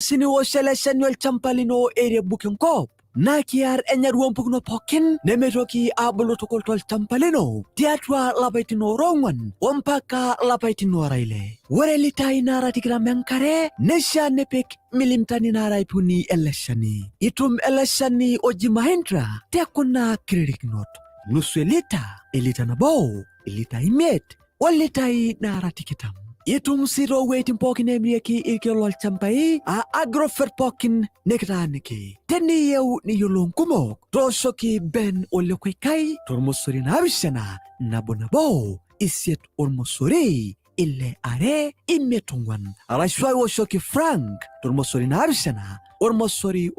Siniwosh ele shani olchamba lino erebuk enkop naa kiar enyaru mpukunot pookin nemeitoki abulu tukul tolchamba lino tiatua lapaitin oora ong'wan ompaka lapaitin oora ile. Ore litai naara 20 enkare neishaa nipik milimitani naara 300 ele shani. Itum ele shani oji Mahindra te kuna kiririkinot: nusu elita, elita nabo, ilitai 5 olitai naara 20. Itum sii toowueitin pookin neemirieki irkeek lolchambai aa agrovet pookin nikitaaniki. Teniyieu niyiolou nkumok, tooshoki Ben ole Koikai tormosori 7 1 1 8 0 6 2 5 4, arashu aiwoshoki Frank tormosori 7 0 4 6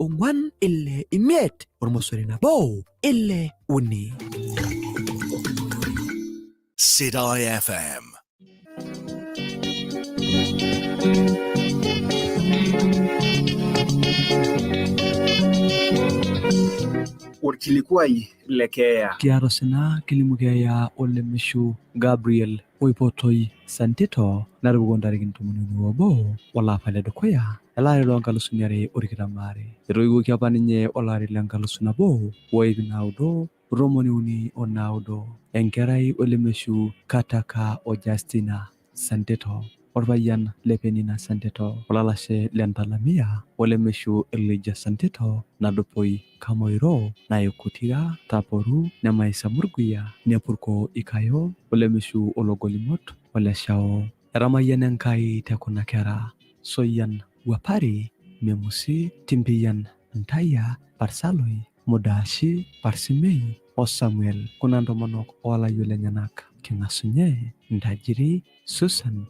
5 0 1 6 3. Sidai FM. Orkilikuai le keeya. Kiata osina kilimu keeya olemishu Gabriel oipotoi Santito natupukuo ntarikini 31 olapa ledukuya elaari loo nkalusuni 2022. Etoiwuoki apa ninye olari le 1939, enkerai olemeshu Kataka o Justina Santito, orpayian le Penina Santito, olalashe le Ntalamia olemeshu Elijah Santito, Nadupoi Kamoiro, Naikutira Taporu, Nemaisa Murguia, Nepurko Ikayo, olemeshu Ologolimot Oleshao. Etamayiana Enkai te kuna kera: Soyian Wuapari, Memusi, Timpiyian Ntayia, Parsaloi, Mudaashi, Parsimei, o Samuel. Kuna ntomonok oolayiok lenyenak: King'asunye, Ntajiri, Susan,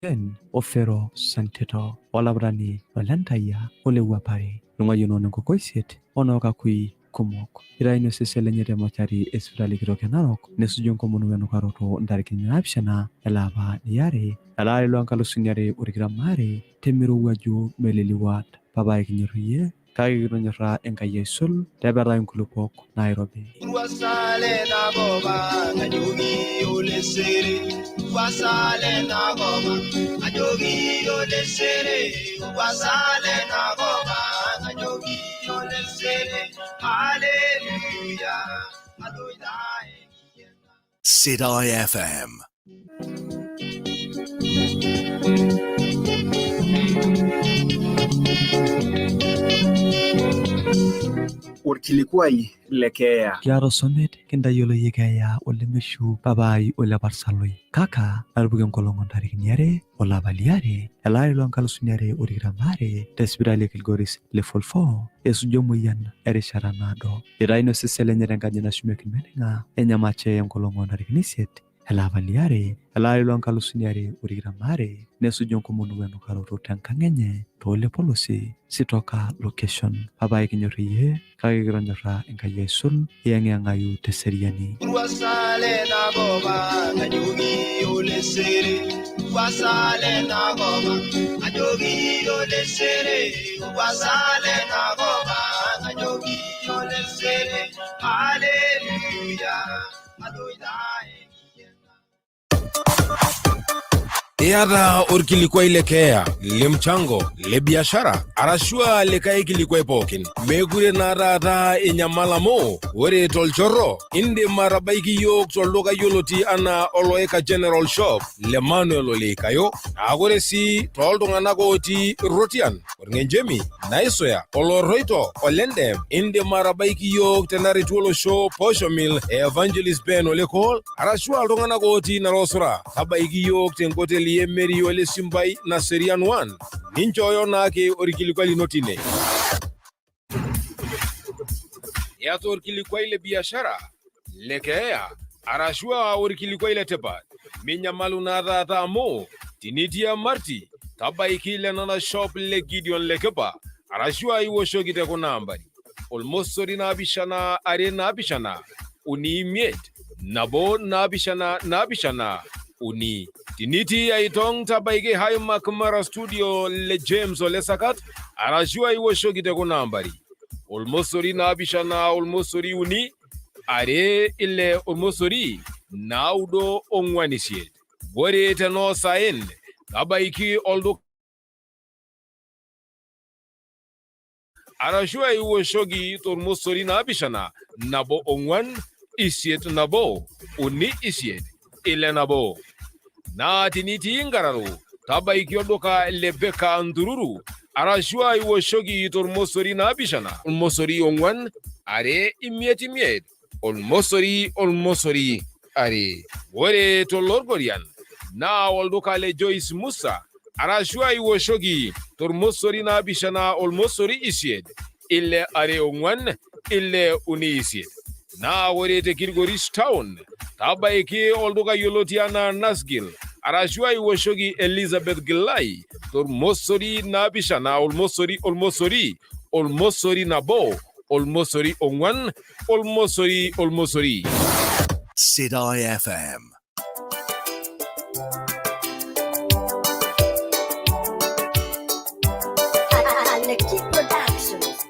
Jane, o Fero Santito, olaputani Olentayia ole Wuapari. Tung'uayie noo nenkokoisiet o noo kakui kumok. Eitayuni osesen lenye te mochari e sipitali kitok e Narok nesuju enkomono wenukaroto ntarikini 7 ele apa liare elaari loo nkalusuni 2022 temirowuaju Melili Ward. Papai kinyor iyie kake kitonyorra Enkai aisul tepetai nkulupuok nairobi. Sidai FM. Orkilikuai le keeya. Kiata osomit kintayiolo iyie keeya olemeshu papai ole Parsaloi. Kaka natupukuo enkolong oo ntarikini 2 olapa liare elaari loo nkalusuni 2022 te sipitali e Kilgoris level 4 esuju emoyian erishata naado. Eitayuni osesen lenye tenkaji nashumieki ilmeneng'a enyamache enkolong oo ntarikini 8 ele apa liare elaari loo nkalusuni 2022 nesuju enkomono wenukaroto tenkang enye too lepolosi Sitoka location. Papai kinyor iyie kake kitonyorra Enkai aisul iyeng'iyeng'ayu teseriani. Iyata orkilikuai le keeya, le mchango, le biashara arashu aa likae kilikuai pookin. Meekure naa taata inyamal amu ore tolchorro indim atabaiki iyiook tolduka yioloti anaa Oloika General Shop le Manuel Oleikayo. Naa ore sii tooltung'anak otii Rotian, Orng'enchemi, Naisuya, Olorroito, Olendem, indim atabaiki iyiook tenaretu olosho Posho Mill e Evangelist Ben Olekol arashu aa iltung'anak otii Narosura. Tabaiki iyiook tenkoteli e Mary Ole Simbai Naserian 1. Ninchooyo naake orkilikuai lino tine. Iyata orkilikuai le biashara, le keeya, arashu aa orkilikuai le tipat. Minyamalu naa taata amu tinitii Emarti, tabaiki Lenana Shop le Gideon Lekipa arashu aa iwoshoki te kuna ambari: 0 7 2 7 3 5 1 7 7 3. Tinitii Aitong tabaiki Highmark Mara Studio le James Ole Sakat arashu aa iwoshoki te kuna ambari: 0 7 0 3 2 6 0 9 4 8. Ore tenoosaen tabaiki olduka Arashu iwoshoki tormosori 7 nabo 4 8 0 3 8 6 0. Naa tinitii Nkararo tabaiki olduka le Beka Ntururu arashu iwoshoki tormosori 7 0 4 2 5 5 0 0 2. Ore tolorgorian naa olduka le Joyce Musa arashu iwoshoki tormosori 7 0 8 6 2 4 6 3 8. Naa ore te Kilgoris Town tabaiki olduka yioloti anaa Nasgil arashu iwoshoki Elizabeth Gilai tormosori 7 0 0 0 1 0 4 0 0 0. Sidai FM. Aleki Productions.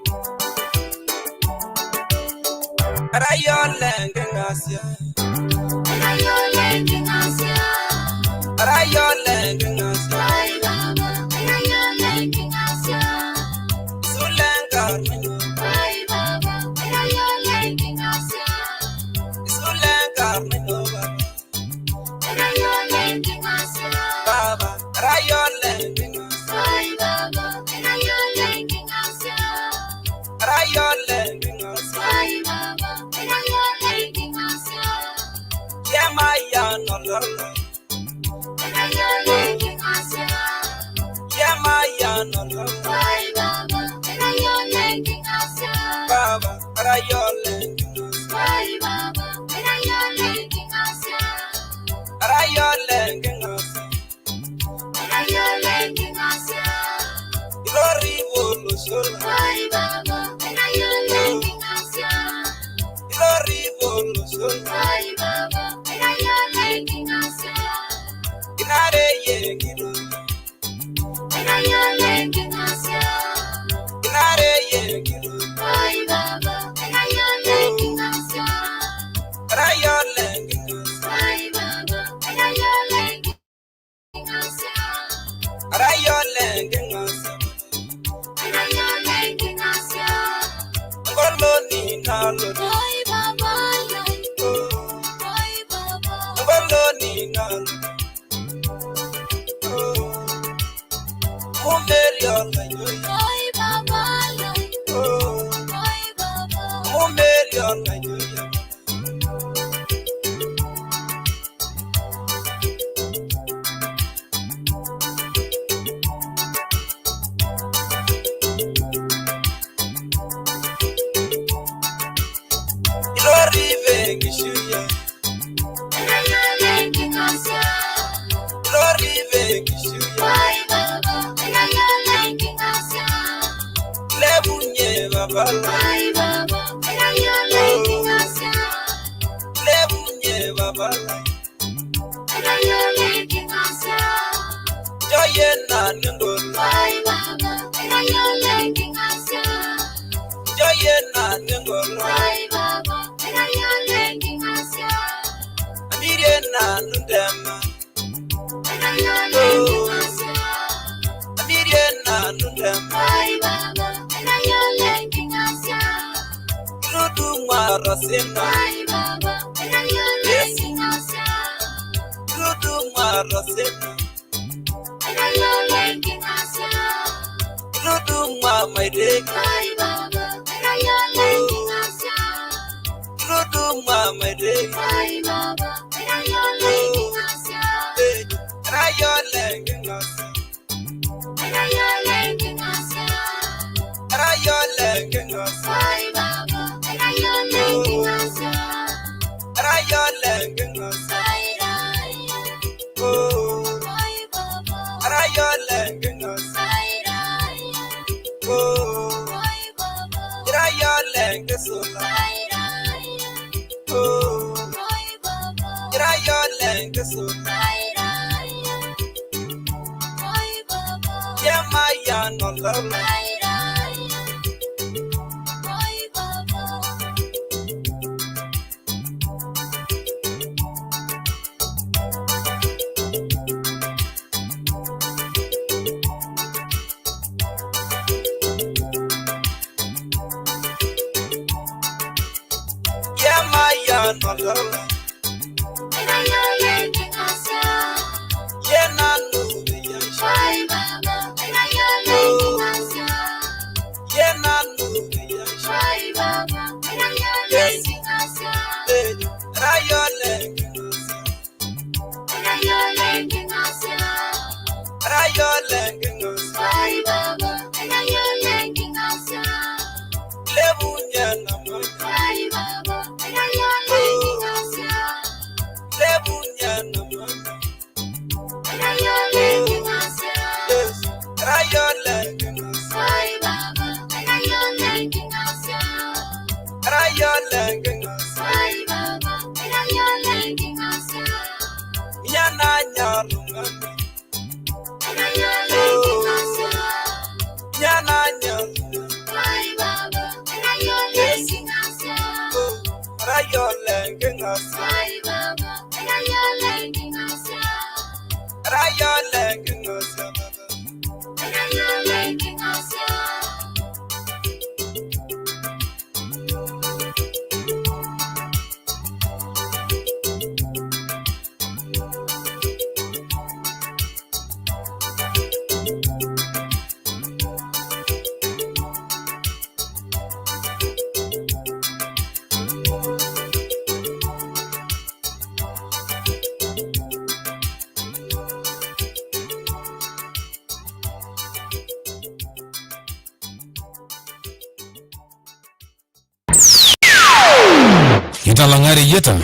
Italang'ari yeta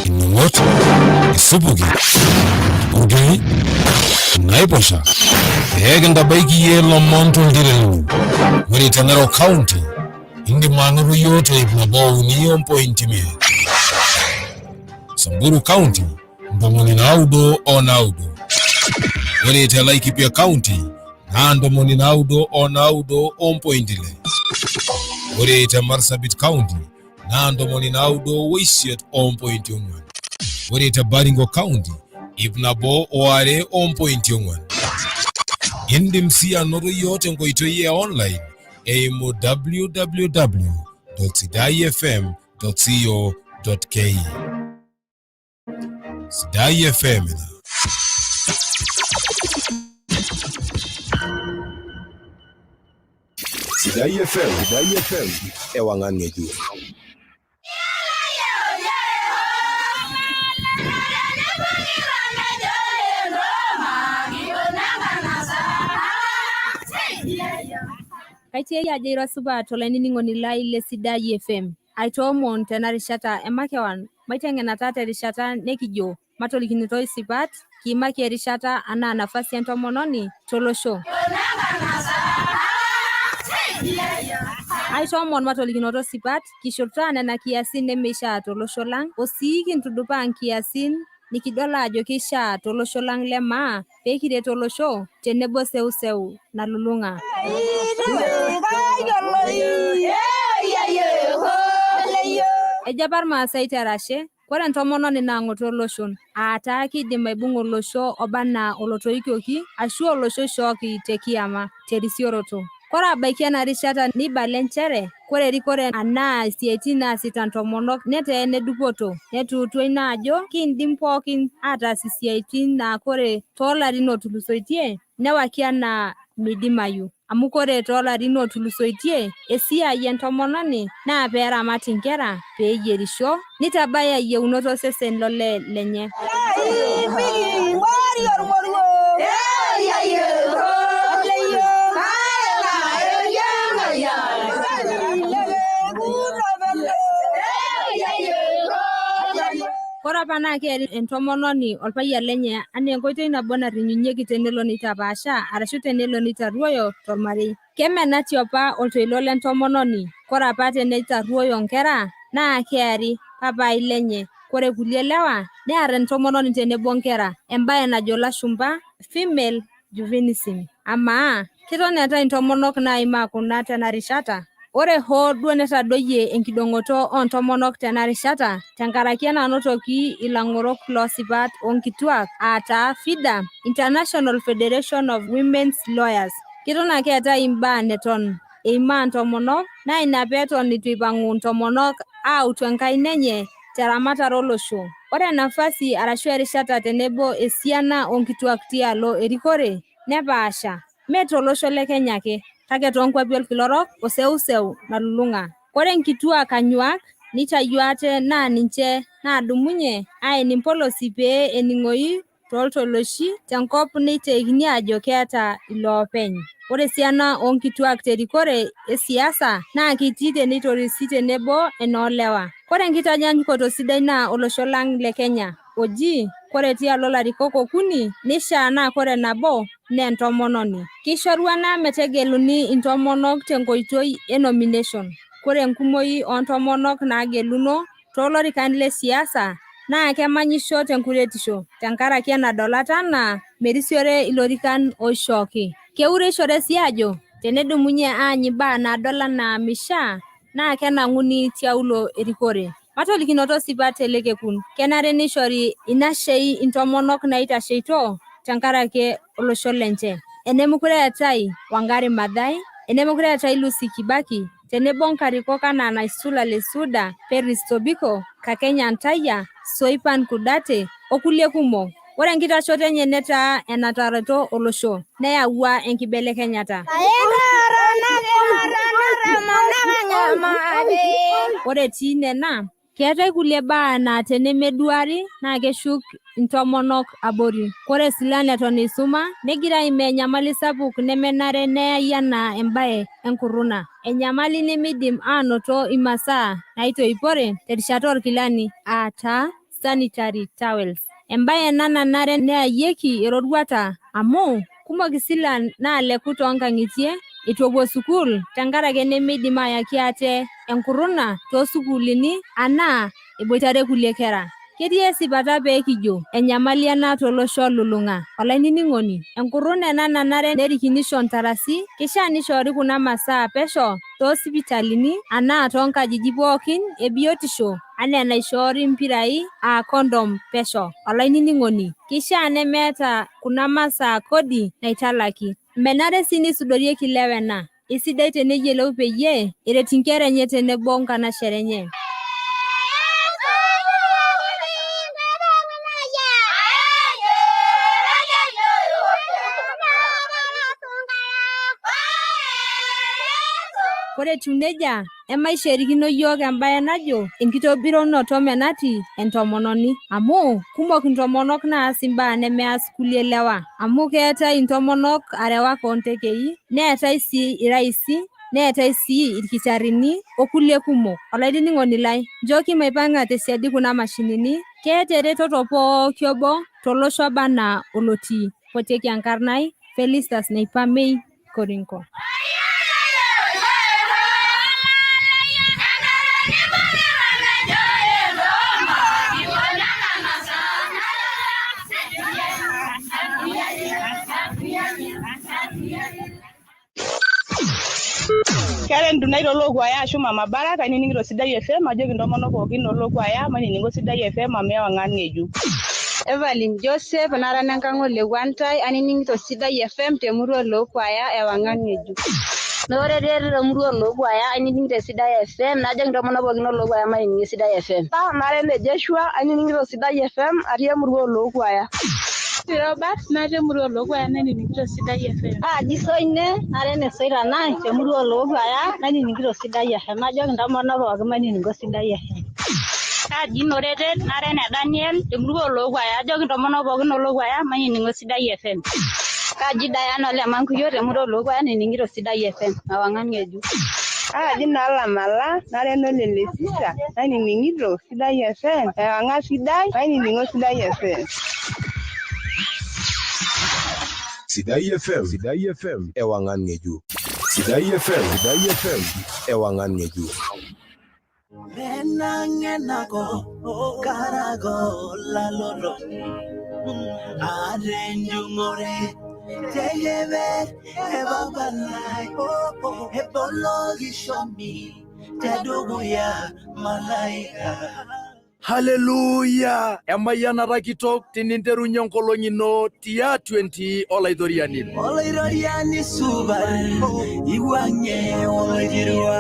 ining'ot isupuki irpurkeli naiposha pee kintabaiki iyie ilomon toltiren. Ore te Narok County indim anoto iyiook te ip nabo uni ompointi imiet. Samburu County 99. Ore te Laikipia County naa 99.6. Ore te Marsabit County naa 98.4. Ore te Baringo County 102.4. Indim sii anoto iyiook tenkoitoi e online eimu www.sidaifm.co.ke. Sidai FM ina. Sidai FM, Sidai FM, ewang'an ng'ejuk. Kaitiai ajo ira supat olainining'oni lai le Sidai FM. Aitoomon tena rishata emakewan maiteng'enata terishata nekijo matolikinito isipat kiimaki erishata anaa nafasi entomononi tolosho. Aitoomon matolikinoto sipat kishurtaa nena kiasin nemeishaa tolosho lang osii kintudupaa nkiasin nikidol ajo keishaa tolosho lang le maa pee kiret olosho tenebo seuseu nalulung'a. Ejo apa irmaasai terashe, kore entomononi naa ng'oto oloshon, aataa keidim aibung'a olosho oba anaa olotoikioki ashu olosho oishooki te kiama terisioroto. Kore abaiki ena rishata neibala nchere kore erikore anaa isiaitin naasita ntomonok netaa enedupoto. Netuutua ina ajo kindim pookin ataas isiaitin naa kore toolarin ootulusoitie newaki anaa meidimayu. Amu kore toolarin ootulusoitie esiai entomononi naa peeramat inkera, peeyierisho, nitabaya iyieunot osesen lolee lenye. Ore apa naa keeri entomononi olpayian lenye anaa enkoitoi nabo narinyunyieki tenelo neitapaasha arashu tenelo neitarruoyo tolmarei. Kemenati apa oltoilo lentomononi. Kore apa teneitarruoyo nkera naa keari papai lenye. Kore kulie lewa near entomononi tenebo nkera, embaye najo lashumpa female juvenism. Amaa keton eetai intomonok naimaa kuna tena rishata? Ore hoo duo netadoyie enkidong'oto oontomonok tena rishata tenkaraki enanotoki ilang'orok loosipat oonkituak aataa FIDA, International Federation of Women's Lawyers, keton ake eetai imbaa neton eimaa ntomonok naa ina peeton eitu eipang'u ntomonok autu enkaina enye teramatare olosho. Ore nafasi arashu erishata tenebo esiana oonkituak tialo erikore nepaasha mee tolosho le Kenya ake kake toonkuapi olkila orok o seuseu nalulung'a. Ore nkituak anyuak neitayu ate naa ninche naadumunye aen impolosi pee ening'oi tooltoloshi tenkop neiteikini ajo keeta iloopeny. Ore esiana oonkituak terikore e siasa naa kiti teneitorisi tenebo enoolewa. Ore enkitanyanyukoto sidai naa olosho lang le Kenya oji kore tialo larikok okuni neishaa naa kore nabo naa entomononi. Keishoru ena metegeluni intomonok tenkoitoi e nomination. Kore enkumoi oontomonok naageluno toolorikan le siasa naa kemanyisho tenkuretisho tenkaraki enadol ate anaa merisiore ilorikan oishooki. Keureshore sii ajo tenedumunye aany imbaa naadol anaa meishaa naa kenang'uni tiaulo erikore. Matolikinoto sipat ele kekun. Kenare neishori inashei intomonok naitasheito tenkaraki olosho lenche. Enemekure eetai Wangari Maathai, enemekure eetai Lucy Kibaki tenebo nkarikok anaa Naisula Lesuuda, Peris Tobiko, Kakenya Ntaiya, Soipan Kudate okulie kumok. Ore enkitashoto enye netaa enatareto olosho neyawua enkibelekenyata. Ore etii nena, keetai kulie baa naa tenemeduari naa keshuk intomonok abori. Kore silan eton eisuma negira aimaa enyamali sapuk nemenare neyai anaa embae enkurruna. Enyamali nemeidim aanoto imasaa naitoipore terishata orkilani aa taa sanitary towels. Embae ena nanare neyayieki eroruata amu kumok isilan naaleku toonkang'itie eitu epuo sukuul tenkaraki nemeidim ayaki ate enkurruna toosukuulini anaa eboitare kulie kera. Ketii esipata pee kijo enyamali ena tolosho olulung'a. Olainining'oni, enkurruna ena nanare nerikinisho ntarasi, keishaa neishoori kuna masaa pesho toosipitalini anaa toonkajijik pookin e biotisho anaa enaishoori mpirai aa condom pesho. Olainining'oni, keishaa nemeeta kuna masaa kodi naitalaki. Menare sii neisudorieki ilewa ena. Eisidai teneyiolou peyie eret inkera enye tenebo nkanashera enye. Ore etiu nejia, emaisherikino iyiook embae najo enkitobirunoto menati entomononi amu kumok intomonok naas imbaa nemeas kulie lewa amu keetai intomonok arewak oontekei neetai sii iraisi neetai sii irkitarrini okulie kumok. Olainining'oni lai, nchooki maipang'a tesiadi kuna mashinini, keeta eretoto pooki obo tolosho oba anaa olotii. Potieki enkarna ai Felistus Neipamei Korinko. Keeta entunai tolookuaya ashu Mama Baraka ainining'ito Sidai FM ajoki intomonok pookin olookuaya mainining'o Sidai FM amu ewang'an ng'ejuk. Evelyn Joseph nara enenkang' Olewuantai ainining'ito Sidai FM temurua olookuaya ewang'an ng'ejuk. Naa ore temurua olookuaya ainining'ito Sidai FM najoki intomonok pookin olookuaya mainining'o Sidai FM. Nara ene Joshua ainining'ito Sidai FM atii emurua olookuaya. Robert natii emurua olookuaya nainining'ito Sidai FM. Kaaji Soine nara ene Soitanai temurua olookuaya nainining'ito Sidai FM. Najoki intomonok pookin mainining'o Sidai FM. Kaaji Noretet nara ene Daniel temurua olookuaya ajoki intomonok pookin olookuaya mainining'o Sidai FM. Kaaji Diana ole Mankuyo temurua olookuaya nainining'ito Sidai FM. Ewang'an ng'ejuk. Kaaji Naalamala nara ene Lesisa nainining'ito Sidai FM. Ewang'an sidai mainining'o Sidai FM. Sidai FM. Sidai FM. Ewang'an ng'ejuk. Sidai FM. Sidai FM. Ewang'an ng'ejuk. Menang'enako karago lalolo arenjung'ore teyeber ebabalai ebologishomi tedukuya malaika. Haleluya! Emayianata kitok tininterunye enkolong ino tiatua entii Olaitoriani. Olaitoriani supat, iwuang'ie oloiterua.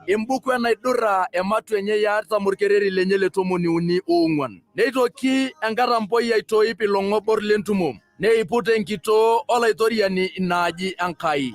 Embuku enaidurra ematua enye ya artam orkereri lenye le 34. Neitoki enkatampoi aitoip ilong'obor lentumo. Neiput enkitoo Olaitoriani inaaji Enkai.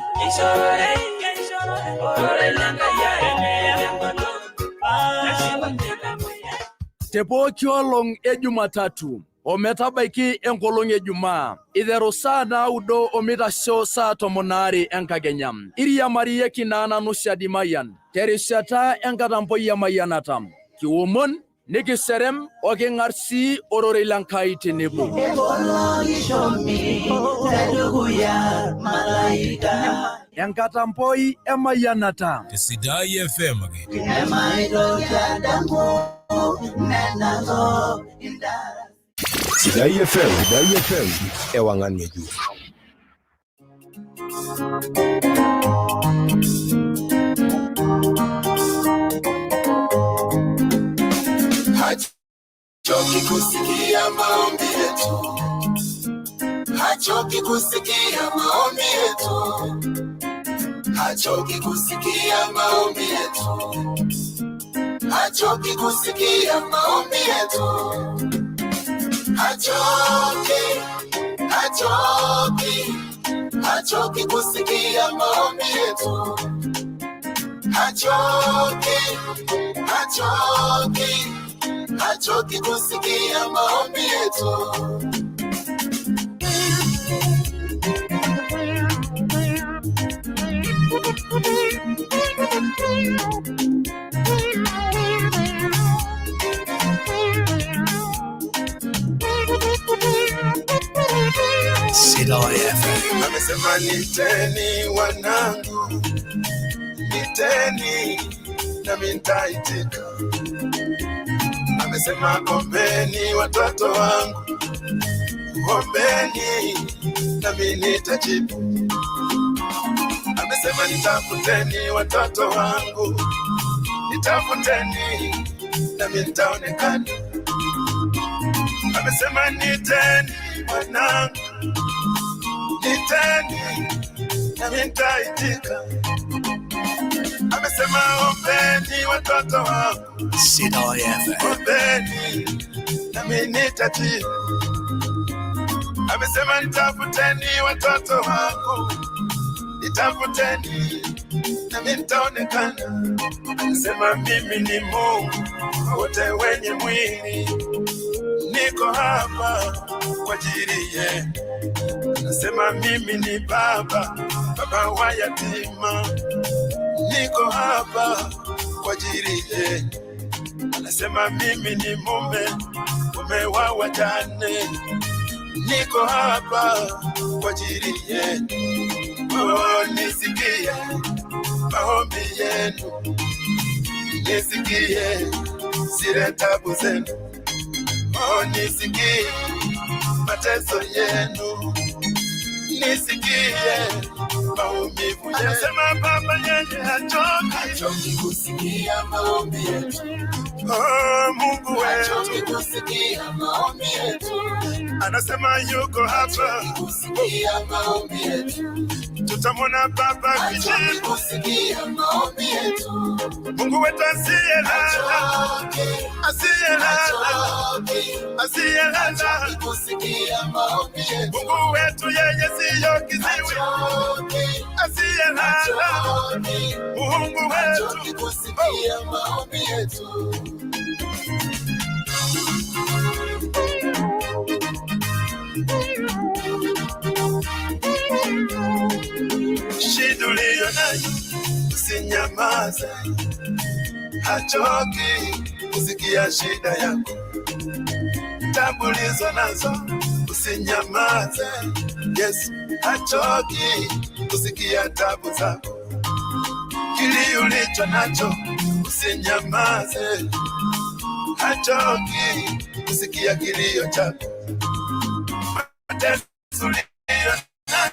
Te pooki olong e Jumatatu ometabaiki enkolong e Jumaa, iteru saa 9 omeitasho saa 12 enkakenya. Iriamarieki naa nanu Shadi Mayian terishata enkatampoi emayianata. Kiomon, nikiserem o king'ar sii ororei le Nkai tenebo. Ebolokishomi tedukuya malaika. Enkatampoi emayianata. Te Sidai FM ake. Emaitoki adamu nena kop indarasani. Sidai FM, Sidai FM, ewang'an ng'ejuk. Hachoki kusikia maombi yetu, hachoki kusikia maombi yetu, hachoki kusikia maombi yetu, hachoki kusikia maombi yetu, hachoki, hachoki, hachoki kusikia maombi yetu, hachoki, hachoki, hachoki kusikia maombi yetu. Sidai FM. Amesema niteni wanangu, niteni nami nitaitika. Amesema ombeni watoto wangu, ombeni nami nitajibu. Amesema nitafuteni watoto wangu, nitafuteni nami nitaonekana. Amesema niteni wanangu, niteni nami nitaitika. Amesema ombeni watoto wangu, Sidai FM. ombeni nami nitajibu. Amesema nitafuteni watoto wangu, nitafuteni nami nitaonekana. Amesema mimi ni Mungu wa wote wenye mwili, niko hapa kwa ajili yenu. Anasema mimi ni baba, baba wa yatima, niko hapa kwa ajili yenu. Anasema mimi ni mume, mume wa wajane, niko hapa kwa ajili yenu. Oh, nisikie maombi yenu, nisikie zile tabu zenu. Oh, nisikie mateso yenu, nisikie maumivu yenu. Anasema baba yeye hachoki, hachoki kusikia maombi yetu. Oh, Mungu wetu hachoki kusikia maombi yetu. Anasema yuko hapa kusikia maombi yetu. Tutamwona baba akijibu kusikia maombi yetu. Mungu wetu asiyelala, asiyelala, asiyelala, kusikia maombi yetu. Mungu wetu yeye siyo kiziwi, asiyelala, Mungu wetu kusikia maombi yetu. Shida uliyo nayo usinyamaze, hachoki kusikia shida yako, tabu ulizo nazo usinyamaze. Yesu hachoki kusikia tabu zako, kile ulicho nacho usinyamaze, hachoki kusikia kilio chako, mateso uliyo nayo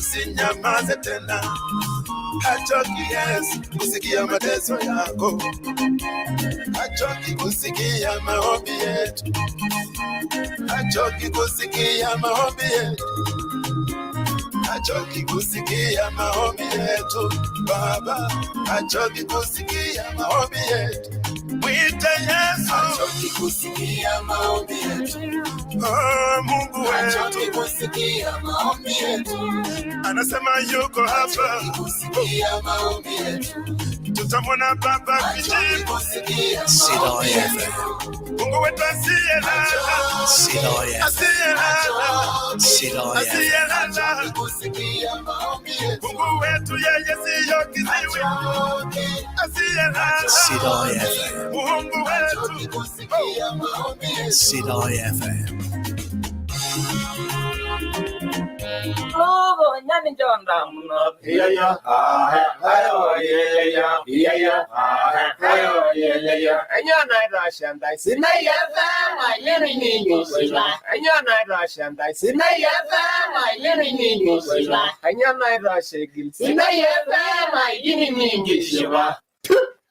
Usinyamaze tena, hachoki Yesu kusikia mateso yako, hachoki kusikia maombi yetu, hachoki kusikia maombi yetu, hachoki kusikia maombi yetu. Baba, hachoki kusikia maombi yetu. Mwite Yesu, Hachoki kusikia maombi yetu. Oh, Mungu Hachoki wetu kusikia maombi yetu. anasema yuko hapa, Hachoki kusikia maombi yetu. tutamwona Baba Hachoki akijibu. kusikia Sidai maombi yetu. FM. Mungu wetu asiyelala, Sidai FM. asiyelala, Sidai FM. asiyelala. Hachoki kusikia maombi yetu. Mungu wetu yeye siyo kiziwi, Hachoki, asiyelala. Sidai FM. Mungu hachoki wetu kusikia maombi yetu. Sidai FM.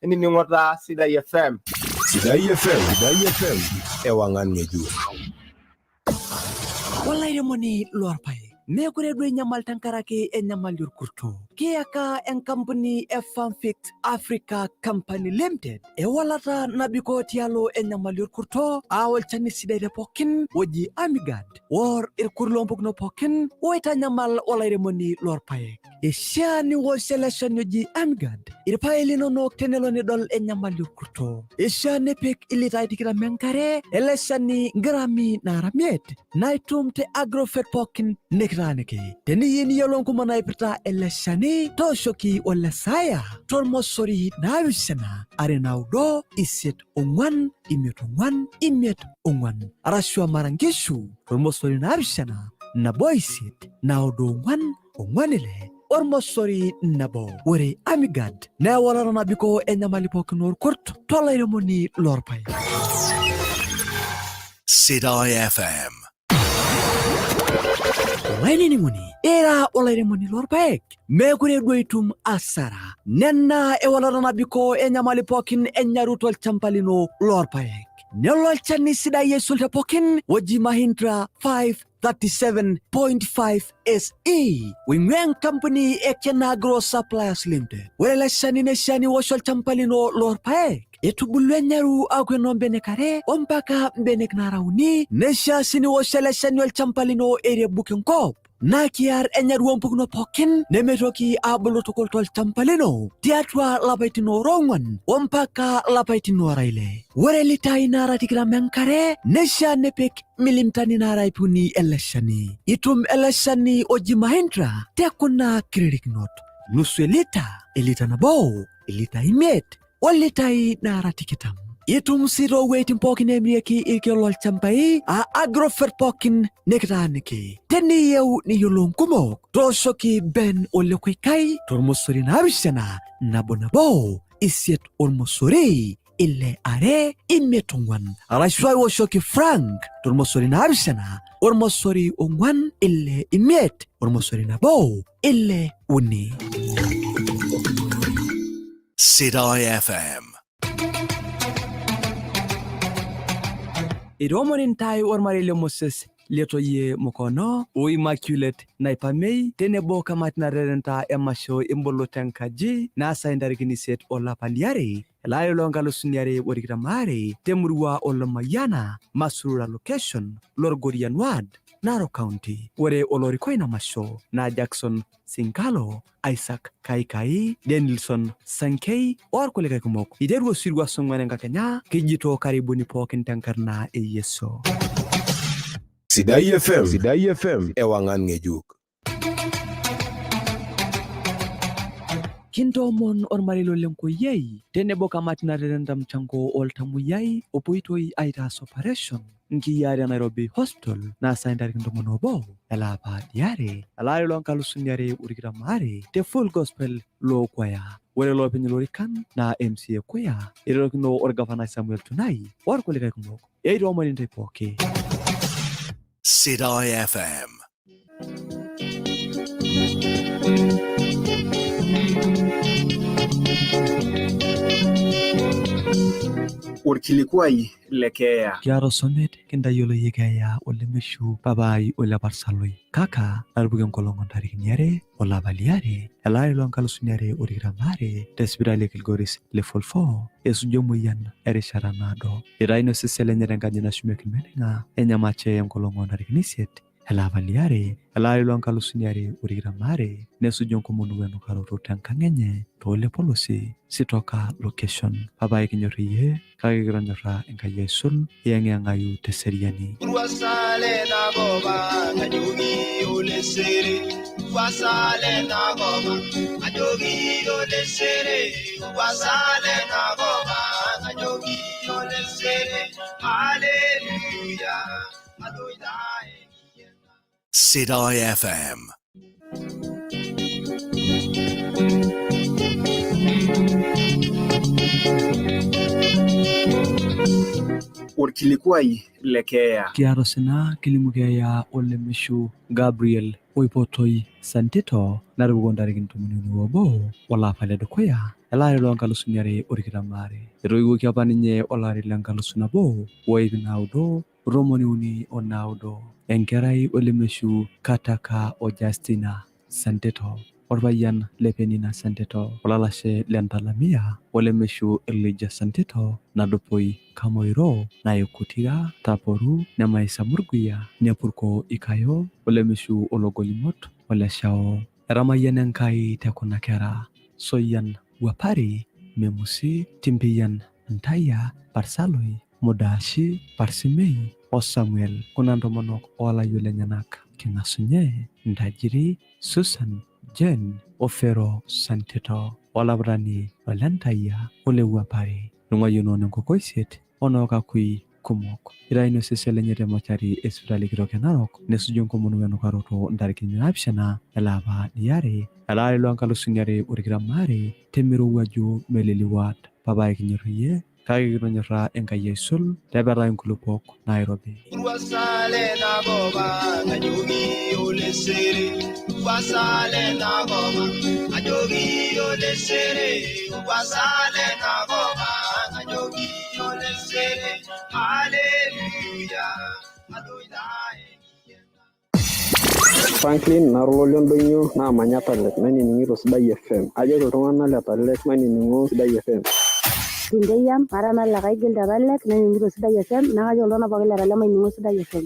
Inining'o taa Sidai FM. Sidai FM. Sidai FM. Ewangan ngejuk. Olairemoni lorpaek meekure duo inyamal tenkaraki enyamali orkurto. Kiyaka enkampuni e Farmfix Africa Company Limited ewalata nabikoo tialo enyamali orkurto aa olchani sidai te pookin oji Amigad wor irkurt loompukunot pookin oitanyamal olairemoni lorpaek. Ishiaa niwosh ele shani oji Amigad irpaek linonok tenelo nidol enyamali orkurto. Ishiaa nipik ilitai 20 enkare ele shani ngrami 500 naitum te Agrofet pookin nikitaaniki. Teniyieu niyiolou nkumok naipirta ele shani tooshoki olesaya tormosori 7 2 9 4 5 5 4 arashu amara nkishu tormosori 7 1 8 9 4 4 6 ormosori 1. Ore Amigad naa ewalata nabikoo enyamali pookin orkurt tolairemoni lorpaek. Sidai FM. Olainining'oni, ira olairemoni lorpaek meekure duo itum asara. Nena ewalata nabikoo enyamali pookin enyaru tolchamba lino lorpaek. Nelo olchani sidai aisul te pookin oji Mahindra 537.5 SE oing'ua enkampuni e Kenagro Suppliers Limited. Ore ele shani neishaa niwosh olchamba lino lorpaek etubulua enyaru aaku enoo mbenek are ompaka mbenek nara uni. Neishaa sii niwosh ele shani olchamba lino eirebuk enkop naa kiar enyaru oompukunot pookin nemeitoki aabulu tukul tolchamba lino tiatua lapaitin oora 4 ompaka lapaitin oora 6. Ore litai naara 20 enkare neishaa nipik milimitani naara 300 ele shani. Itum ele shani oji Mahindra te kuna kiririkinot: nusu elita, elita 1, elita 5 olitai naara 20. Itum sii toowueitin pookin neemirieki irkeek lolchambai aa Agrofet pookin nikitaaniki. Teniyieu niyiolou nkumok tooshoki Ben Olekoikai tormosori 7 1 1 8 ormosori 6 2 5 4 arashu aiwoshoki Frank tormosori 7 ormosori 4 6 5 ormosori 1 6 3. Sidai FM. Itoomoni ntae ormarei le Moses letoyie Mukono o Immaculate Naipamei tenebo kamati natererenta emasho emboloto enkaji naasa intarikini 8 olapa liare elaari loo 2022 temurua Olemayiana Masurura location Lorgorian Ward Narok County. Ore olorikoo ina masho naa Jackson Sinkalo, Isaac Kaikai, Denilson Sankei orkulikae kumok. Iteru osirua song'wan enkakenya kijito karibuni pookin tenkarna e Yesu. Sidai FM. Sidai FM. Ewangan ngejuk. Kintoomon ormarei lolenkoyiai tenebo kamati natererenta mchango oltamuyiai opoitoi aitaas operation nkiyiaa te Nairobi Hospital naasa intarikini 11 ele apa liare elaari loo 2022 te Full Gospel Lookwaya. Ore loopeny lorikan naa MCA Kuya eretokino orgavanai Samuel Tunai orkulikae kumok. Eitoomoni intae pooki. Sidai FM. Orkilikuai le keeya. Kiata osomit kintayiolo iyie keeya olemeishu papai ole Parsaloi. Kaka natupukuo enkolong ontarikini 2 olapa liare elaari loo nkalusuni 2 o 22 te sipitali e Kilgoris level 4 esuju emoyian erishata naado. Eitayuni osesen lenye tenkaji nashumieki ilmeneng'a enyamache enkolong ontarikini 8 elapa liare elaari loo nkalusuni 2 o 22 nesuju enkomono wenukaroto tenkang enye toolepolosi sitoka location. Papai kinyor iyie kake kitonyorra Enkai aisul iyeng'iyeng'ayu teseriani. Wasale na goba ajogi olesere. Wasale na goba ajogi olesere. Wasale na goba ajogi olesere. Hallelujah. Adoidai. Sidai FM. Orkilikuai le keeya. Kiata osina kilimu keeya olemeishu Gabriel oipotoi Santito natupukuo ntarikini 31 olapa ledukuya elaari loo nkalusuni 2 o 22. Etoiwuoki apa ninye olari le 1939 enkerai olemeishu Kataka o Justina Santito orpayian le Penina Santito olalashe le Ntalamia olemeishu Elijah Santito nadupoi Kamoiro Naikutira Taporu Nemaisa Murguia Nepurko Ikayo olemeishu Ologolimot Oleshao. Etamayiana Enkai tekuna kera Soyian Wapari Memusi Timpiyian Ntaya Parsaloi Mudaashi Parsimei o Samuel. Kuna ntomonok oolayiok lenyenak King'asunye Ntajiri Susan Jen Ofero Santito olaputani Olentayia Olewuapari. Nung'uayiono nenkokoisiet onookakui kumok. Eitayuni osesen lenye te mochari e sipitali kitok e Narok nesuju enkomono wenukaroto ntarikini 7 ele apa liare elaari loo nkalusuni 2 o 22 temirowuaju Meleli Ward. Papai kinyor iyie kake kitonyorra Enkai aisul tepetai nkulupuok nairobi. Wasale na goba ajogi olesere. Wasale na goba ajogi olesere. Wasale na goba ajogi olesere. Hallelujah. Adoidai. Franklin nara ololio naamanya Talek nainining'ito Sidai FM. Ajoki iltung'anak le Talek mainining'o Sidai FM. Kinteyiam mara nalekaigil te Talek nainining'ito Sidai FM naa kajoki iltung'anak pookin le Talek mainining'o Sidai FM.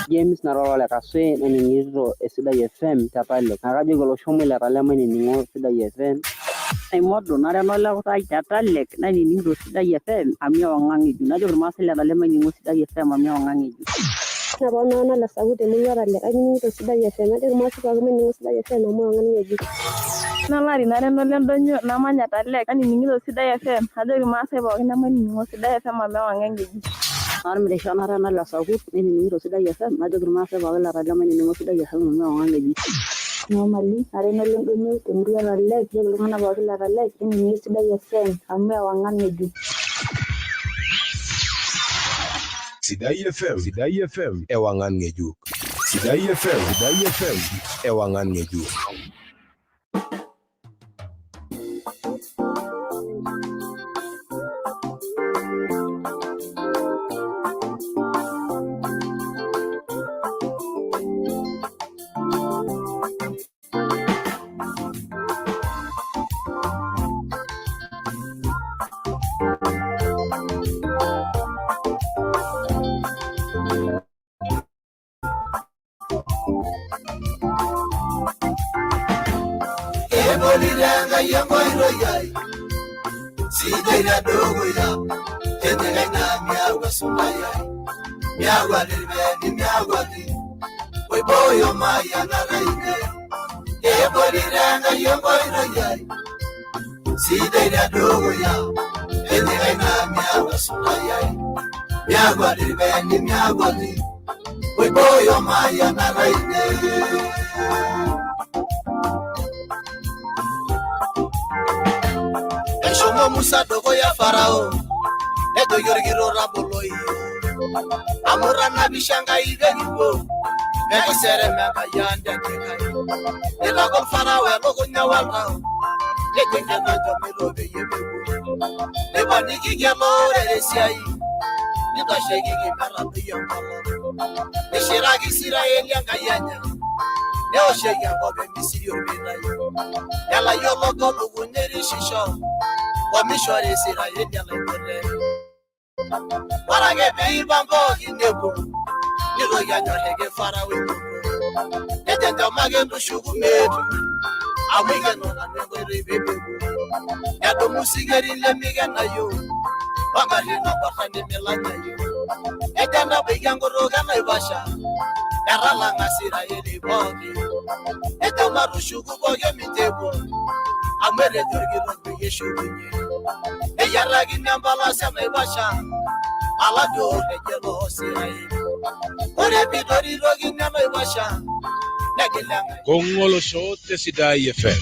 James nara ole Kasui nainining'ito Esidai FM te Talek naa kajoki olosho muj le Talek mainining'o Sidai FM. Aimodo nara enolekutai te Talek nainining'ito Sidai FM amu ewang'an ng'ejuk. Najoki irmaasai le Talek mainining'o Sidai FM amu ewang'an ng'ejuk. Nabo nanu ole Sakuti temurua Talek ainining'ito Sidai FM. Najoki irmaasai pookin mainining'o Sidai FM amu ewang'an ng'ejuk. Nalari nara enolendonyo namanya Talek nainining'ito Sidai FM. Najoki irmaasai pookin mainining'o Sidai FM amu ewang'an ng'ejuk. Ormirisho nara enole Sakut nainining'ito Sidai FM. Najoki irmaasai pookin le Talek mainining'o Sidai FM amu ewang'an ng'ejuk. Nomali nara enolendonyo temurua Talek najoki iltung'anak pookin le Talek mainining'o Sidai FM amu ewang'an ng'ejuk. Sidai FM. Sidai FM. Ewangan ng'ejuk. Sidai FM. Sidai FM. Ewangan ng'ejuk. Ebolire Enkai enkoitoi ai sidai tedukuya tinyikai naa miaku esuntai ai miakwati irpeeni miakwati oibooyo mayianata ainei. Ebolire Enkai enkoitoi ai sidai tedukuya tinyikai naa miaku esuntai ai miakwati irpeeni miakwati oibooyo mayianata ainei. Eshomo Musa dukuya Farao nejoki orkitok taboloi amu tanapisha Enkai pekipuo mekiserem Enkai ang tenkikai. Neitagol Farao elukunya oltau nejo enkenajo mito peyie mepuo. Neipanikiki olorere esiai neitasheikiki metadoi enkolong. Neishiraki Isiraeli Enkai enye neoshoki enkop e Misiri ormeitai. Nelayiolok olukuny eirishisho omishori Isiraeli enaipote. Ore ake pee eipang pookin nepuo nitoki anyorriki Farao aitoki. Nejo entemake tushuku meetu amu aikeno nanu enkoitoi pee mepuo. Nedumu sikirin lemikenayu ongarrin naborra nemilanyayu. Nejo enabaiki enkutuk enaiposha etalang'a Isiraeli pookin. Nejo matushuku pookin mincho epuo amu etejo orkitok peyie eshukunye. Neyiatakini empolos enaiposha oladuo rekie loo Isiraeli. Ore pitoritokini enaiposha negil Enkai. Kong'u olosho te Sidai FM.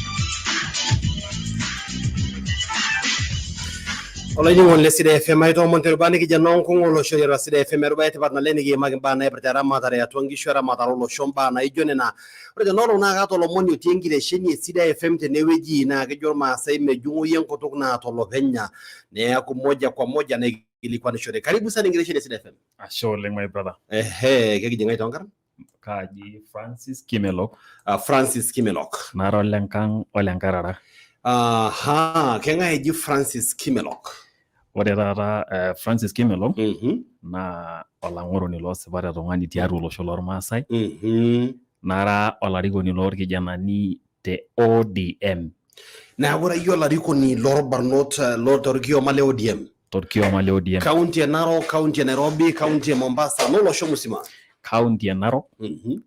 Olainining'oni le Sidai FM aitoomon terubaa nikijo enoo nkung olosho tiatua Sidai FM erubaa etipat naleng nikiimaki imbaa naipirta eramatare atua nkishu eramatare olosho mbaa naijo nena. Ore tena olong naa kaata olomoni otii enkitesheni e Sidai FM tenewueji naa kejo irmaasai mejung'oi enkutuk naata olopenya neeku moja kwa moja naikilikuanishore. Karibu sana enkitesheni e Sidai FM. Ashe oleng my brother. Ehe, kekijing ai toonkarn? Kaaji Francis Kimelok. Francis Kimelok. Nara olenkang olenkarara. Aha, keng'ae eji Francis Kimelok? Ore taata Francis Kimelok naa olang'oroni loosipa te tung'ani tiatua olosho lormaasai. Nara olarikoni lorkijanani te ODM. Neeku ira iyie olarikoni lorbarnot torkioma le ODM. Torkioma le ODM. Kaunti e Narok, kaunti e Nairobi, kaunti e Mombasa, nolosho musima. Kaunti e Narok,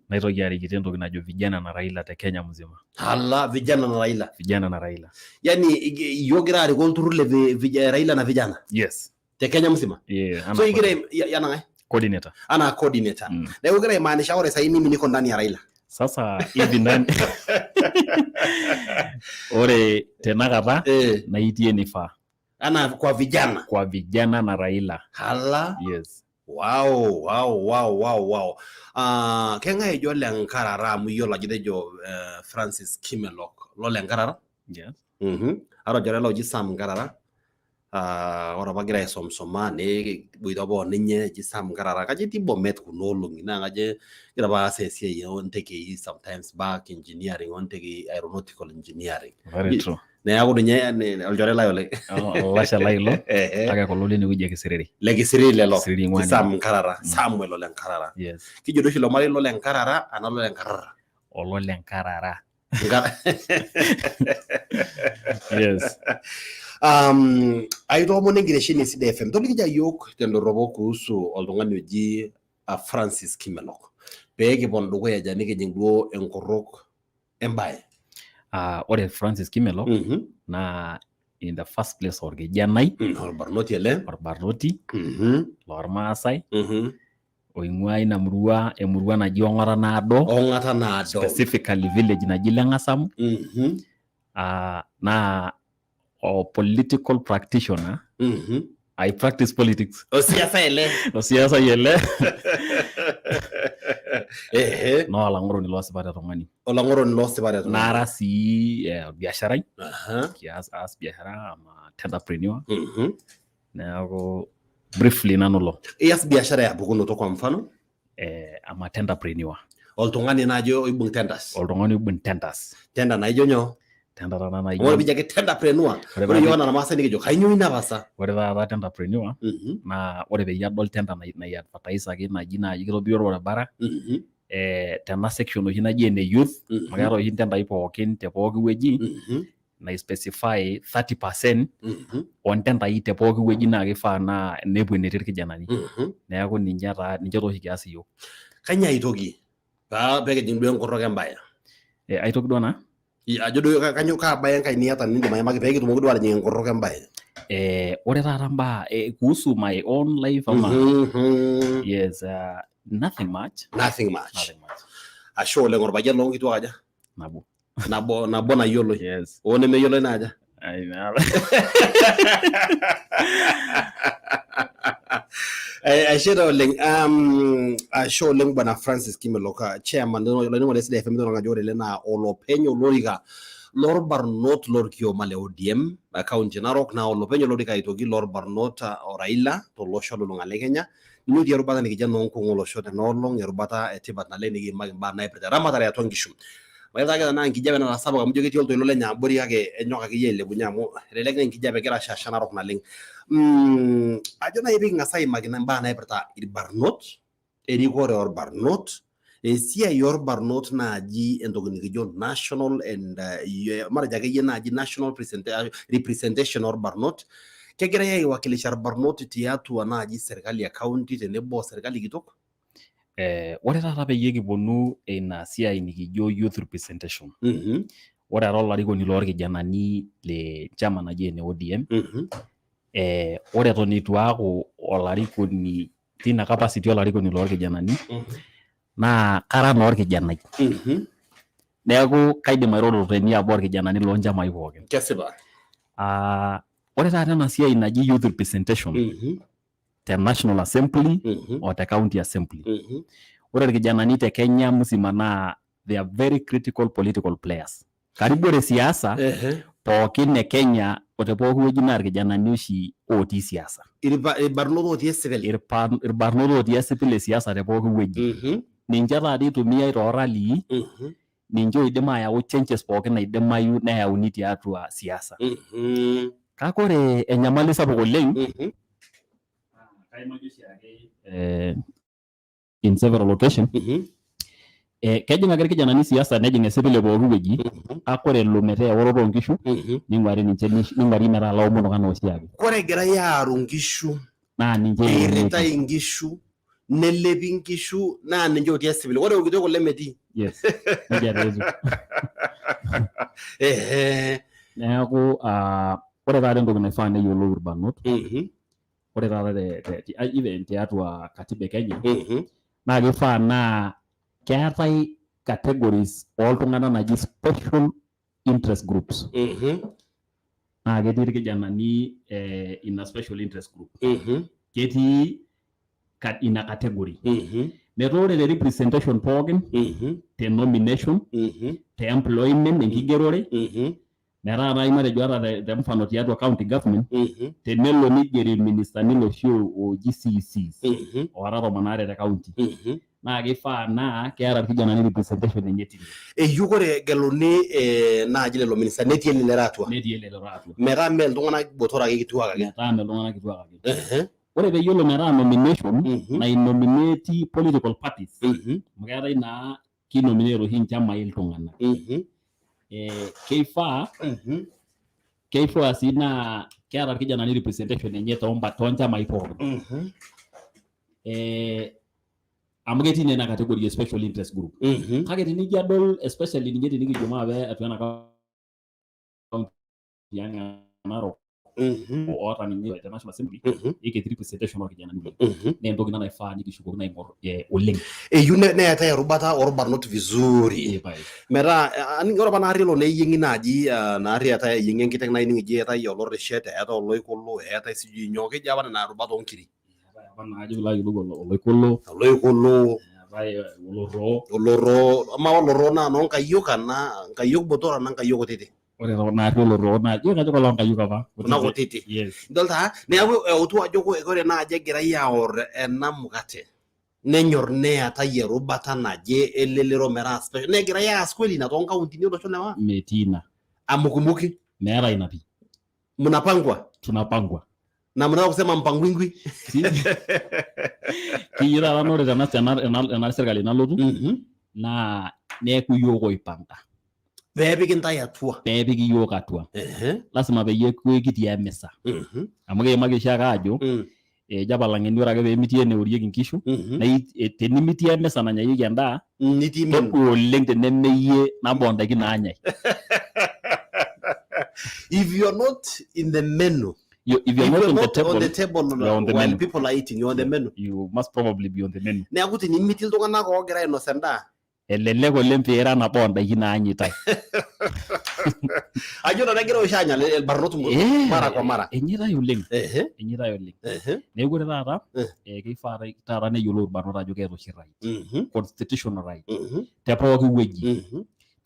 naitoki arikito entoki najo vijana na Raila te Kenya mzima. Hala, vijana na Raila. Vijana na Raila. Yani iyie ogira arikoo olturrur le Raila na vijana? Yes. Te Kenya mzima? Yeah, So ana igira ya nang'ae? coordinator. Ana coordinator. Neeku igira aimaanisha ore sahi mimi niko ndani ya Raila. Sasa hivi ndani ore tenakata na itii enifaa. Ana kwa vijana. Kwa vijana na Raila. Hala. Yes. Wow. Keng'ae ejo ole Nkarara amu iyiolo ajo itejo Francis Kimelok lole Nkarara? Yes. Ata olchore lai oji Sam Nkarara. Ore apa agira aisomsoma nikiboita apa oninye eji Sam Nkarara. Kajo etii Bomet kuna olong'i naa kajo egira apa aas esiai ontekei sometimes back engineering ontekei aeronautical engineering. Very true. Neeku ninye olchore lai oleng. Olashe lai ilo kake kulo lenewueji e Kisiriri. Le Kisiriri lelo. Kisiriri ing'ua Sam ninye. Nkarara. Samuel ole Nkarara. Yes. Kijo duo oshi ilo marei lole Nkarara ana lole Nkarara. Olole Nkarara. Yes. Aitoomon enkitesheni e Sidai FM. Toliki iyiook tendorropo kuhusu oltung'ani oji Francis Kimelok. Pee kipon dukuya aja nikijing duo enkuruk embae. Ore Francis Kimelok naa in the first place orkijanai. Orbarnoti ele. Orbarnoti lormaasai. Oing'ua ina murua emurua naji Ong'ata Naado. Ong'ata Naado. Specifically village naji Leng'asamu. Naa o political practitioner. I practice politics. Osiasa ele. Osiasai ele. Naa olang'oroni loosipa te tung'ani. Olang'oroni loosipa te tung'ani. Nara sii orbiasharai. Kias aas biashara ama tenderpreneur. Neeku briefly nanu ilo. Ias biashara ya pukunoto kwa mfano? Ama tenderpreneur. Oltung'ani naaji oibung tenders. Oltung'ani oibung tenders. Tender naijo nyoo? Tender taata naijo. Ore piijo ake tenderpreneur, ore iyiok anaa irmaasai nikijo kainyoo ina pasa? Ore taata tenderpreneur naa ore peyie adol tender nai-advertisaki naji naaji kitobiri orbaribara tena section oshi naji ene youth amu keetae oshi intendai pookin te pooki wueji nai-specify 30% oontendai te pooki wueji naa kifaa naa nepuo enetii irkijanani. Neeku ninche taa ninche taa oshi kias iyiok. Kainyoo aitoki pee kijing duo enkutuk embae? Aitoki duo naa? Ajo duo kainyoo kaa bae enkae niata nindim aimaki pee kitumoki duo atijing enkutuk embae? Ore taata mbaa kuhusu my own life ama yes, nothing much. Nothing much. Nothing much. Ashe oleng. Orpayian loonkituak aja? Nabo. Nabo, nabo nayioloi. Yes. Oo nemeyioloi naa aja? Ai, meeta. Ashe taa oleng. Ashe oleng Bwana Francis Kimelok, chairman olainining'oni le Sidai FM. Idol ajo ore ele naa olopeny olorika lorbarnot lorkioma le ODM county e Narok naa olopeny olorika aitoki lorbarnot o Raila tolosho olulung'a le Kenya. Ninye otii erubata nikijo enoonkung olosho tena olong, erubata etipat naleng nikiimaki imbaa naipirta eramatare atua nkishu. Mayiolo ake tenaa enkijape natasapuk amu ijo ketii oltoilo lenye abori kake enyok akeyie ailepunye amu elelek naa enkijape egira ashaasha Narok naleng. Ajo naaji pee king'as aimaki imbaa naipirta irbarnot, erikore orbarnot, esiai orbarnot naaji entoki nikijo national and matejo akeyie naaji national representation orbarnot. Kegirai aiwakilisha irbarnot tiatua naaji serkali e county tenebo o serkali kitok? Ore taata peyie kiponu ina siai nikijo youth representation, ore ara olarikoni lorkijanani le chama naji ene ODM, ore eton eitu aaku olarikoni tina capacity olarikoni lorkijanani, naa kara naa orkijanai, neeku kaidim airoro teniaba orkijanani loonchamai pookin. Kesipa. Ore taata ena siai naji youth representation te National Assembly o te County Assembly, ore irkijanani te Kenya musima naa they are very critical political players. Karibu ore siasa pookin e Kenya o te pooki wueji naa irkijanani oshi otii siasa. Irbarnot otii esipil. Irbarnot otii esipil e siasa te pooki wueji. Ninche taata itumiai tooralii, ninche oidim ayau changes pookin naidimayu neyauni tiatua siasa. Kake ore enyamali sapuk oleng, in several occasion, kejing ake irkijanani siasa, nejing esipil e pooki wueji, kake ore elo metaa eworoto oonkishu ning'uari ninche, ning'uari metaa ilaomonok anaa oshiake. Kore egirai aaru nkishu, naa ninche eirritai nkishu, nelepi nkishu, naa ninche otii esipil. Ore eokitoi kule metii. Yes, nejia taa etiu. Neeku ore taata entoki naifaa neyiolou irbarnot, ore taata even tiatua katiba e Kenya, naa kifaa naa keetae categories oltung'anak naji special interest groups, naa ketii irkijanani ina special interest group, ketii ina category, metaa ore te representation pookin, te nomination, te employment, enkigerore, metaa naaji matejo ata te mfano tiatua county government, tenelo nigeri irministani loshi ooji CECs oora 12 te county, naa kifaa naa keeta irkijanani representation enye tine. Eyieu ore egeluni naaji lelo ministani netii elelero atua. Netii elelero atua. Metaa mee iltung'anak botor ake, kituak ake. Metaa mee iltung'anak kituak ake. Ore peyiolo metaa nomination nainominati political parties, amu keetae naa kinominate oshi inchamai iltung'anak, keifaa sii naa keeta irkijanani representation enye toonchamai pookin, amu ketii naa ina category e special interest group. Kake tenijo adol, especially ninye tenikijo maape atua ena county ang e Narok oota ninye te National Assembly, eketii representation orkijanani oleng. Naa entoki ina naifaa nikishukokino aing'or oleng. Eyieu neetae erubata orbarnot vizuri metaa ore apa naarri elo neyieng'i naaji, naarri eetae eyieng'i enkiteng naa ining eji eetae olorishet, eetae oloikolo, eetae sijui nyoo, keji apa nena rubat oonkiri. Apa naa ajo piilo ayiolou oloikolo. Oloikolo. Eetae olorroo. Olorroo. Amaa olorroo naa noonkayiok anaa nkayiok botor anaa nkayiok kutitik? Ore naarri olorroo naa kajo koloo nkayiok apa. Kuna kutitik. Yes. Idol taa, neeku eutu ajo ore naaji egirai aor ena mukate nenyor neetae erubata naje elelero metaa special, negirai aas kweli ina toonkauntini olosho le maa? Metii ina. Amukumbuki. Meetae ina pii. Mnapangwa. Tunapangwa. Na mnataka kusema mpangwingwi. Kiyieu taata naa ore tena serkali nalotu naa neeku iyiok oipanga. Peepiki intae atua. Peepiki iyiok atua. Lasima peyie eeku ekitii emisa. Amu kiimaki oshiake aajo ejo apa ilang'eni ore ake pee mitii eneorieki inkishu, naa tenimitii emisa nanyayieki endaa, todua oleng tenemeyie nabo oondaiki naanyai. If you are not in the menu, if you are not on the table, on the table you are on the while menu. People are eating, you are on the menu. You must probably be on the menu. Neeku tenimitii iltung'anak oogira ainos endaa, elelek oleng pee ira nabo oondaiki naanyitae. Ajo nanu egira oshi aanya irbarnot mara kwa mara. Enyitae oleng. Enyitae oleng. Neeku ore taata keifaa taata neyiolou irbarnot ajo keeta oshi right, constitutional right, te pooki wueji.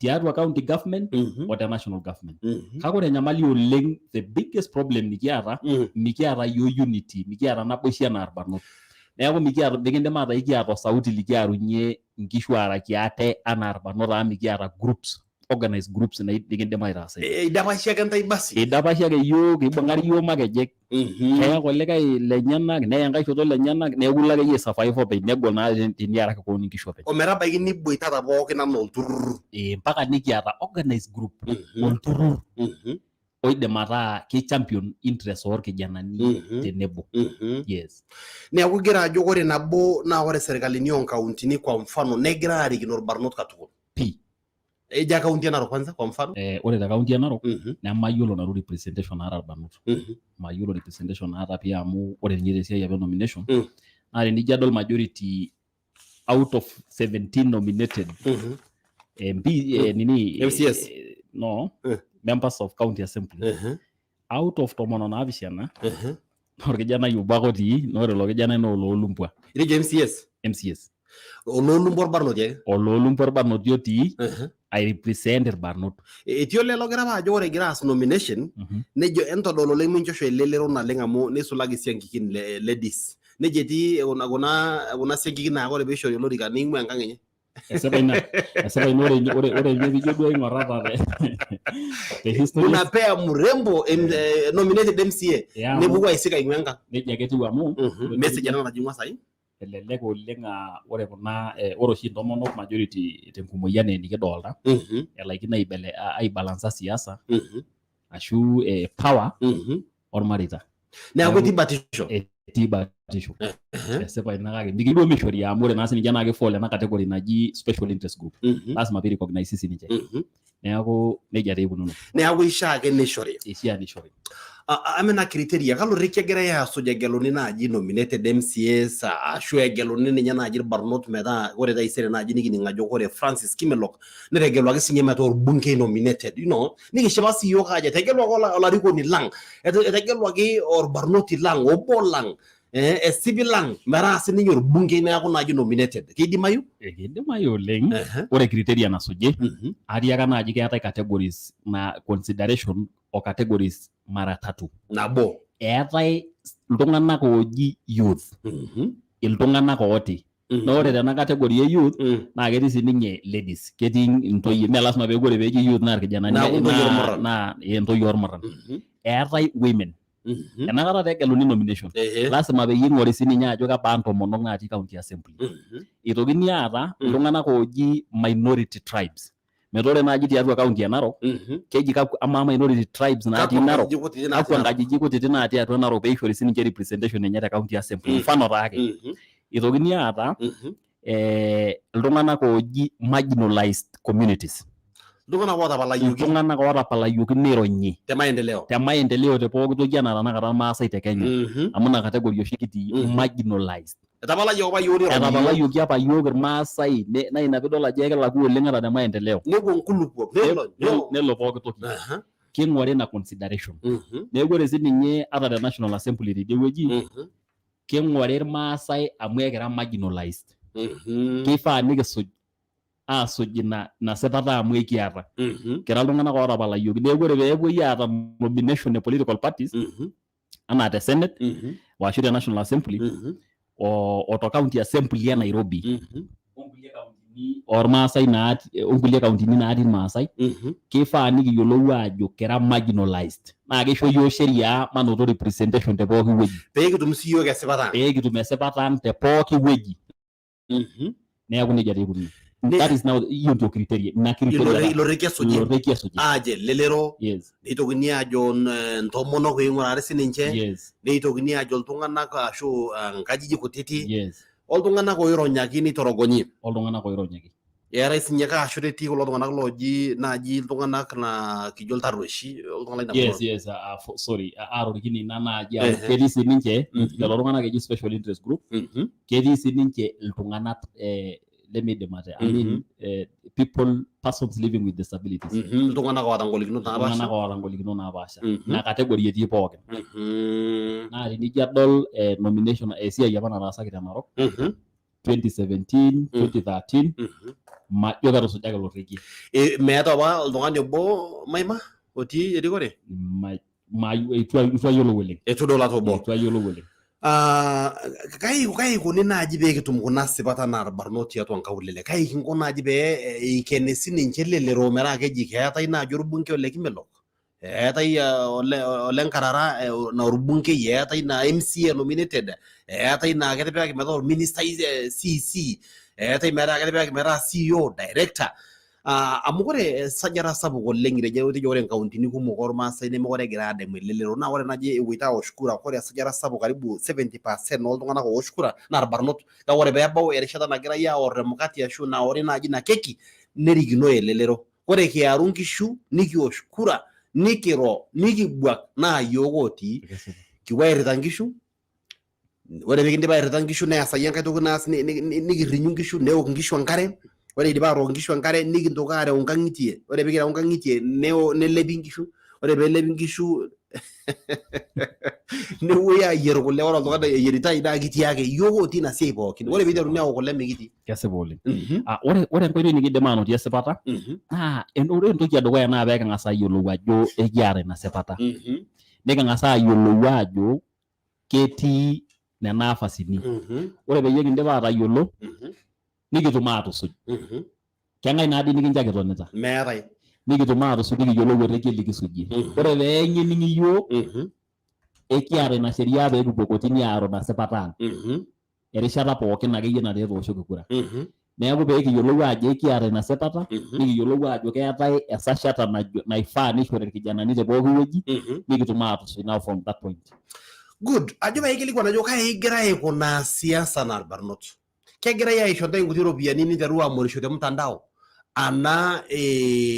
Tiatua county government o te national government. Kake ore enyamali oleng, the biggest problem nikiata, mikiata yiok unity, mikiata naboisho enaa irbarnot. Neeku mikiata, mikindim ataa ikiata osauti likiarunye inkishu aaraki ate anaa irbarnot amu mikiata groups, organized groups nikindim aitaasa ina. Eidapashi ake ntae basi. Eidapashi ake yiok, eibung'ari yiok makejek. Keya kulikae lenyenak, neya enkae shoto lenyenak, neeku ilo akeyie aisurvive openy, negol naa teniaraki koon inkishu openy. Ometabaiki niboitata pookin anaa olturrur. Mpaka nikiata organized group, olturrur oidim ataa ki champion interest orkijanani tenebo. Yes. Neeku igira ajo ore nabo naa ore serikalini oonkauntini kwa mfano negira aarikino irbarnot katukul. Pii. Eja kaunti e Narok kwanza kwa mfano. Ore te kaunti e Narok nemayiolo nanu representation naata irbarnot. Mayiolo representation naata pii amu ore ninye tesiai apa e nomination naa tenijo adol majority out of 17 nominated MP nini MCS. No, members of county assembly, out of 17 naa orkijanai obo ake otii, naa ore ilo kijanai naa oloolumbwa. Itejo MCS? MCS. Oloolumbwa orbarnoti ake? Oloolumbwa orbarnoti otii, I represent irbarnot. Etii olee logira apa ajo ore egira aas nomination nejo entodol oleng minchosho elelero naleng amu neisulaki isiankikin ladies. Nejo etii kuna siankikin naa ore peishori olorika neing'ua enkang enye. Esipa ina. Esipa ina, ore ninye piijo duo aing'or ata te history. Unapea murembo nominated MCA nepuku aisik aing'ua enkang. Nejia ake etiu amu Message ena najing'ua sahi. Elelek oleng aa ore kuna ore oshi intomonok majority tenkumoi enaa enikidolta elaikino aibalansa siasa ashu power ormareita. Neeku etii batisho. Etii batisho. Esipa ina, kake mikiduo mishori amu ore naa sininche naa kifall ena category naji special interest group. Lazima pee recognize sininche. Neeku nejia taa ikununo. Neeku ishaa ake nishori. Ishaa nishori. Ame criteria kalo rekie egirai aasuj egeluni naaji nominated MCAs ashu egeluni ninye naaji irbarnot metaa ore taisere naaji nikining ajo ore Francis Kimelok netegeluaki sinye metaa orbungei nominated, nikishipa sii yiok aajo etegeluaki olarikoni lang, etegeluaki orbarnoti lang, obo lang, esipi lang metaa sininye orbungei neeku naaji nominated. Keidimayu? Kidimayu oleng. Ore criteria nasuji, atiaka naaji keetae categories na consideration o categories mara tatu. Nabo. Eetae iltung'anak ooji youth, iltung'anak ooti. Naa ore tena category e youth naa ketii sininye ladies, ketii intoyie, mee lasima peeku ore peeji youth naa irkijanani. Neeku intoyie ormurran. Naa intoyie ormurran. Eetae women. Enakata tegeluni nomination, lasima peyie ing'ori sininye ajo kebaa intomonok natii county assembly. Itokini aata iltung'anak ooji minority tribes. Metaa ore naaji tiatua county e Narok, keji amaa minority tribes natii Kakwa Narok, nkajijik kutitik natii kakwa Narok? nkajijik kutitik natii atua Narok peishori sininche representation enye te county assembly. Mfano taake. Itokini aata iltung'anak ooji marginalized communities. Iltung'anak ootapalayioki. Iltung'anak ootapalayioki neironyi. Te maendeleo. Te maendeleo te pooki toki enaa tanakata Irmaasai te Kenya. Amu ina category oshi kitii, marginalized. Etapalayioki apa yiok neironyi yiok. Etapalayioki apa yiok Irmaasai, naa ina piidol ajo ekilakua oleng ata te maendeleo. Nepuo nkulupuok, nelo nelo pooki toki. King'ori ina consideration. Neeku ore sininye ata te National Assembly teidie wueji, king'ori Irmaasai amu ekira marginalized. Keifaa nikisuj aasuj ina sipata amu ekiata. Kira iltung'anak ootapalayioki. Neeku ore peepuoi aata nomination e political parties anaa te Senate ashu te National Assembly o te County Assembly e Nairobi ormaasai naati onkulie kauntini natii irmaasai, keifaa nikiyiolou aajo kira marginalized naa keisho yiok sheria manoto representation te pooki wueji. Pee kitum sii yiok esipata ang'. Pee kitum esipata ang' te pooki wueji. Neeku nejia taa ikununo. That is now hiyo ndio criteria. Ina criteria. Ilo rekie esuji. Ilo rekie esuji. Aajo elelero. Yes. Neitokini aajo ntomonok peing'urari sininche. Yes. Neitokini aajo iltung'anak ashu nkajijik kutiti. Yes. Oltung'anak oironyaki neitorogonyi. Oltung'anak oironyaki. Eetae sinye kaa shoto etii kulo tung'anak looji naaji iltung'anak naa kijo iltarrueshi, iltung'anak lina Yes, murua. yes, sorry, atorikine ina naaji amu ketii sininche lelo tung'anak eji special interest group, ketii sininche iltung'anak lemeidim ate, I mean, people, persons living with disabilities. Iltung'anak oota ngolikinot napaasha. Iltung'anak oota ngolikinot napaasha. Ina category etii pookin. Naa tenijo adol nomination esiai apa nataasaki te Narok, 2017 2013 majo ketusujaki ilo rekie. Meeta apa oltung'ani obo maima otii erikore? Eitu ayiolou oleng. Eitu idol ata obo? Eitu ayiolou oleng. Ah, kai ikoni naaji pee kitum kuna sipat anaa irbarnot tiatua nkaulele? Kai kinko naaji pee eikeni sininche elelero metaa keji keetae naaji orbungei ole Kimelok, eetae ole Nkarara naa orbungei, eetae naa MCA nominated, eetae naa ketipikaki metaa orministai CC, eetae metaa ketipikaki metaa CEO director. Ah, amu ore esajata sapuk oleng itejo ore nkauntini kumok ormaasai nemekure egira adamu elelero naa ore naaji ewoita aosh kura ore esajata sapuk karibu 70% oltung'anak oosh kura naa irbarnot kake ore peebau erishata nagirai aor emukate ashu naori naaji ina keki nerikino elelero. Ore kiaru nkishu nikiosh kura nikiro nikibuak naa iyiook otii. Kipuo airrita nkishu ore pee kindip airrita nkishu neesayu enkae toki naas nikirrinyu nkishu neok nkishu enkare ore kidipa atook nkishu enkare nikintoki areu nkang'itie ore pee kireu nkang'itie nelepi nkishu ore pee elepi nkishu nepuoi ayier kule ore oltung'ani oyieritai naa kitii ake iyiook otii ina siai pookin ore piiteruni aok kule mikitii. Kesipa oleng. Ah, ore enkoitoi nikiindim aanotie esipata naa ore entoki edukuya naa pee king'as ayiolou ajo ekiata ina sipata. Niking'as ayiolou ajo ketii nena afasini. Ore peyie kindip aatayiolo nikitum aatusuj. Keng'ae naa dii nikincho kitonita? Meetae. Nikitum aatusuj nikiyiolou orekie likisujie. Ore pee ening'i iyiook ekiata ina sheria pee kipuo kotini aaru ina sipata ang. Erishata pookin akeyie nataa etooshoki kura. Neeku pee kiyiolou aajo ekiata ina sipata, nikiyiolou aajo keetae esashata naifaa nishori irkijanani te pooki wueji, nikitum aatusuj now from that point. Good. Ajo paikilikuan ajo kai igira aikunaa siasa naa irbarnot? Kegirai aisho ntae nkuti ropiyiani ninteru amorisho te mtandao anaa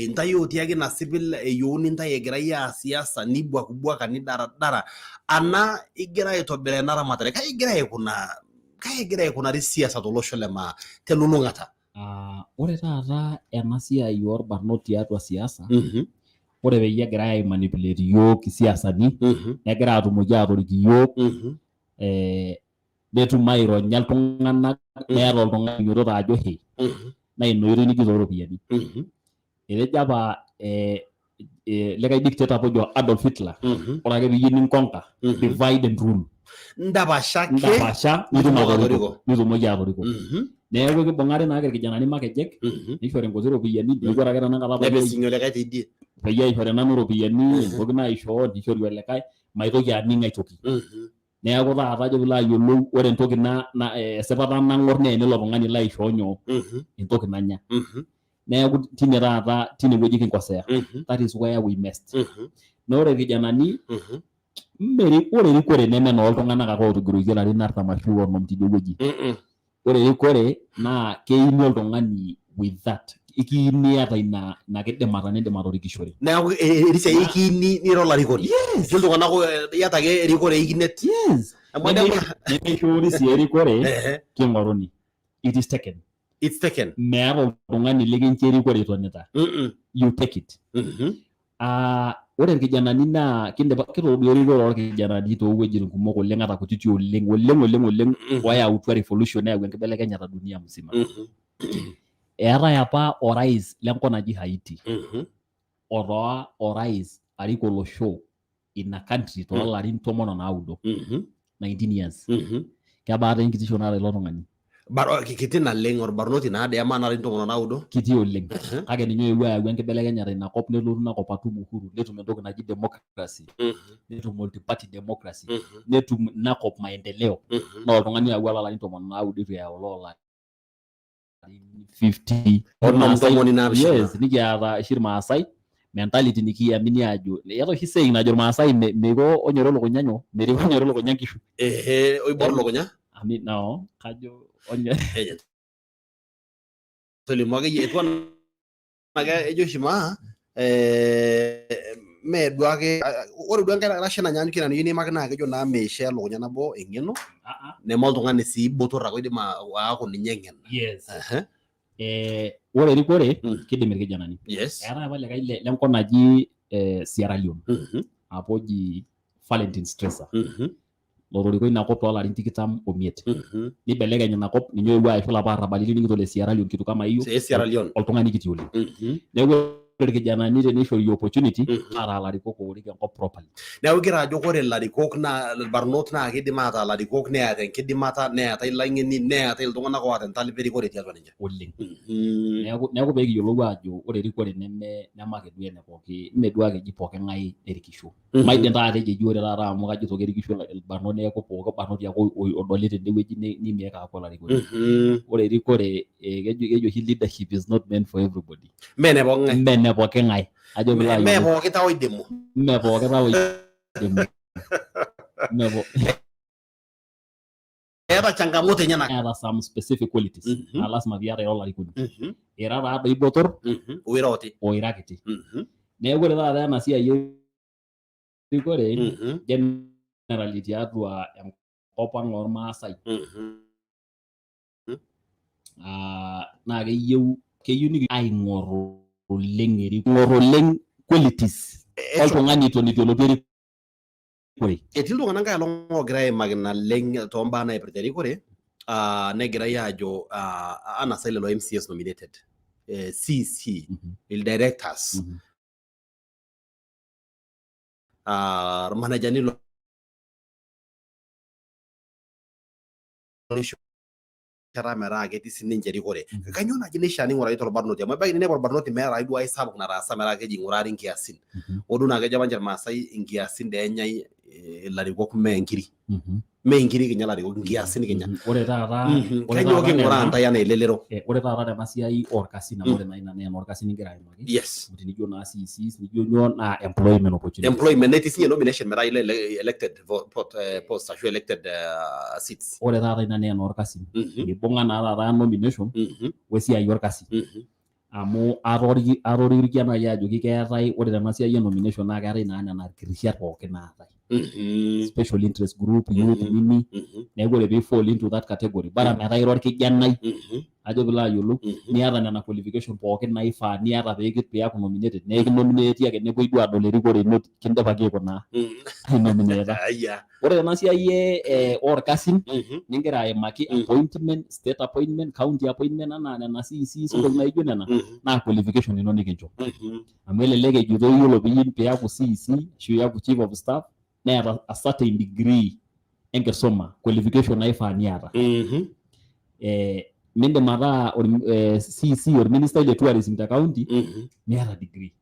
ntae otii ake ina sipil eyieuni ntae egirai aas siasa nibuakbuaka nidaradara anaa igira aitobiraa ena ramatare? Kai igira aikunaa, kai egira aikunari siasa tolosho le maa telulung'ata? Ah, ore taata ena siai orbarnot tiatua siasa, ore peyie egirai aimanipulate iyiook isiasani, negira atumoki aatorik iyiook, netum aironya iltung'anak meeta oltung'ani oinyototo ajo he naa ina oitoi nijito oropiyiani. Etejo apa likae dictator apa ojo Adolf Hitler, ore ake piiyieu ninkonka, divide and rule. Ndapasha ake Ndapasha nitum nitumoki atoriko, atoriko. nitumoki atoriko. Neeku kibung'ari naake irkijanani makejek, nishori nkuti ropiyiani, neeku ore ake tenakata Nepising'i olikae teidie. peyie aishori nanu iropiyiani, entoki naishoo, nishori olikae, maitoki aning aitoki. Neeku taata ajo piilo ayiolou ore entoki na, na esipata nang'or naa enilo tung'ani laishoo nyoo entoki nanya. Neeku tine taata tine wueji kinkosea. That is where we messed. Naa ore irkijanani mmeri ore erikore neme enooltung'anak ake ootigiroitie ilarin artam ashu onom tidie wueji. Ore erikore naa keini oltung'ani with that ikiini iyata ina ina kidimata nindim atorikishore. Neeku erisiai ikiini nira olarikoni. Yes. Etii iltung'anak iyata ake erikore ikinet. Yes. Amu adamu Nemeishoori sii erikore king'oruni. It is taken. It's taken. Meeta oltung'ani likincho erikore itonita. You take it. Ah, ore irkijanani naa kindipa kitodua erikore orkijanani toowuejitin kumok oleng ata kutiti oleng oleng oleng oleng oyautua revolution neyau enkibelekenyata dunia mzima. Eetae apa orais lenkop naji Haiti otaa orais arik olosho ina country toolarin 19, 19 years. Kebaa taa enkitisho naata ilo tung'ani? Kiti naleng orbarnoti naa dii amaa ilarin 19. Kiti oleng. Kake ninye oyewuo ayau enkibelekenyata ina kop nelotu ina kop atum uhuru netum entoki naji democracy netum multiparty democracy netum ina kop maendeleo naa oltung'ani oyawua lolarin 19 eitu eyau loo larin 50. Onom 17. Yes, nikiata oshi irmaasai mentality nikiamini aajo eeta oshi saying najo irmaasai meiko onyori elukunya nyoo meriko onyori elukunya nkishu. Ehe, oibor elukunya? Ami no, kajo onyo Tolimu akeyie etiu anaa ejo oshi maa mee duake ore duo enkae rashe nanyaanyukie ina niyieu niimaki naa kejo naa meishaa elukunya nabo eng'eno neme oltung'ani sii botor ake oidim aaku ninye eng'en. Yes. Ehe. Ore erikore kidim irkijanani. Yes. Eetae apa likae lenkop naji Sierra Leone. Apa oji Valentine Strasser. Lotoriko ina kop toolarin 25. Nibelekeny ina kop, ninye oyewuo aishu ilapa arrabali lining'ito le Sierra Leone, kitu kama hiyo. Sierra Leone. Oltung'ani kiti oleng. Neeku ore irkijanani tenishori opportunity ataa ilarikok oorik enkop properly. Neeku igira ajo ore ilarikok naa irbarnot naa kidim ataa ilarikok neeta enkidimata, neetae ilang'eni, neetae iltung'anak oota entalip erikore tiatua ninche. Oleng. Neeku pee kiyiolou aajo ore erikore neme ake duo ene pooki, mme duo ake eji pooki ng'ae erikisho. Maidim taa atejo eji ore taata amu kajito kerikisho irbarnot neeku pooki barnoti ake odoli tenewueji nimieka aaku olarikoni. Ore erikore keji oshi leadership is not meant for everybody. Mme ene pooki ng'ae. Mme ene pooki ng'ae. Ajo piilo Mme ayiolou. pooki tau oidimu. Mme pooki tau oidimu. Mme Eeta changamoto enyenak. Eeta some specific qualities naa lasima piata ira olarikoni. Ira taa doi botor oira oti. Oira kiti. Neeku ore taata ena siai erikore generally tiatua enkop ang ormaasai naa keyieu aing'or oleng aing'or oleng qualities oltung'ani eton eitu elotu erikore. Etii iltung'anak nkae olong oogira aimaki naleng toombaa naipirta erikore, negirai aajo anaa sai lelo MCAs nominated, CC, directors, irmanejani erishata metaa ketii sininche erikore. Kainyoo naaji neishaa ning'urari torbarnoti? Amu ebaiki ninepu orbarnoti meeta ai duo ai sapuk nataasa metaa keji ing'urari inkiasin. Hoo duo naa kejo apa ninche irmaasai inkiasin dee enyai ilarikok mee inkiri. Mee inkiri kinya ilarikok, inkiasin kinya. Ore taata ore Kainyoo taata king'uraa nena- intae anaa elelero? Ore taata tena siai orkasin, amu ore naa ina naa enorkasin ingira aimaki. Amu tenijo naa CECs, nijo nyoo naa employment opportunities. Employment netii sinye nomination metaa ilo elected post ashu elected seats. Ore taata ina naa enorkasin. Mibung'a naa taata nomination wesiai orkasi. Amu atorikia naaji ajoki keetae, ore tena siai e nomination naa keetae naa nena kirishat pookin naatae. Special interest group, youth, nini. Neeku ore pee fall into that category, bara metaa ira orkijanai, ajo piilo ayiolou, niata nena qualification pookin naifaa niata pee piaku nominated, naa ekinomineti ake nepuoi duo adol erikore ino kindipaki aikunaa ainomineta. Ore tena siai orkasin ningira aimaki appointment, state appointment, county appointment anaa nena CECs ntokitin naijo nena, naa qualification ino nikincho. Amu elelek ejito iyiolo piaku CEC ashu iyaku chief of staff neeta a certain degree enkisuma qualification naifaa niata. Mindim ataa CEC orministai le tourism te county miata degree.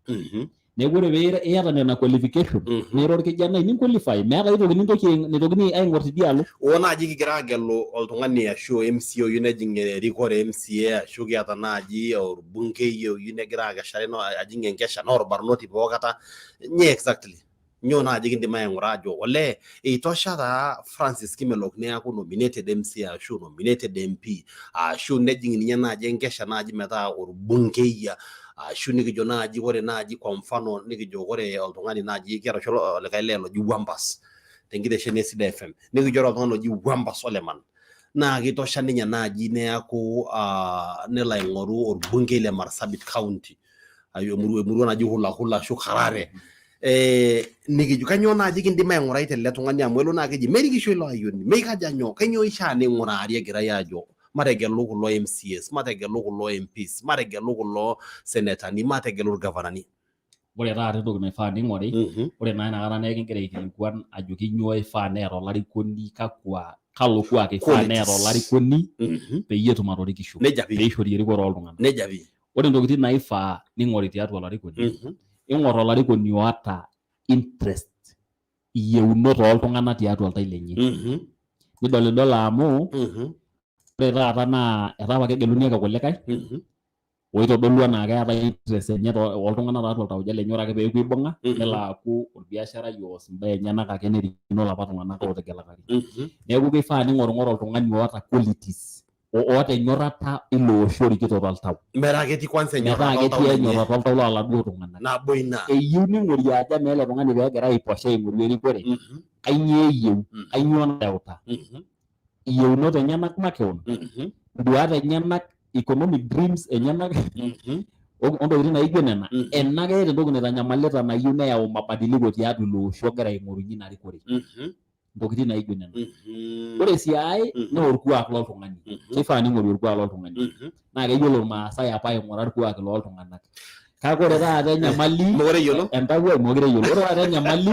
Neeku ore pee iyata nena qualification nira orkijanai ninqualify, meeta aitoki nintoki naitokini aing'or tidialo. Oo naaji kigira aagelu oltung'ani ashu MCA oyieu nejing erikore MCA ashu kiata naaji orbungei oyieu negira akeshare ajing enkesha naa orbarnoti pookata nyoo exactly nyoo naaji kindim aing'ura ajo olee eitosha taa Francis Kimelok neeku nominated MCA ashu nominated MP ashu nejing ninye naaji enkesha naaji metaa orbungei ashu nikijo naaji ore naaji kwa mfano nikijo ore oltung'ani naaji kiata oshi olikae lee loji Wambas tenkitesheni e Sidai FM nikijo ore oltung'ani loji Wambas Oleman naa kitosha ninye naaji neeku nelo aing'oru orbungei le Marsabit County emurua naji Hula Hula ashu Karare. Nikijo kainyoo naaji kindim aing'urai tele tung'ani amu elo naa keji merikisho ilo ayioni meikaja nyoo kainyoo ishaa ning'urari egirai aajo mategelu kulo MCAs mategelu kulo MPs mategelu kulo senetani mategelu irgavanani. Ore taata entoki naifaa ning'ori, ore naa inakata naa ekingira aikilikuan ajoki nyoo ifaa neeta olarikoni, kakwa kalo kuak ifaa neeta olarikoni peyie etum atorikisho, pee eishori erikore ooltung'anak. Nejia pii. Ore ntokitin naifaa ning'ori tiatua olarikoni, ing'or olarikoni oata interest, iyieunot ooltung'anak tiatua oltau lenye. Nidolidolo amu ore taata naa etaa apa kegeluni ake kulikae oitodolu anaa keeta interest enye ooltung'anak tiatua oltauja lenye, ore ake peeku eibung'a nelo aaku orbiasharai oos imbaa enyenak ake nerikino ilapa tung'anak ootegelakaki. Neeku keifaa ning'orung'oru oltung'ani oota qualities, oota enyorrata ilo osho orikito toltau. Metaa ketii kwanza Metaa enyorrata oltau ketii lenye. enyorrata oltau loo laduo tung'anak. Nabo ina. Eyieu ning'ori ajo amaa ele tung'ani peegira aiposha aing'oru erikore, kainyoo eyieu, kainyoo nareuta. Iyieunot enyenak makewon, nduat enyenak, economic dreams enyenak, ontokitin naijo nena. Ena keeta entoki naitanyamalita nayieu neyau mabadiliko tiatua ilo osho ogira aing'orunye ina rikore. Ntokitin naijo nena. Ore sii ae naa orkuak loltung'ani. Keifaa ning'ori orkuak loltung'ani. Naa keyiolo Irmaasai apa aing'ura irkuaki loltung'anak. Kake ore taata enyamali Mokure eyiolo? entawuo ai mokure eyiolo. Ore taata enyamali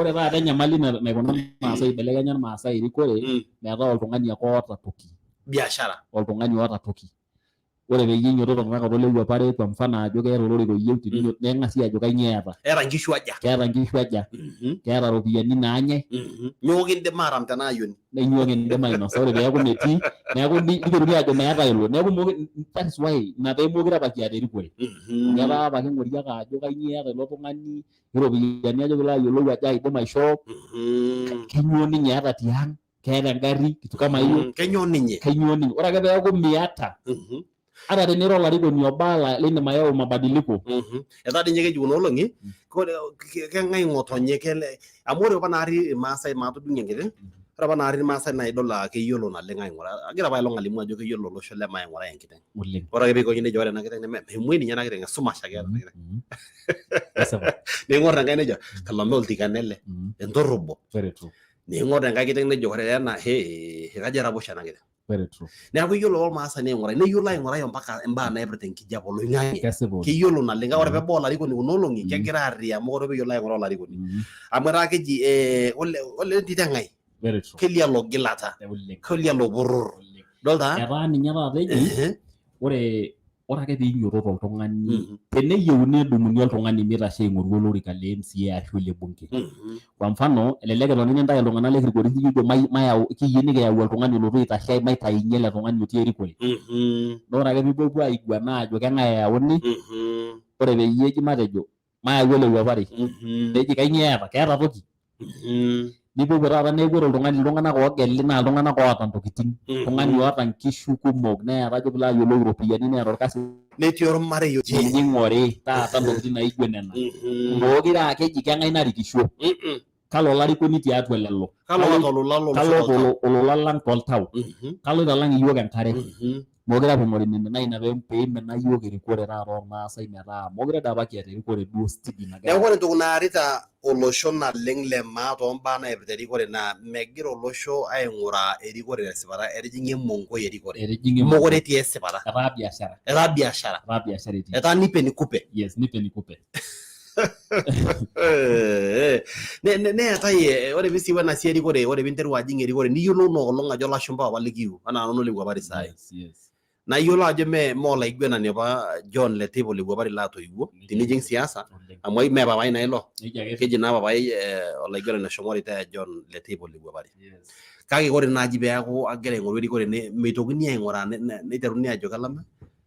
ore taata enyamali naikuna Irmaasai ibelekenya Irmaasai erikore metaa oltung'ani ake oota toki. Biashara. Oltung'ani oota toki. Ore peyie inyototo tenakata olewuapare kwa mfano ajo keeta olorika oyieu neng'asi ajo kainyoo eeta. Eeta nkishu aja? Keeta nkishu aja? Keeta iropiyiani naanyai? Nyoo kindim atam tena ayioni? Nyoo kindim ainosa ore peeku metii neeku niteruni ajo meeta ilo neeku that is why ina pee mokure apa kiata erikore. Amu etaa apa king'ori ake ajo kainyoo eeta ilo tung'ani, iropiyiani ajo piilo ayiolou ajo aidim aishoo, kainyoo ninye eeta tiang'. Keeta engarri kitu kama hiyo. Kenyoo ninye? Kenyoo ninye? Ore ake peeku miata, ata tenira olarikoni oba lindim ayau mabadiliko. Etaa dii ninye keji kuna olong'i keng'ae ng'otonye kele amu ore apa naarri Irmaasai maatudung'o enkiti ore apa naarri Irmaasai naa idol aa keyiolo naleng aing'ura agira apa ailong alimu ajo keyiolo olosho le maa aing'urai enkiteng. Oleng. Ore ake piikoji nejo ore ena kiteng memuoi ninye ena kiteng esumash ake eeta ena kiteng. Ning'or enkae nejo kalome oltikana ele entorrobo. Very true. Ning'or enkae kiteng nejo ore ena hee kajo eraposho ena kiteng. Very true. Neeku iyiolo ormaasani aing'urai neyiolo aing'urai ompaka imbaa naipirta enkijape oloing'ang'e. Kesipa oleng. Keyiolo naleng kake ore peebau olarikoni kuna olong'i kegira aarriya amu ore peeyiolo aing'ura olarikoni. Amu etaa keji ole entito eng'ae? Very true. Kelia logilata? Oleng. Kelia lopurrur? Idolta? Etaa ninye taata eji ore ore ake piinyototo oltung'ani teneyieuni nedumuni oltung'ani mitashe aing'oru olorika le MCA ashu le bunge. Kwa mfano elelek etoni nintae iltung'anak le Kilgoris nijo mayau kiyieu nikiyau oltung'ani olotu aitashe maitayunye ele tung'ani otii erikore. Naa ore ake piipuopuo aiguana ajo keng'ae eyauni, ore peyie eji matejo mayau olowuapari, neji kainyoo eeta, keeta toki? Nipuopuo taata neeku ore oltung'ani iltung'anak oogeli naa iltung'anak oota ntokitin. Oltung'ani oota nkishu kumok neeta ajo piilo ayiolou iropiyiani neeta orkasi. Netii ormarei otii. Ninye ing'ori taata ntokitin naijo nena. Mookire aa keji keng'ae narikisho. Kalo olarikoni tiatua lelo. Kalo oota olola lolosho Kalo oota toltau. olola lang toltau. Kalo oitalang iyiook enkare. Mookure apa ing'ori nena naa ina pee imina iyiook erikore taata ormaasai metaa mookure doi apa kiata erikore duo steady nagira Neeku ore entoki naarita olosho naleng le maa toombaa naipirta erikore naa megira olosho aing'uraa erikore tesipata, etijing'a emonkoi erikore. Etijing'a Mokure etii esipata. Etaa biashara. Etaa biashara. Etaa biashara etii. Etaa nipe nikupe. Yes, nipe nikupe. Neetae ore piisiu ena siai erikore, ore piinteru ajing erikore niyiolou ina olong ajo ilashumba apa likiu anaa nanu olewuapari saai. Naa iyiolou ajo mee olaiguenani apa John Leteipa olewuapari laatoiwuo tinijing siasa amu mee papai naa ilo. Keji naa papai olaiguenani oshomo retire John Leteipa olewuapari. Kake ore naaji peeku agira aing'oru erikore meitokini aing'uraa neiteruni ajo kelama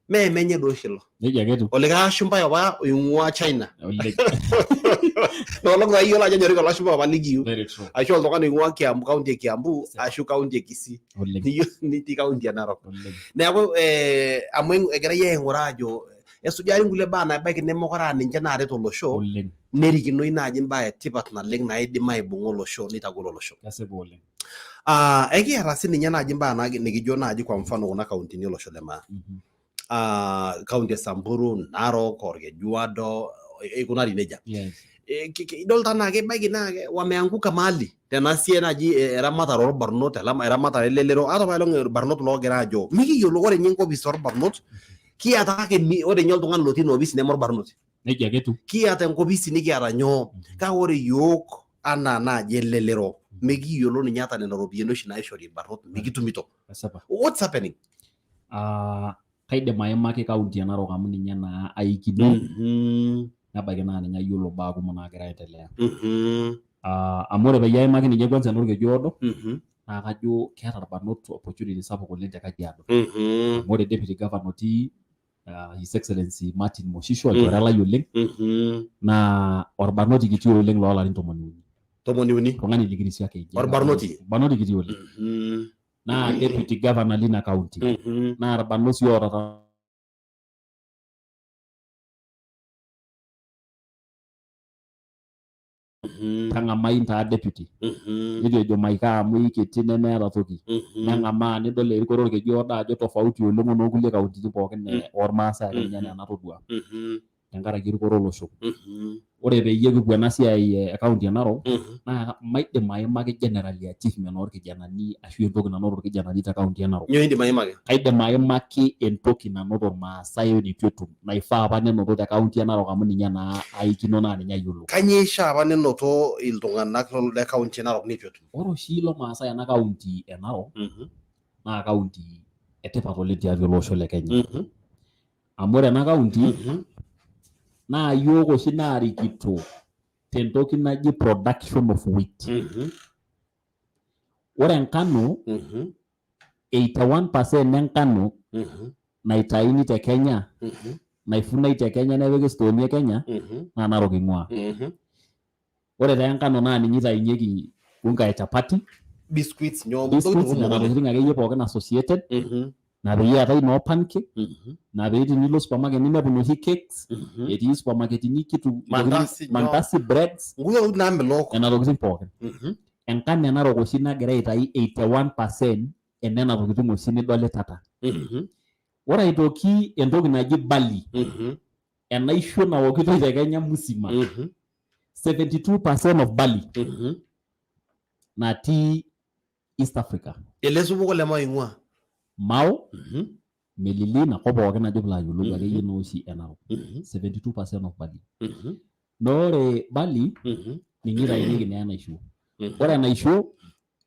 mee menye duo oshi ilo. Nejia ake etiu. Olikae ashumpai apa oing'ua China. Oleng. Ina olong taa iyiolo ajo enyoriki olashumpai apa likiu. Very true. Ashu oltung'ani oing'ua Kiambu, kaunti e Kiambu ashu kaunti e Kisii. Oleng. Nitii kaunti e Narok. Neeku amu egirai aing'uraa ajo esujari nkulie baa nabaiki nemekure aa ninche naaret olosho nerikinoi naaji imbaa e tipat naleng naidim aibung'a olosho neitagol olosho. Kesipa oleng. Ekiata sininye naaji imbaa nikijo naaji kwa mfano kuna kauntini olosho le maa. Kaunti e Samburu, Narok, Olkejuado, eikunari nejia. Yes. Idol taa naa kebaiki naa wameanguka mahali tena siai naaji eramatare orbarnot, eramatare elelero, ata apaelong irbarnot loogira aajo mikiyiolo ore ninye enkopis orbarnot kiata kake ore ninye oltung'ani lotii ina opisi neme orbarnoti. Nejia ake etiu. Kiata enkopisi nikiata nyoo, kake ore iyiook anaa naaji elelero mikiyiolo ninye ata nena ropiyiani oshi naishori irbarnot mikitumito. Kesipa. What's happening? Kaidim aimaki kaunti e Narok amu ninye naa aikino. Nebaiki naa ninye ayiolo baa kumok naagira aendelea. Amu ore peyie aimaki ninye kwanza enorkeju oodo naa kajo keeta irbarnot opportunity sapuk oleng te Kajiado. Amu ore deputy governor otii His Excellency Martin Moshisho olchore lai oleng naa orbarnoti kiti oleng loolarin 30. 30. Oltung'ani likirisio ake. Orbarnoti. Orbarnoti kiti oleng. Naa deputy governor lina county. Naa irbarnot sii oota tang'amai intaa deputy. Neitu ejo maikaa amu ikiti nemeeta toki. Neng'amaa nidol erikore orkeju oodo ajo tofauti oleng onoo kulie kauntini pookin ormaasai ake ninye enaa enatodua. Tenkaraki erikore olosho. Ore peyie kipuo ena siai e county e Narok naa maidim aimaki generally achievement orkijanani ashu entoki nanoto irkijanani te county e Narok. Nyoo indim aimaki? Kaidim aimaki entoki nanoto irmaasai weneitu etum naifaa apa nenoto te county e Narok amu ninye naa aikino naa ninye ayiolo. Kanyoo eishaa apa nenoto iltung'anak le county e Narok neitu etum? Ore oshi ilo maasai ena county e Narok naa county etipat oleng tiatua ele osho le Kenya. Amu ore ena county naa iyiok oshi naarikito tentoki naji production of wheat. Ore enkano 81% enkano naitayuni te Kenya naifunai te Kenya nepiki stooni e Kenya naa Narok ing'ua. Ore taa enkano naa ninye itayunyieki unga e chapati, biscuits, nyoo, biscuits, ntokitin kumok nena oleng. tokitin akeyie pookin associated na peyie eetae noo pancake na pee tenilo supermarket ninepu inoshi cakes etii supermarketini kitu Mandasi, nyoo. mandasi breads nkulie tokitin naamelok nena tokitin pookin. Enkano e Narok oshi nagira aitayu 81% enena tokitin oshi nidolitata. Ore aitoki entoki naji barley, enaisho naokitoi te Kenya musima, 72% of barley natii East Africa. Ele supuko le Mao ing'ua. Mao, Melili inakop pookin ajo piilo ayiolou akeyie naa oshi e Narok. 72% of barley. Naa ore barley ninye itayunyieki naa enaisho. Ore enaisho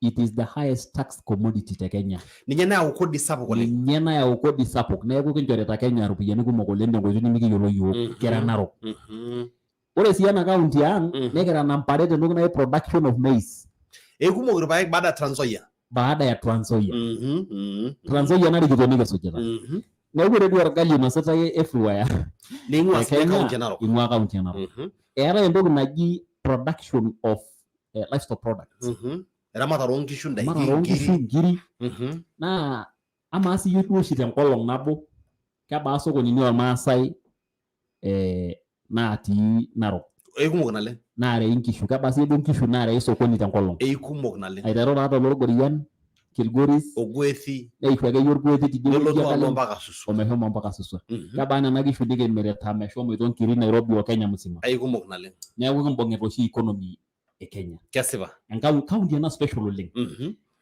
it is the highest tax commodity te Kenya. Ninye nayau kodi sapuk oleng. Ninye nayau kodi sapuk neeku kinchorita Kenya iropiyiani kumok oleng tenkoitoi nimikiyiolo iyiook kira Narok. Ore sii ena county ang nekira namba are tentoki naji production of maize. Eikumok irpaek baada ya Trans Nzoia. Baada ya Trans Nzoia. Trans Nzoia narikito nikisujita. Neeku ore duo orgali oinasitae everywhere Neing'ua te sinye Kenya, county e Narok. ing'ua county e Narok. Eetae entoki naji production of livestock products. Eramatare oonkishu, ndaiki, Eramatare oonkishu, nkiri. nkiri. Naa amaa siyie duo oshi tenkolong nabo kebaa sokonini ormaasai natii Narok? Eikumok naleng. Naarei inkishu, kebaa sii duo nkishu naarei sokoni tenkolong? Eikumok naleng. Aiteru taa tolorgorian, Kilgoris, Ogwethi, neishu akeyie Orgwethi tidie wueji nelotu alo enkalo mpaka Suswa. Omeshomo mpaka Suswa. Kebaa nena kishu nikimirita meshomoito nkiri Nairobi o Kenya musima? Eikumok naleng. Neeku kimbung'ita oshi economy e Kenya. Kesipa. Enkau county ena special oleng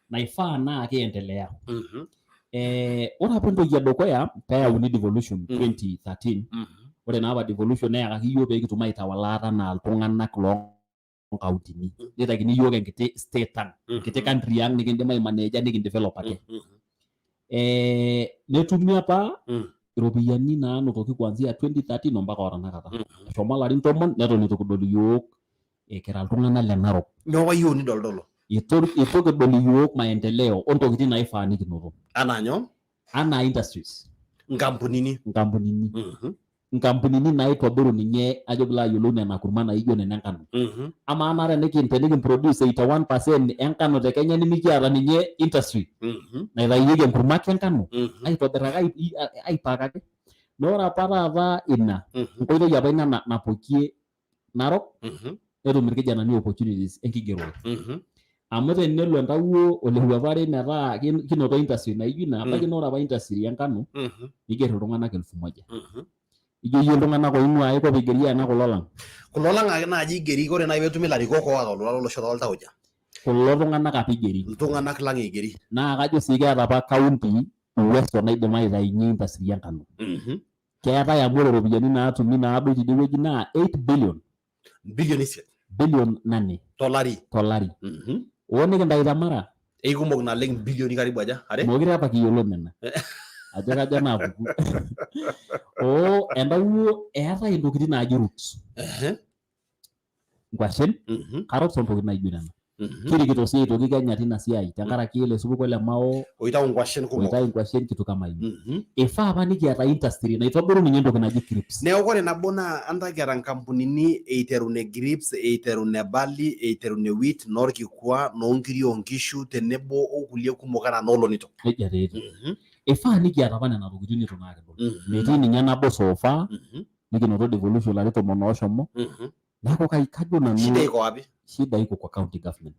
naifaa naa kiendelea. Ore apa entoki edukuya peyauni devolution 2013, ore naa apa devolution neyakaki iyiook pee kitum aitawala ate anaa iltung'anak loo nkauntini. Neitakini iyiook enkiti state ang, enkiti country ang nikindim aimaneja nikindevelop ate. Netumi apa iropiyiani naanotoki kuanzia 2013 ompaka o tanakata. Eshomo ilarin 10 neton eitu kidol iyiook kira iltung'anak le Narok. Nyoo apa iyieu nidoldolo? Eitu kidol iyiook maendeleo ontokitin naifaa nikinoto. Anaa nyoo? Anaa industries. Nkampunini. Nkampunini. Nkampunini naitobiru ninye ajo piilo ayiolou nena kurman naijo nena enkano. Amaa naa tenikin produce 81% enkano te Kenya nimikiata ninye industry naitayieki enkurma ake enkano aitobir ake aipack ake. Naa ore apa taata ina enkoitoi apa ina napokie Narok netum irkijanani opportunities enkigerore. Amu tenelo entawuo olewuapare metaa kinoto industry naijo ina, ebaiki naa ore apa industry enkano neiger iltung'anak 1000. Ijo iyie iltung'anak oing'ua ai kop eigeri ena kulo lang. Kulo lang ake naaji eigeri, ore naaji peetumi ilarikok oota olola lolosho toltauja. Kulo tung'anak apa eigeri. Iltung'anak lang eigeri. Naa kajo sii keeta apa county uwezo naidim aitayunye industry enkano. Keetae amu ore iropiyiani naatumi naadoi tidie wueji naa 8 billion. Bilioni isiet. Bilion 8. Tolari. Tolari. Oo nikintayu te Mara. Eikumok naleng bilioni karibu aja? Are? Mookure apa kiyiolo nena. Ajo kaja naapuku. Oo entawuo eetae intokitin naaji roots. Nkwashen, carrots ontokitin naijo nena. Kirikito sii aitoki Kenya tina siai tenkaraki ele supuko le Mao oitau nkwashen kumok. Oitau nkwashen kitu kama hiyo. Ifaa apa nikiata industry naitobiru ninye entoki naji crisps. Neeku ore nabo naa anta kiata nkampunini eiteru ne grips, eiteru ne barley, eiteru ne wheat, noorkikua, noonkiri oonkishu tenebo okulie kumok anaa noolonito. Nejia taa etiu. Ifaa nikiata apa nena tokitin nitu naa kidol. Metii ninye nabo so far nikinoto devolution ilarin 10 ooshomo. Neeku kajo nanu Shida iko wapi? Shida iko kwa county government.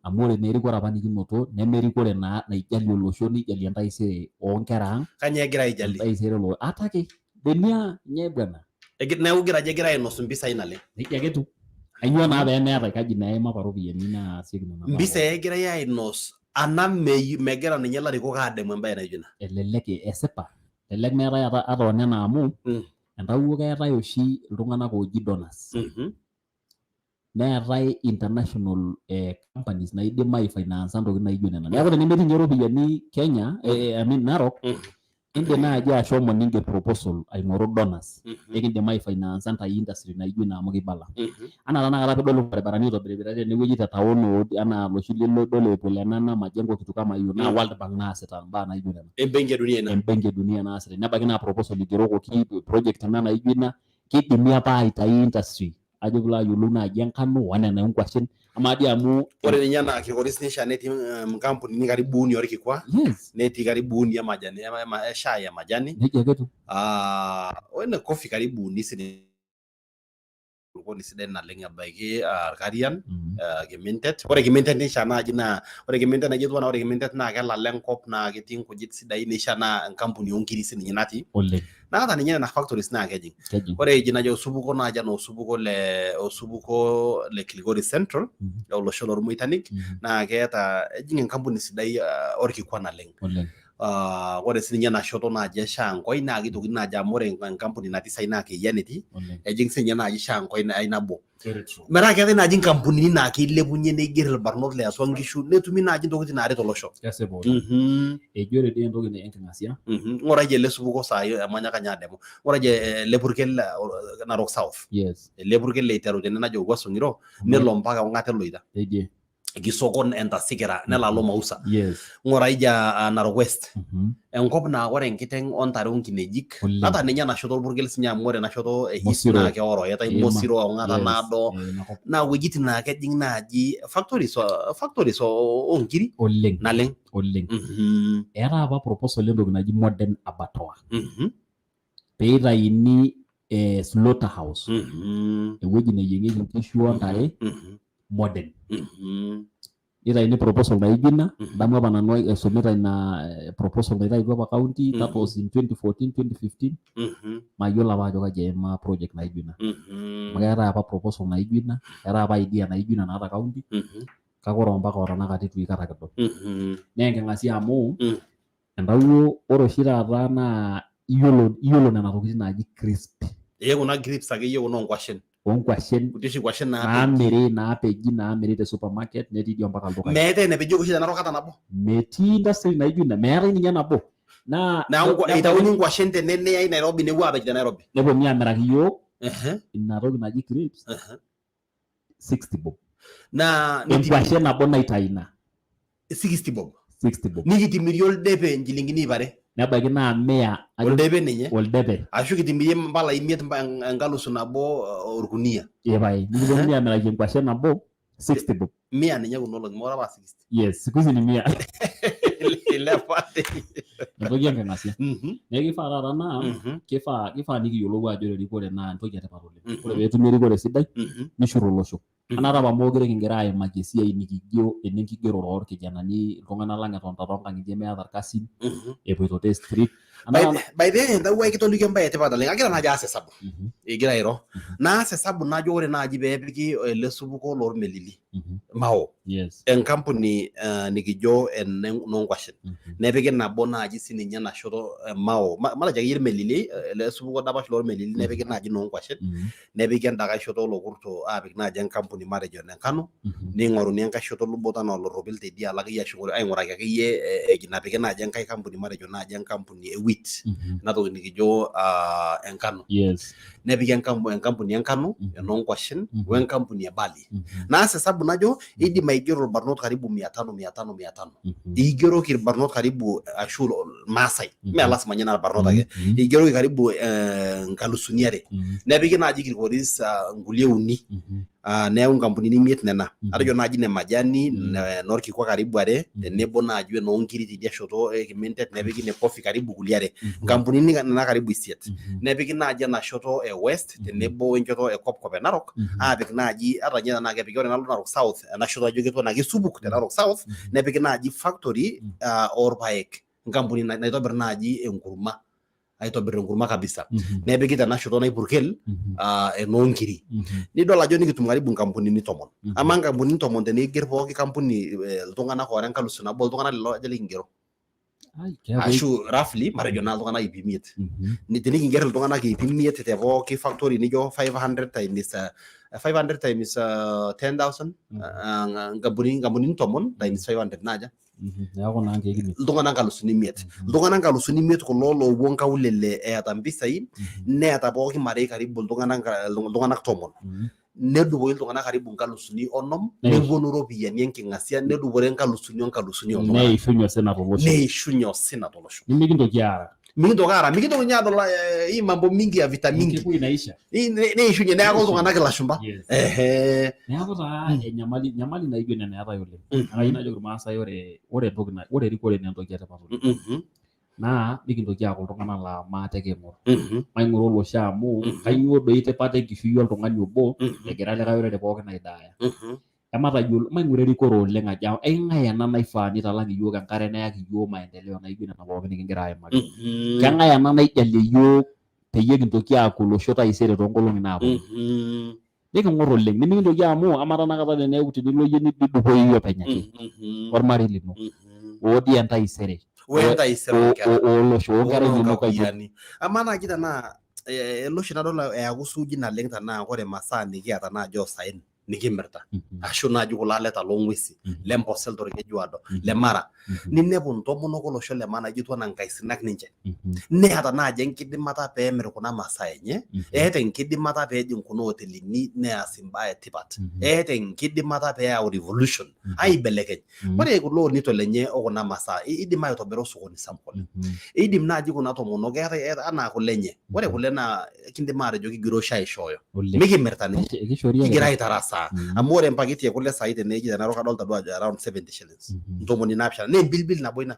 Amu ore naa erikore apa nikinoto nemerikore naa naijalie olosho neijalie entaisere oonkera ang. Kanyoo egira aijalie? Entaisere olo ata ake benia nye bwana. Neeku igira ajo egira ainosu mpisai naleng. Nejia ake etiu. Ainyoo naa pemeetae kaji naa eima apa ropiyiani naasieki nena baa. Mpisai egirai ainos ana megira ninye ilarikok aademu embae naijo ina. Elelek esipa, elelek meetae ata onena amu entawuo keetae oshi iltung'anak ooji donors. Neetae international companies naidim aifinansa ntokitin naijo nena. Neeku tenemetii ninye ropiyiani Kenya, I mean Narok, indim naaji ashomo ninger proposal aing'oru donors nikindim aifinansa ntai industry naijo ina amu keibala. Anaa tanakata piidol irbaribarani oitobiritae tenewueji te town anaa loshi lidol epuo Lenana, Majengo, kitu kama hiyo naa World Bank naasita imbaa naijo nena. Embenki e dunia ina. Embenki e dunia naasita. Nebaiki naa proposal igerokoki project ina naijo ina, keidimi apa aitayu industry ajo piilo ayiolou naaji enkano onena onkuashen amaa dii amu Ore ninye ena Kilgoris nishaa netii nkampunini karibu uni orkikwa. Netii karibu uni e majani e shai e majani. Nejia ake etiu. Ene coffee karibu uni sininye. Enkulukuoni sidai naleng ebaiki Ilkarian, Kimintet. Ore Kimintet nishaa naaji naa ore Kimintet naijo etiu anaa ore Kimintet naa kelala enkop naa ketii nkujit sidain neishaa naa enkampuni oonkiri sininye natii. Oleng. Naa ata ninye nena factories naa kejing. Kejing. Ore eji najo osupuko naaji anaa osupuko le osupuko le Kilgoris Central olosho lormoitanik naa keeta ejing enkampuni sidai orkikwa naleng. Oleng. Ore sininye ena shoto naaji e Shankoi naa kitokini naaji amu ore enkampuni natii sai naa Keyia netii ejing sininye naaji Shankoi ai nabo. Metaa keetae naaji nkampunini naa keilepunye neiger ilbarnot le atua nkishu netumi naaji ntokitin naaret olosho. Kesipa oleng. Eji ore dii entoki enking'asia. Ng'urai ele supuko saai emanyaka ninye ademu. Ng'urai ele purkel Narok South. Ele purkel oiteru tene najo Owuaso Ng'iro nelo mpaka ong'ata eloita. Teidie. Kisokon entasikira nelo alo Mausa. Ng'urai ja Narok West. Enkop naa ore enkiteng ontare onkinejik ata ninye ena shoto orpurkel sinye amu ore ena shoto e East Mosiro. naa keoro eetae Eima. Mosiro ong'ata naado inakop. naa wuejitin naa kejing naaji factories factories oonkiri Oleng. naleng. Oleng. Eetae apa proposal entoki naji modern abattoir. Peitayuni slaughter house. Ewueji neyieng'ieki nkishu ontare modern. Nitayuni proposal naijo ina, adamu apa nanu aisumita ina proposal naitayutuo apa county, that was in 2014, 2015, mayiolo apa ajo kaji eima project naijo ina. Amu keetae apa proposal naijo ina, keetae apa idea naijo ina naata county, kake ore ompaka otanakata eitu aikata kidol. Naa enking'asia amu entawuo ore oshi taata naa iyiolo iyiolo nena tokitin naaji crisp. Ee kuna crisps akeyie kuna oonkwashen. Oonkwashen. Kuti oshi kwashen naapeji. Naamiri naapeji naamiri te supermarket netii dii ompaka ildukai. Meetae enapejieki oshi te Narok ata nabo? Metii industry naijo ina, meetae ninye nabo. Naa Neeku eitauni nkwashen tene neyai Nairobi nepuo aapej te Nairobi. Neponunui aamiraki iyiook ina toki naji crisps 60 bob. Naa enkwashe nabo naitayu ina. 60 bob. 60 bob. Nikitimirie oldepe inchilingini 200. Nebaiki naa mia. Oldepe ninye. Oldepe. Ashu kitimirie mpala imiet enkalusu nabo orkunia. Ee pae. Nikiponunui aamiraki enkwashe nabo 60 bob. Mia ninye kuna olong'i mokure apa aa 60. Yes, siku hizi ni mia. Ilepa. Entoki enking'asia. Neeku kifaa taata naa kifaa nikiyiolou ajo ore erikore naa entoki etipat oleng. Ore peetumi erikore sidai nishur olosho. Anaa apa mookure kigira aimaki esiai nikijo enenkigerore orkijanani iltung'anak lang etonita toonkang'itie meeta irkasin epoito te street. By the way, entawuo ai kitolikio embae etipat oleng. Agira naaji aas esabu igira airo. Naas esabu najo ore naaji peepiki ele supuko lormelili Mao enkampuni nikijo enonkwashen nepiki nabo naaji sininye ena shoto Mao matejo akeyie irmelili ele supuko dapash lormelili nepiki naaji inoonkwashen nepiki enda kae shoto olokurto aapik naaji enkampuni matejo ene nkano neing'oruni enkae shoto luboto anaa olorropil teidialo akeyie ashu aing'uraki akeyie eji napiki naaji enkae kampuni matejo naaji enkampuni e wheat ena toki nikijo enkano nepiki enkampuni enkano enoonkwashen wenkampuni e barley naas esabu najo eidim aigero irbarnot karibu mia tano mia tano mia tano eigeroki irbarnot karibu ashu irmaasai mee lasima ninye naa irbarnot ake eigeroki karibu nkalusuni are nepiki naaji Kilgoris nkulie uni neeku nkampunini imiet nena atejo naaji ine majani norkikwa karibu are tenebo naaji wenoonkiri tidia shoto e Kimintet nepiki ine coffee karibu kulie are nkampunini nena karibu isiet nepiki naaji ena shoto e West tenebo wenchoto e Kopkop e Narok aapik naaji ata ninye tenaa kepiki ore enalo Narok South ena shoto ajo ketiu anaa kesupuk te Narok South nepiki naaji factory orpaek enkampuni naitobir naaji enkurma. Aitobir enkurma kabisa nepiki tena shoto naipurkel enoonkiri, nidol ajo nikitum karibu nkampunini 10. Amaa nkampunini 10 teniger pooki kampuni iltung'anak oora 1,000, iltung'anak lelo aja likingero? Ashu roughly matejo naa iltung'anak 500. Tenikinger iltung'anak 500 te pooki factory, nijo 500 times 500 times 10,000, nkampunini 10 times 500 naaja? Neeku naa 5,000. Iltung'anak 5,000. Iltung'anak 5,000 kulo loopuo nkaulele eeta mpisai, neeta pooki marei karibu iltung'anak 10, nedupoki iltung'anak karibu 40,000, neponu iropiyiani enking'asia, nedupore nkalusuni onkalusuni oltung'anak. Neishunye osina tolosho. Neishunye osina tolosho. Nimikintoki aara. Mikintoki aara, mikintoki ninye adol hii mambo mingi ya vita mingi. Kepuoi inaisha. Neishunye neeku iltung'anak ilashumba. Ehe. Neeku taa enyamali, nyamali naijo nena eetae oleng. Naa kayieu najoki irmaasai, ore entoki ore erikore naa entoki etipat oleng. Naa mikintoki aaku iltung'anak laa maate king'or. Maing'ura olosho amu kainyoo doi tipat enkishui oltung'ani obo egira likae orere pookin aidaaya. Ematayiolo, maing'ura erikore oleng ajo aing'ae ena naifaa nitalang iyiook enkare neyaki iyiook maendeleo naijo nena pookin nikingira aimaki. Keng'ae ena naijalie iyiook peyie kintoki aaku olosho taisere toonkolong'i naaponu. Niking'or oleng, nimikintoki amu amaa tanakata teneeku tenilo iyie nidupoyu iyie openy ake ormarei lino oodii entaisere Wentaisere oonkera. Olosho oonkera inonok aitoki. Oonkakuyiani. Amaa naaji tenaa elo oshi nadol eeku suuji naleng tenaa ore masaa nikiata naaji oosaen nikimirta ashu naaji kulo aleta loong'uesi lemposel torkejuado le Mara, ninepu intomonok olosho le Maa naijo etiu anaa nkaisinak ninche, neeta naaji enkidimata peemir kuna masaa enye, eeta enkidimata peejing kuna otelini neas imbaa etipat, eeta enkidimata peeyau revolution aibelekeny. Ore kulo onito lenye okuna masaa idim aitobira osokoni sapuk oleng. Idim naaji kuna tomonok eeta anaa kule enye, ore kule naa kindim atejo kigira oshi aishooyo, mikimirta ninche, kigira aitarasaa, amu ore empakiti e kule saai teneji te Narok adolta duo ajo around 70 shillings, 70, naa embilbil nabo ina.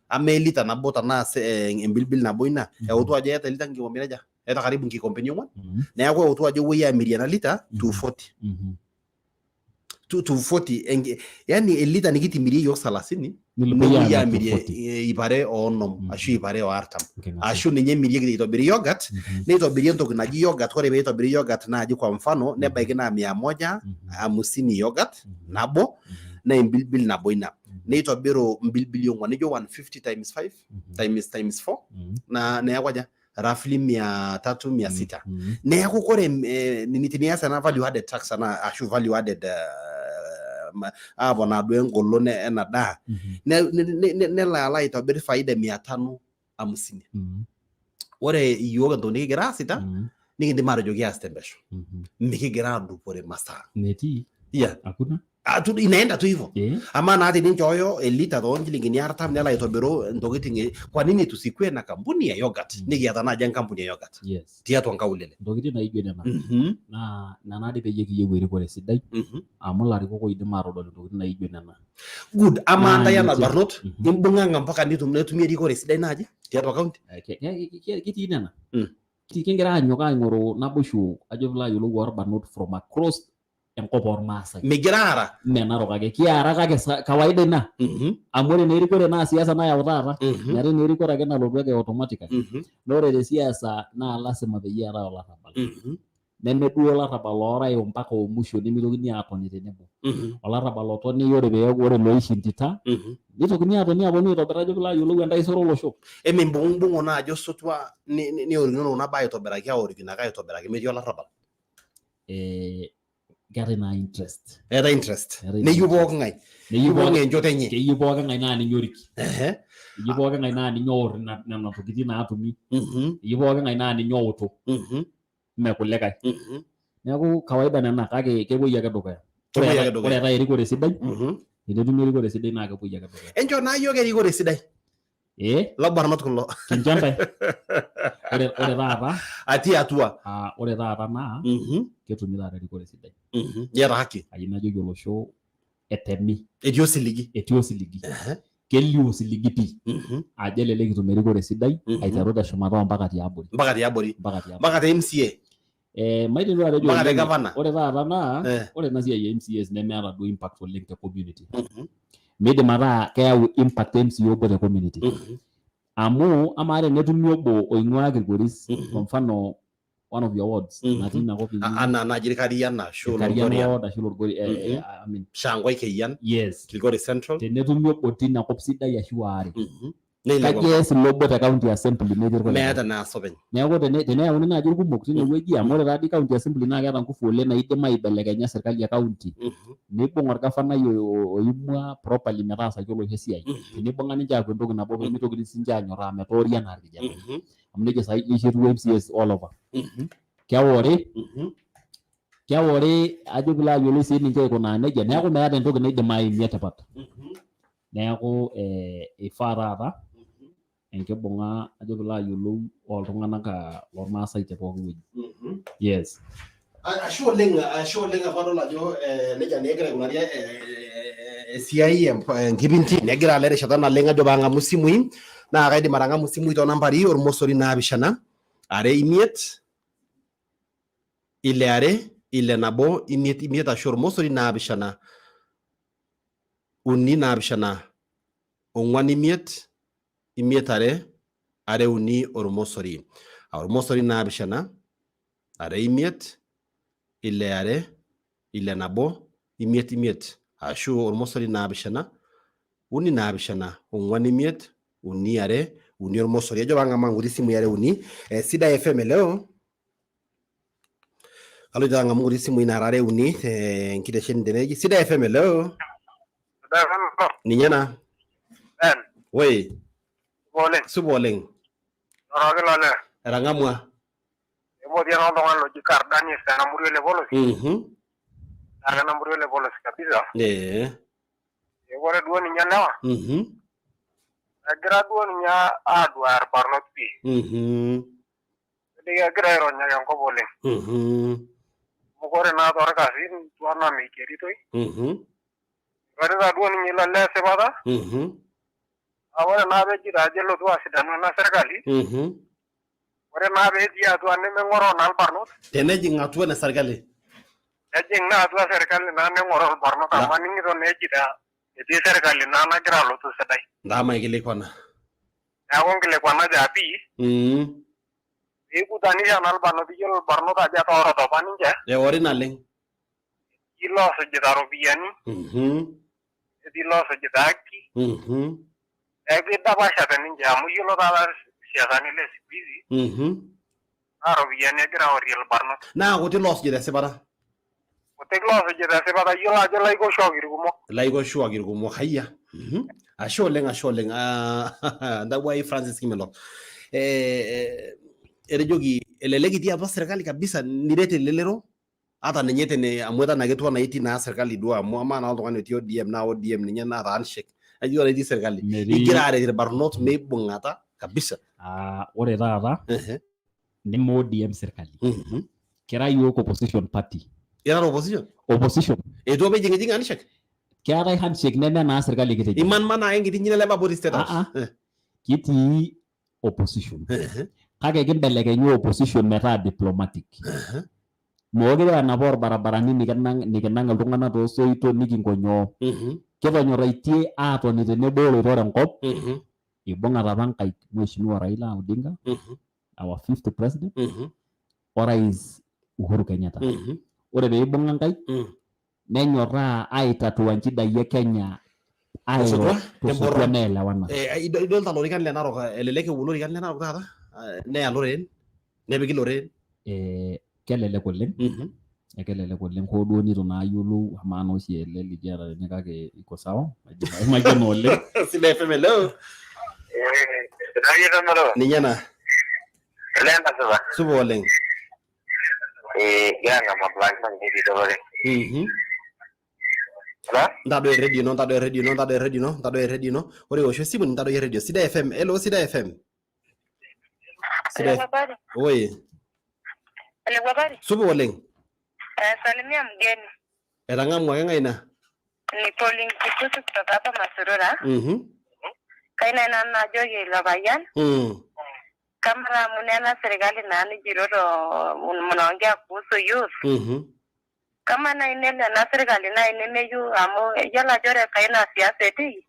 Amaa elita nabo tenaa embilbil nabo ina, eutu ajo eeta elita nkikompeni aja? Eeta karibu nkikompeni 4. Neeku eutu ajo ewuoi amirie ena lita 240, 240, yani elita nikitimirie yiok 30, nepuoi amirie 250 ashu 240, ashu ninye emirieki itobiri yogurt, neitobiri entoki naji yogurt. Ore peitobiri yogurt naaji kwa mfano nebaiki naa 150 yogurt nabo, naa embilbil nabo ina, neitobiru mbilbili 4, nijo 150 times 5 times 4, naa neeku aja? Roughly 300, 600. Neeku kore nini tenias ena value added tax ana ashu value added aponaa duo engolon ena daa, nelo alo aitobir faida 550. Ore iyiok entoki nikigira aasita, nikindim atejo kias tempesho, mikigira adupore masaa. Metii. Yeah. Hakuna. Ah, inaenda tu hivyo. Ama naa teninchooyo elita toonchilingini 40 nelo aitobiru ntokitin kwa nini tusikue na kampuni ya yogurt? Nikiata naaji enkampuni ya yogurt tiatua nkaulele. Ntokitin naijo nena. Naa nena dii peyie kiyieu erikore sidai, amu ilarikok oidim aatodol intokitin naijo nena. Good. Amaa Naa ntae anaa ninche. irbarnot imbung'ang'a mpaka nitum netumi erikore sidai naaji tiatua county? Ketii nena. Kigira aanyok aing'oru naboisho, ajo piilo ayiolou, orbarnot from across enkop ormaasai. Migira aara. Mme Narok ake kiara, kake kawaida ina, amu ore naa erikore naa siasa nayau taata. Meetae naa erikore ake nalotu ake automatically. Naa ore te siasa naa lasima peyie eetae olarrabal, neme duo olarrabal oorai mpaka omusho nemitokini aatoni tenebo, olarrabal otoni ore peeku ore loishindita nitokini aatoni aponu aitobir, ajo piilo ayiolou, entaisere olosho. Emimbung'umbung'u naaji osotua niorikinono kuna baa aitobiraki, aorikino ake aitobiraki metii olarrabal? Keetae naa interest. Eetae interest. Keetae Neyieu interest. pooki ng'ae. Neyieu Neyieu pooki ng'ae enchoto enye. Keyieu pooki ng'ae naa ninye orik. Eyieu pooki ng'ae naa ninye oor nena tokitin naatumi. Eyieu pooki ng'ae naa ninye outu. Mme kulikae. Neeku kawaida nena, kake kepuoi ake dukuya. Kepuoi ake dukuya. Ore eetae erikore sidai, tenetumi erikore sidai naa kepuoi ake dukuya. Enchoo naa yiok erikore sidai. Lobarnot kulo. Kincho ntae. Ore taata atii atua. Ore taata naa ketumi taata erikore sidai. Iyata haki. Ayieu najoki olosho etemi. Etii osiligi. Etii osiligi. Kelio osiligi pii ajo elelek kitum erikore sidai aiteru teshumata ompaka tiabori. Mpaka tiabori. Mpaka tiabori. Mpaka te MCA. Maidim duo atejo Mpaka te oleng, gavana. ore taata naa ore ena siai e MCAs nemeeta duo impact oleng te community. Midim ataa keyau impact MCA obo te community. Amu amaa tenetumi obo oing'ua Kilgoris, kwa mfano one of your wards natii ina kop inyi. Anaa naaji Irkarian ashu Irkarian Lolgorian. ward ashu Lolgorian, I mean, Shangwai Keyian. Yes. Kilgoris Central. Tenetumi obo tina kop sidai ashu waare. Neilepu Kaji ees ilo obo te county assembly metii irkulikae? Meeta naas openy. Neeku teneyauni naaji irkumok tine wueji, amu ore taadii county assembly naa keeta nguvu oleng naidim aibelekenya serkali e county, neibung orgavanai oimua properly metaasaki olosho esiai. Teneibung'a ninche aaku entoki nabo pemeitokini sininche anyoraa metoori anaa irkijanani. Amu nejia saai etiu MCAs all over. Keori, keori ajo piilo ayiolou sii ninche aikunaa nejia, neeku meeta entoki naidim aimie tipat. Neeku eifaa taata enkibung'a ajo piilo ayiolou oltung'anak lormaasai te pooki wueji. Yes. Ashe oleng, ashe oleng amu adol ajo nejia naa egira aikunari esiai enkipindi negira alo erishata naleng ajo paang'amu isimui naa kaidim atang'amu isimui toonambari ormosori 7 2 5 6 2 6 1 5 5 ashu ormosori 7 3 7 4 5 5 2 2 3 ormosori. Ormosori 7 2 5 6 2 6 1 5 5 ashu ormosori 7 3 7 4 5 3 2 3 ormosori. Ajo paang'amaa nkuti simui are uni. Sidai FM leo. Kaloito ang'amu nkuti simui nara are uni enkitesheni tenewueji. Sidai FM leo. Ninye na. Oi. Supa oleng. Oraki lole. Etang'amua. Emotii ena oltung'ani loji Kardanius tena murua ele polosi. Naa tena murua ele polosi kabisa. Ore duo ninye lewa. Egira duo ninye aduaya irbarnot pii. Kegira aironyaki enkop oleng. Amu ore naa torkasin duo anaa meigeritoi. Eirorita duo ninye ilo lee esipata. Ore naa pejito ajo elotu asidanu ena serkali. Ore naa peetii atua nemeng'oroo naa irbarnot. Tenejing atua ena serkali. Nejing naa atua serkali naa neng'oroo irbarnot amu aning'ito naa ejito etii serkali naa nagira alotu sidai. Ntaa maikilikwana. Neeku nkilikuanaja pii. Peikutanisha naa irbarnot, iyiolo irbarnot ajo etoorote apa ninche. Eori naleng. Etii loosujita iropiyiani. Netii loosujita haki. Neeku eidapashate ninche amu iyiolo taata isiasani le siku hizi naa iropiyiani egira aorie irbarnot. Naa kuti loosujita esipata. Kutik loosujita esipata, iyiolo ajo laikoshuak irkumok. Laikoshuak irkumok, hayia. Ashe oleng, ashe oleng. Ntawuai Francis Kimelok. Etejoki elelek itii atua serkali kabisa niret elelero ata ninye tene amu etaa naa ketiu anaa itii naa serkali duo amu amaa naa oltung'ani otii ODM naa ODM ninye naata handshake. Ajo ore itii serkali. Igira aret irbarnot meibung'ata kabisa. Ore taata neme ODM serkali. Kira yiok opposition party. Irara opposition? Opposition. Eitu apa ejing'ijing handshake? Keetae handshake neme naa serkali kitejo. Imanimana ake enkiti nyina leba boti State House. Kitii opposition. Kake kimbelekenya opposition metaa diplomatic. Mookire enapa orbarabarani nikinang iltung'anak toosoito nikinkonyoo. Kitonyoraitie aatoni tenebo oloitore enkop. Ibung'ate apa nkaik Mheshimiwa Raila Odinga, our fifth president, orais Uhuru Kenyatta. Ore pee ibung'a nkaik, nenyorraa aitatua nchidai e Kenya airo Tosotua, tosotua temborron. neelewana. Idolta ilorikan le Narok, elelek epuo ilorikan le Narok taata, neya loreen, nepiki loreen. Kelelek oleng. Ekelelek oleng hoo duo nitu naa ayiolou amaa naa oshi ele likiata tene kake iko sawa. Mayiolo oleng. Sidai FM hello. Ninye na. Supa oleng. Ntadoi erredio ino, ntadoi erredio ino, ntadoi erredio ino, ntadoi erredio ino. Ore iwoshu esimu nintadoi erredio. Sidai FM, hello Sidai FM. Sidai. Oi. Supa oleng. Salimia mgeni. Etang'amua keng'ae ina? Ni Pauline Kitutu kutoka hapa Masurura. Kaina nanu najoki ilo payian kama amu nena serikali naa nijitoto mnaongea kuhusu youth. Kama nai nelo ena serikali nai nemeyieu amu iyiolo ajo ore saai naa siasa etii.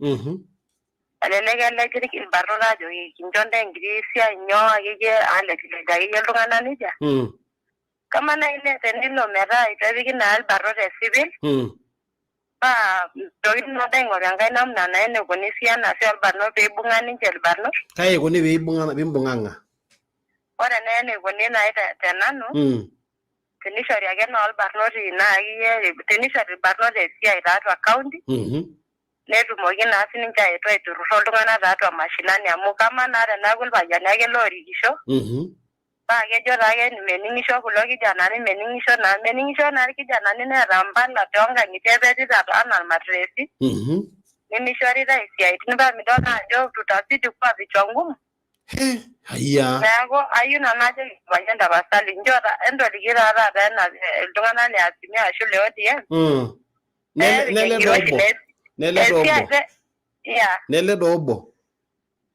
Elelek eleji ilbarnot aajoki kincho ntae enkiti siai nyoo akeyie alejilej akeyie iltung'anak nejia. Kama nai tenelo metaa eitu epiki naa ilbarnot esipil paa ntokitin naa aing'oru enkae namna naa enikuni sii ena siai olbarnot peibung'a ninche ilbarnot. Kai ikuni peibung'a pimbung'ang'a? Ore naa enikuni nai tenanu tenishori ake naa olbarnoti naa akeyie tenishori ilbarnot esiai tiatua county netumoki naa sininche aetu aiturruro iltung'anak tiatua mashinani amu kama naa teneeku ilpayiani ake loorikisho paa kejo taake mening'isho kulo kijanani mening'isho naa mening'isho naa irkijanani neeta mpala toonkang'itie epetita anaa irmatiresi nemishoritae isiaitin paa midol naa ajo tutazidi kuwa vichwa ngumu. Haya. Neeku ayieu nanu najoki payian tapasali nchoo entoliki taa taata ena iltung'anak le Azimio ashu le ODM Nele peepik nele enkiroshi doobo. Nele esiai doobo. yeah. Nele doobo.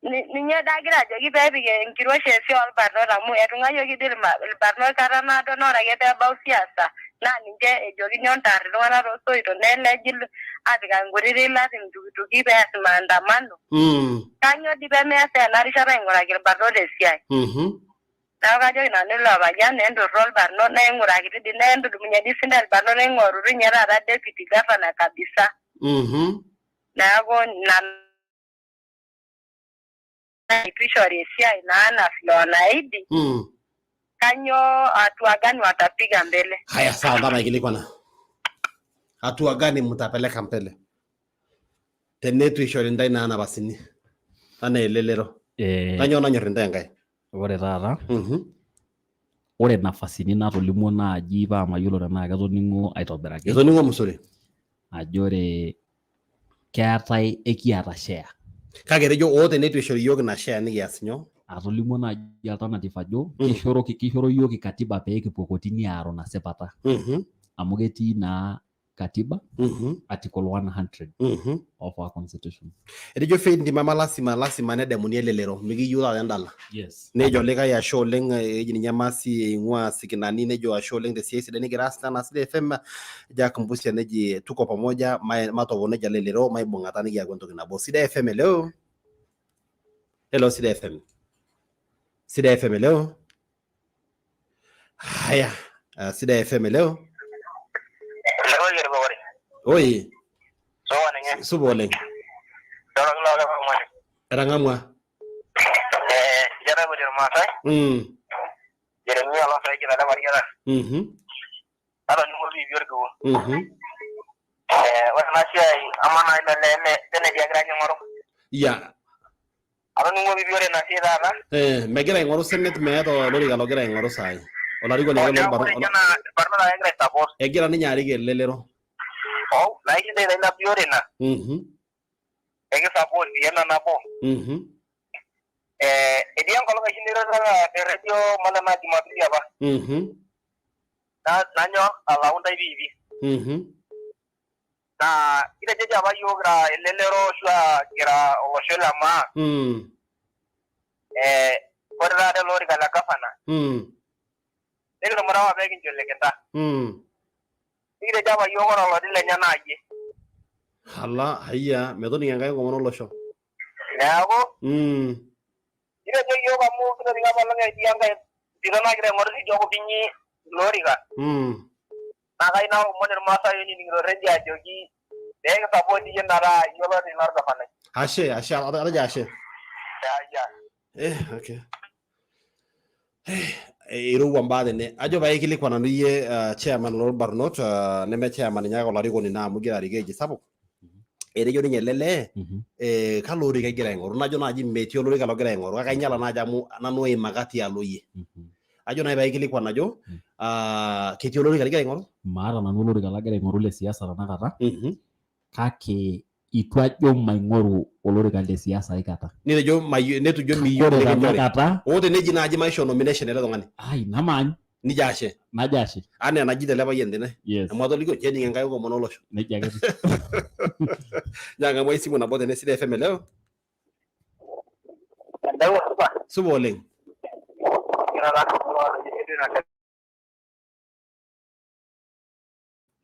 Ninye daa agira ajoki peepik enkiroshi esiai olbarnot amu etung'ayioki dii ilbarnot kata naado naa ore ake peebau siasa naa ninche ejokini ontaar iltung'anak toosoitok neleji aapikaki nkutiti ilat iltukutuki pees maandamano. Kanyoo dii pemeasai ena rishata aing'uraki ilbarnot esiai? Neeku kajoki nanu ilo payian enturruro ilbarnot neing'urakiti dii nentudumunye dii sinche ilbarnot neing'orutu ninye taata deputy governor kabisa. Neeku ina eitu ishori esiai naa ana vile wanaahidi kanyoo hatua gani watapiga mbele? Haya, sawa, ndama ikilikwana. Hatua gani mtapeleka mbele? Teneitu ishori ntae naa napasini anaa elelero. Kanyoo nanyor intae Enkai? Ore taata ore nafasini natolimuo naaji paa mayiolo tenaa ketoning'o aitobiraki. Etoning'o mzuri. Ajo ore keetae ekiata share. Kake etejo oo teneitu ishori iyiook ina share nikias nyoo? Atolimuo naaji alternative ajo kishoro iyiook katiba pee kipuo kotini aaru ina sipata. Amu ketii naa katiba article 100 of our constitution. Etejo Faith Ntimama lasima lasima nedemuni elelero mikiyieu taata endala. Yes. Nejo likae ashe oleng eji ninye Mercy eing'ua Sikinani nejo ashe oleng tesiai sidai nigira aas tena Sidai FM. Jack Mbusia neji tuko pamoja matoponai elelero maibung'ata nikiaku entoki nabo. Sidai FM hello. Hello Sidai FM. Sidai FM hello. Haya, Sidai FM hello. Oi. Supa oleng. Etang'amua. Natoning'o pii orkiu. Ore ena siai amaa naaji ilo lee seneti egira ninye aing'oru. Ya. Atoning'o pii ore ina siai taata. Megira aing'oru senate meeta olorika logira aing'oru saai. Olarikoni ake Neeku lolbarnot. ore ninye naa irbarnot ake egira ai support. Egira ninye arik elelero. Oh, naa aisidai taa ina pii ore ina. Ekisupport sii ena nabo. Etii enkolong oshi niroroko te radio mala naa Jumapili apa. Nanyor alau ntae piipi. Naa kitejoki apa iyiook kira elelero ashu aa kira olosho le maa. Ore taata ele orika le gavana nikitumuta apa pee kincho Lekinta. Nikitejo apa iyiook ore oloti lenye naa iyie. Ala hayia metoning'o Enkai enkomono olosho. Neeku kitejo iyiook amu kitoning'o apa olong etii enkae tito nagira aing'oru teidie okupinyi ilo orika. Naa kayieu naomon irmaasai oinining'ito redio ajoki pee kisupport iyie metaa iyie oloti lorgavanai. Ashe, ashe, atejo ashe. Ayia. Okay. Irowua mbaa tene. Ajo pae aikilikwan nanu iyie chairman lolbarnot neme chairman ninye kake olarikoni naa amu igira arikoo eji sapuk. Etejo ninye ele lee kalo orika egira aing'oru. Najo naaji metii olorika logira aing'oru kake ainyala naaji amu nanu oimaka tialo iyie. Ajo naaji paaikilikwan ajo ketii olorika ligira aing'oru? Maata nanu olorika lagira aing'oru le siasa tenakata kake itu ajo maing'oru olorika le siasa aikata. Nitejo netujo miyieu Ore nikinchori. tenakata Oo teneji naaji maishoo nomination ele tung'ani. Ai namaany. Nijo ashe. Najo ashe. Anaa enajito ele payian tene. Yes. Amu atolikio kening Enkai enkomono olosho. Nejia ake etiu. Nyaang'amu esimu nabo tene Sidai FM leo. Supa oleng.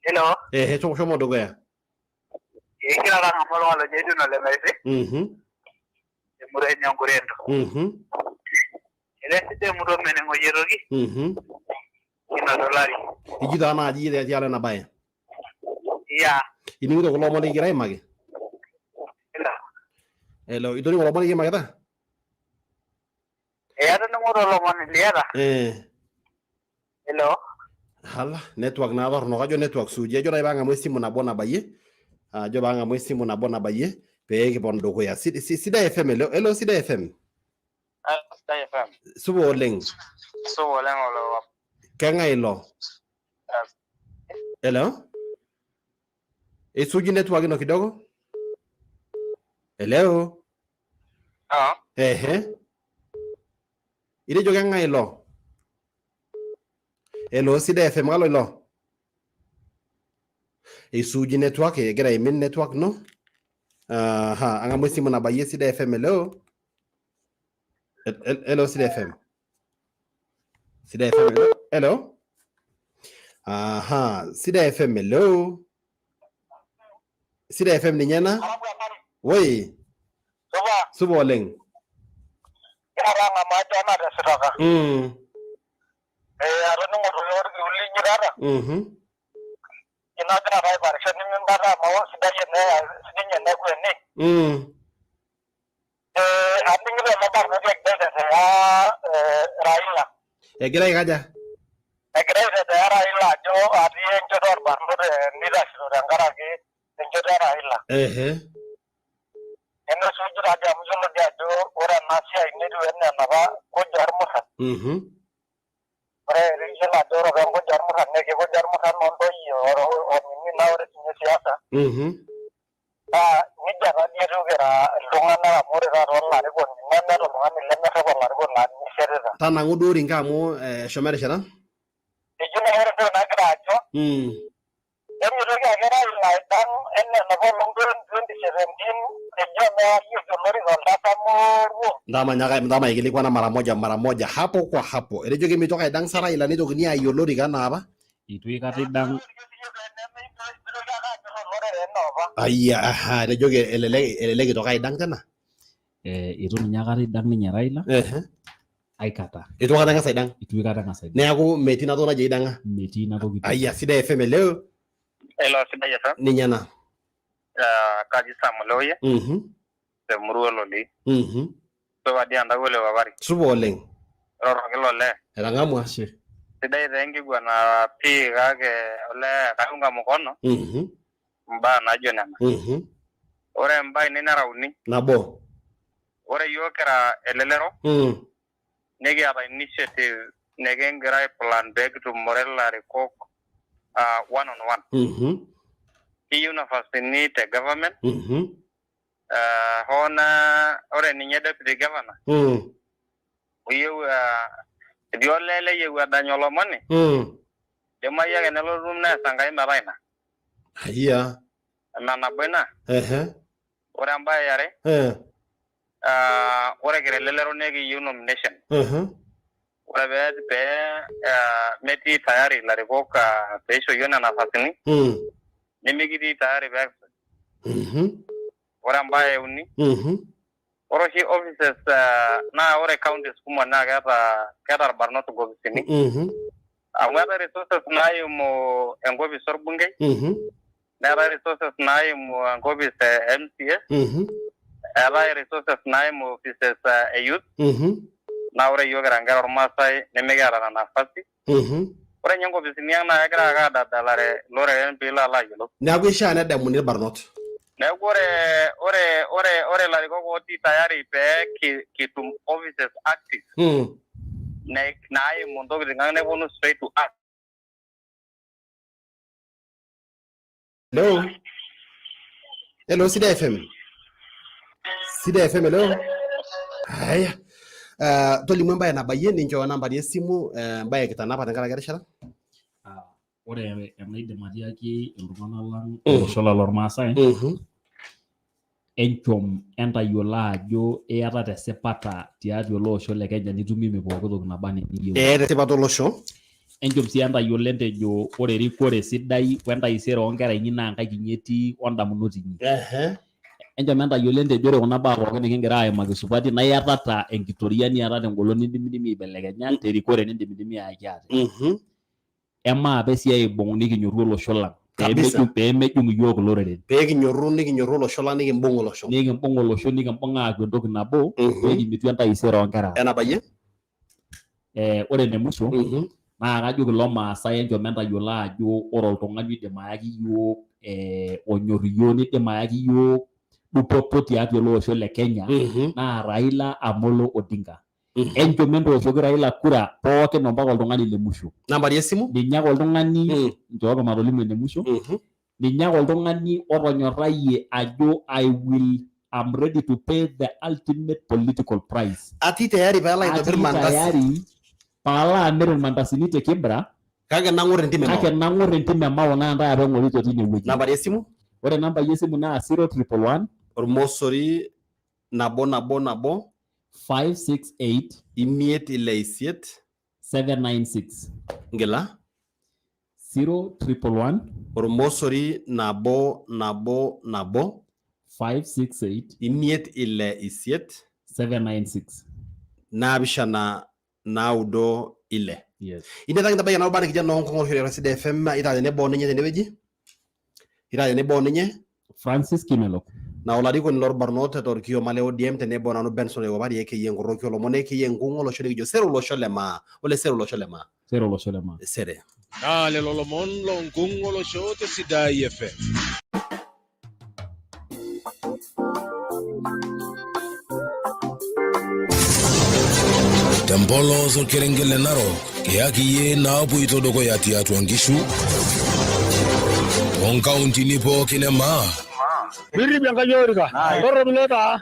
Hello. Ehe, shomo dukuya. Egira taa ng'amu oltung'ani loji Edwin Ole Merisi. Temurua e Nyankurendo. Ele sidai emurua mening'oyie toki kinoto olari. Iji taa naaji tialo ena baye. Iya. Ining'ito kulo omon likigira aimaki? Hello, itoning'o lomon likiimakita? Ee atoning'o tolomoni liata. Hello. Hala, network naa torrono, kajo network suuji. Ajo nai paang'amu esimu nabo nabayie, ajo paang'amu esimu nabo nabayie pee kipon dukuya. Sidai FM, hello, hello Sidai FM. Sidai FM. Supa oleng. Supa oleng olo. Keng'ae ilo? Hello? Esuuji network ino kidogo? Hello? Ehe. Itejo keng'ae ilo? Hello Sidai FM, kalo ilo? Eisuuji network, egira aimin network ino. Aha, ang'amu esimu nabayie Sidai FM, hello. Hello Sidai FM. Sidai FM, hello. Hello. Aha, Sidai FM, hello. Sidai FM ninye ena? Woi. Supa oleng. Atoning'o tolorkiu linyi taata. Ina agira taa aiparisho nimimbata amu sidai ene sininye eneku ene. Aning'ito ele barnoti egira aitetea Raila. Egira aikaja? Egira aitetea Raila ajo atii enchoto orbarnot nitashito tenkaraki enchoto e Raila. Nemesuuji taadii amu iyiolo dii ajo ore ena siai netiu enaa enapa koja ormurran. Ore iyiolo ajo ore apa enkoja ormurran naa kekoja ormurran ontoyie onini naa ore sinye siasa naa nejia taadii etiu kira iltung'anak amu ore taata olarikoni nemeeta oltung'ani lemerrep olarikoni laa ninye ishetita. Tanang'u duo rinka amu eshomo erishata. Eji naa ore entoki nagira ajo emitoki ake Raila aidang enaa enapa olong 2017 eji omearieki olorika oltasat moruo. Ntama aikilikwana mara moja mara moja hapo kwa hapo. Etejo kemitoki aidang sa Raila neitokini aayie olorika anaa apa? Eitu aikata idang. Ayia, aha, etejo elelek itoki aidang tena? Eitu ninye aikata idang ninye Raila. Aikata. Eitu aikata eng'as aidang? Eitu aikata eng'as aidang. Neeku metii ina toki naji aidang'a? Metii ina toki. Ayia, Sidai FM, hello. Hello, Sidai FM. Ninye ena. Kaji Sam Leoyie temurua Ololii. Supa dii entawuo le Wapari. Supa oleng. Iroroki ilo lee. Etang'amua. Sidai taa enkiguana pii kake olee kaiunga mkono imbaa naijo nena. Ore embae ainei nera uni. Nabo. Ore yiok kira elelero nikiata initiative nikingira aiplan pee kitumore ilarikok one on one. Kiyieu nafasini te government hoo naa ore ninye deputy governor oyieu etii olee leyieu edany olomoni idimayu ake nelotu nees Enkai metaa ina. Ayia. Ina nabo ina. Ore embae e are ore kira elelero nekiyieu nomination. Ore pee metii tayari ilarikok pee isho iyiok nena nafasini nimikitii tayari pee kisuj. Ore embae e uni ore oshi offices naa ore counties kumok naa keeta irbarnot inkopisini amu eetae resources naimu enkopis orbungei neetae resources naimu enkopis e MCA eetae resources naimu offices e youth naa ore iyiok kira inkera ormaasai nemikiata nena nafasi. Ore ninye inkopisini ang naa kegira ake adadalare iloreren piilo alo ayiolou. Neeku ishaa nedamuni irbarnot. Neeku ore ilarikok otii tayari pee kitum offices active naimu intokitin ang neponu straight to us. Hello. Hello, Sidai FM. Sidai FM, hello. Haya. Tolimu embae nabayie ninchooyo nambari esimu embae kitanapa tenkaraki erishata. Ore enaidim atiaki iltung'anak lang olosho lang lormaasai enchom entayiolo ajo iyatata esipata tiatua ele osho le Kenya nitumie pooki toki naba enaa eniyieu. Eeta esipata olosho. Enchom sii entayiolo entejo ore erikore sidai wentaisere oonkera inyi naa nkaik inyi etii ondamunot inyi. Enchom entayiolo entejo ore kuna baa pookin nikingira aimaki supati naa iyatata enkitoria niatata engolon nindimidimi aibelekenya terikore nindimidimi ayaki ate. Emaa apa esiai aibung nikinyoru olosho lang Kabisa. peemejung iyiook iloreren. Pee kinyoru nikinyoru olosho lang nikimbung olosho. Nikimbung olosho nikimbung aaku entoki nabo pee kimitu entaisere oonkera. Enabayie? Ore ene musho naa kajoki ilo maasai enchom entayiolo ajo ore oltung'ani oidim ayaki iyiook onyor iyiook nidim ayaki iyiook dupoto tiatua ele osho le Kenya naa Raila Amolo Odinga. Enchom entooshoki Raila kura pookin ompaka oltung'ani le musho. Nambari esimu? Ninye ake oltung'ani, nchooki matolimu ene musho. Ninye ake oltung'ani otonyorrayie ajo I will I'm ready to pay the ultimate political price. Atii tayari pee alo aitobir Atii mandasi. tayari paalo amir irmandasini te Kibra. Kake nang'or entim e Mao. Kake nang'or entim e Mao naa ntae apa eng'orito teine wueji. Nambari esimu? Ore nambai esimu naa 0111 Ormosori nabo nabo nabo 568 imiet ile isiet 796. Ngila 0111 Ormosori nabo nabo nabo 568 imiet ile isiet 796 naapishana naudo ile. Yes. Ine taa kintabaiki ena rubata nikijo enoo nkong'u olosho le Sidai FM itaa tenebo ninye tenewueji. Itaa tenebo ninye Francis Kimelok. Na olarikoni lorbarnot torkioma le ODM tenebo nanu Benson Lewapari aka enkoroki olomon aka enkung'u olosho likijo sere olosho le maa. Ole sere olosho le maa. Sere olosho le maa. Sere. Naa lelo lomon lonkung olosho te Sidai FM. Tempolos orkerenget le Narok kiyaki iyie naapoito dukuya tiatua nkishu toonkauntini pookin e maa. Mirrip Enkai olorika. Torropilo taa.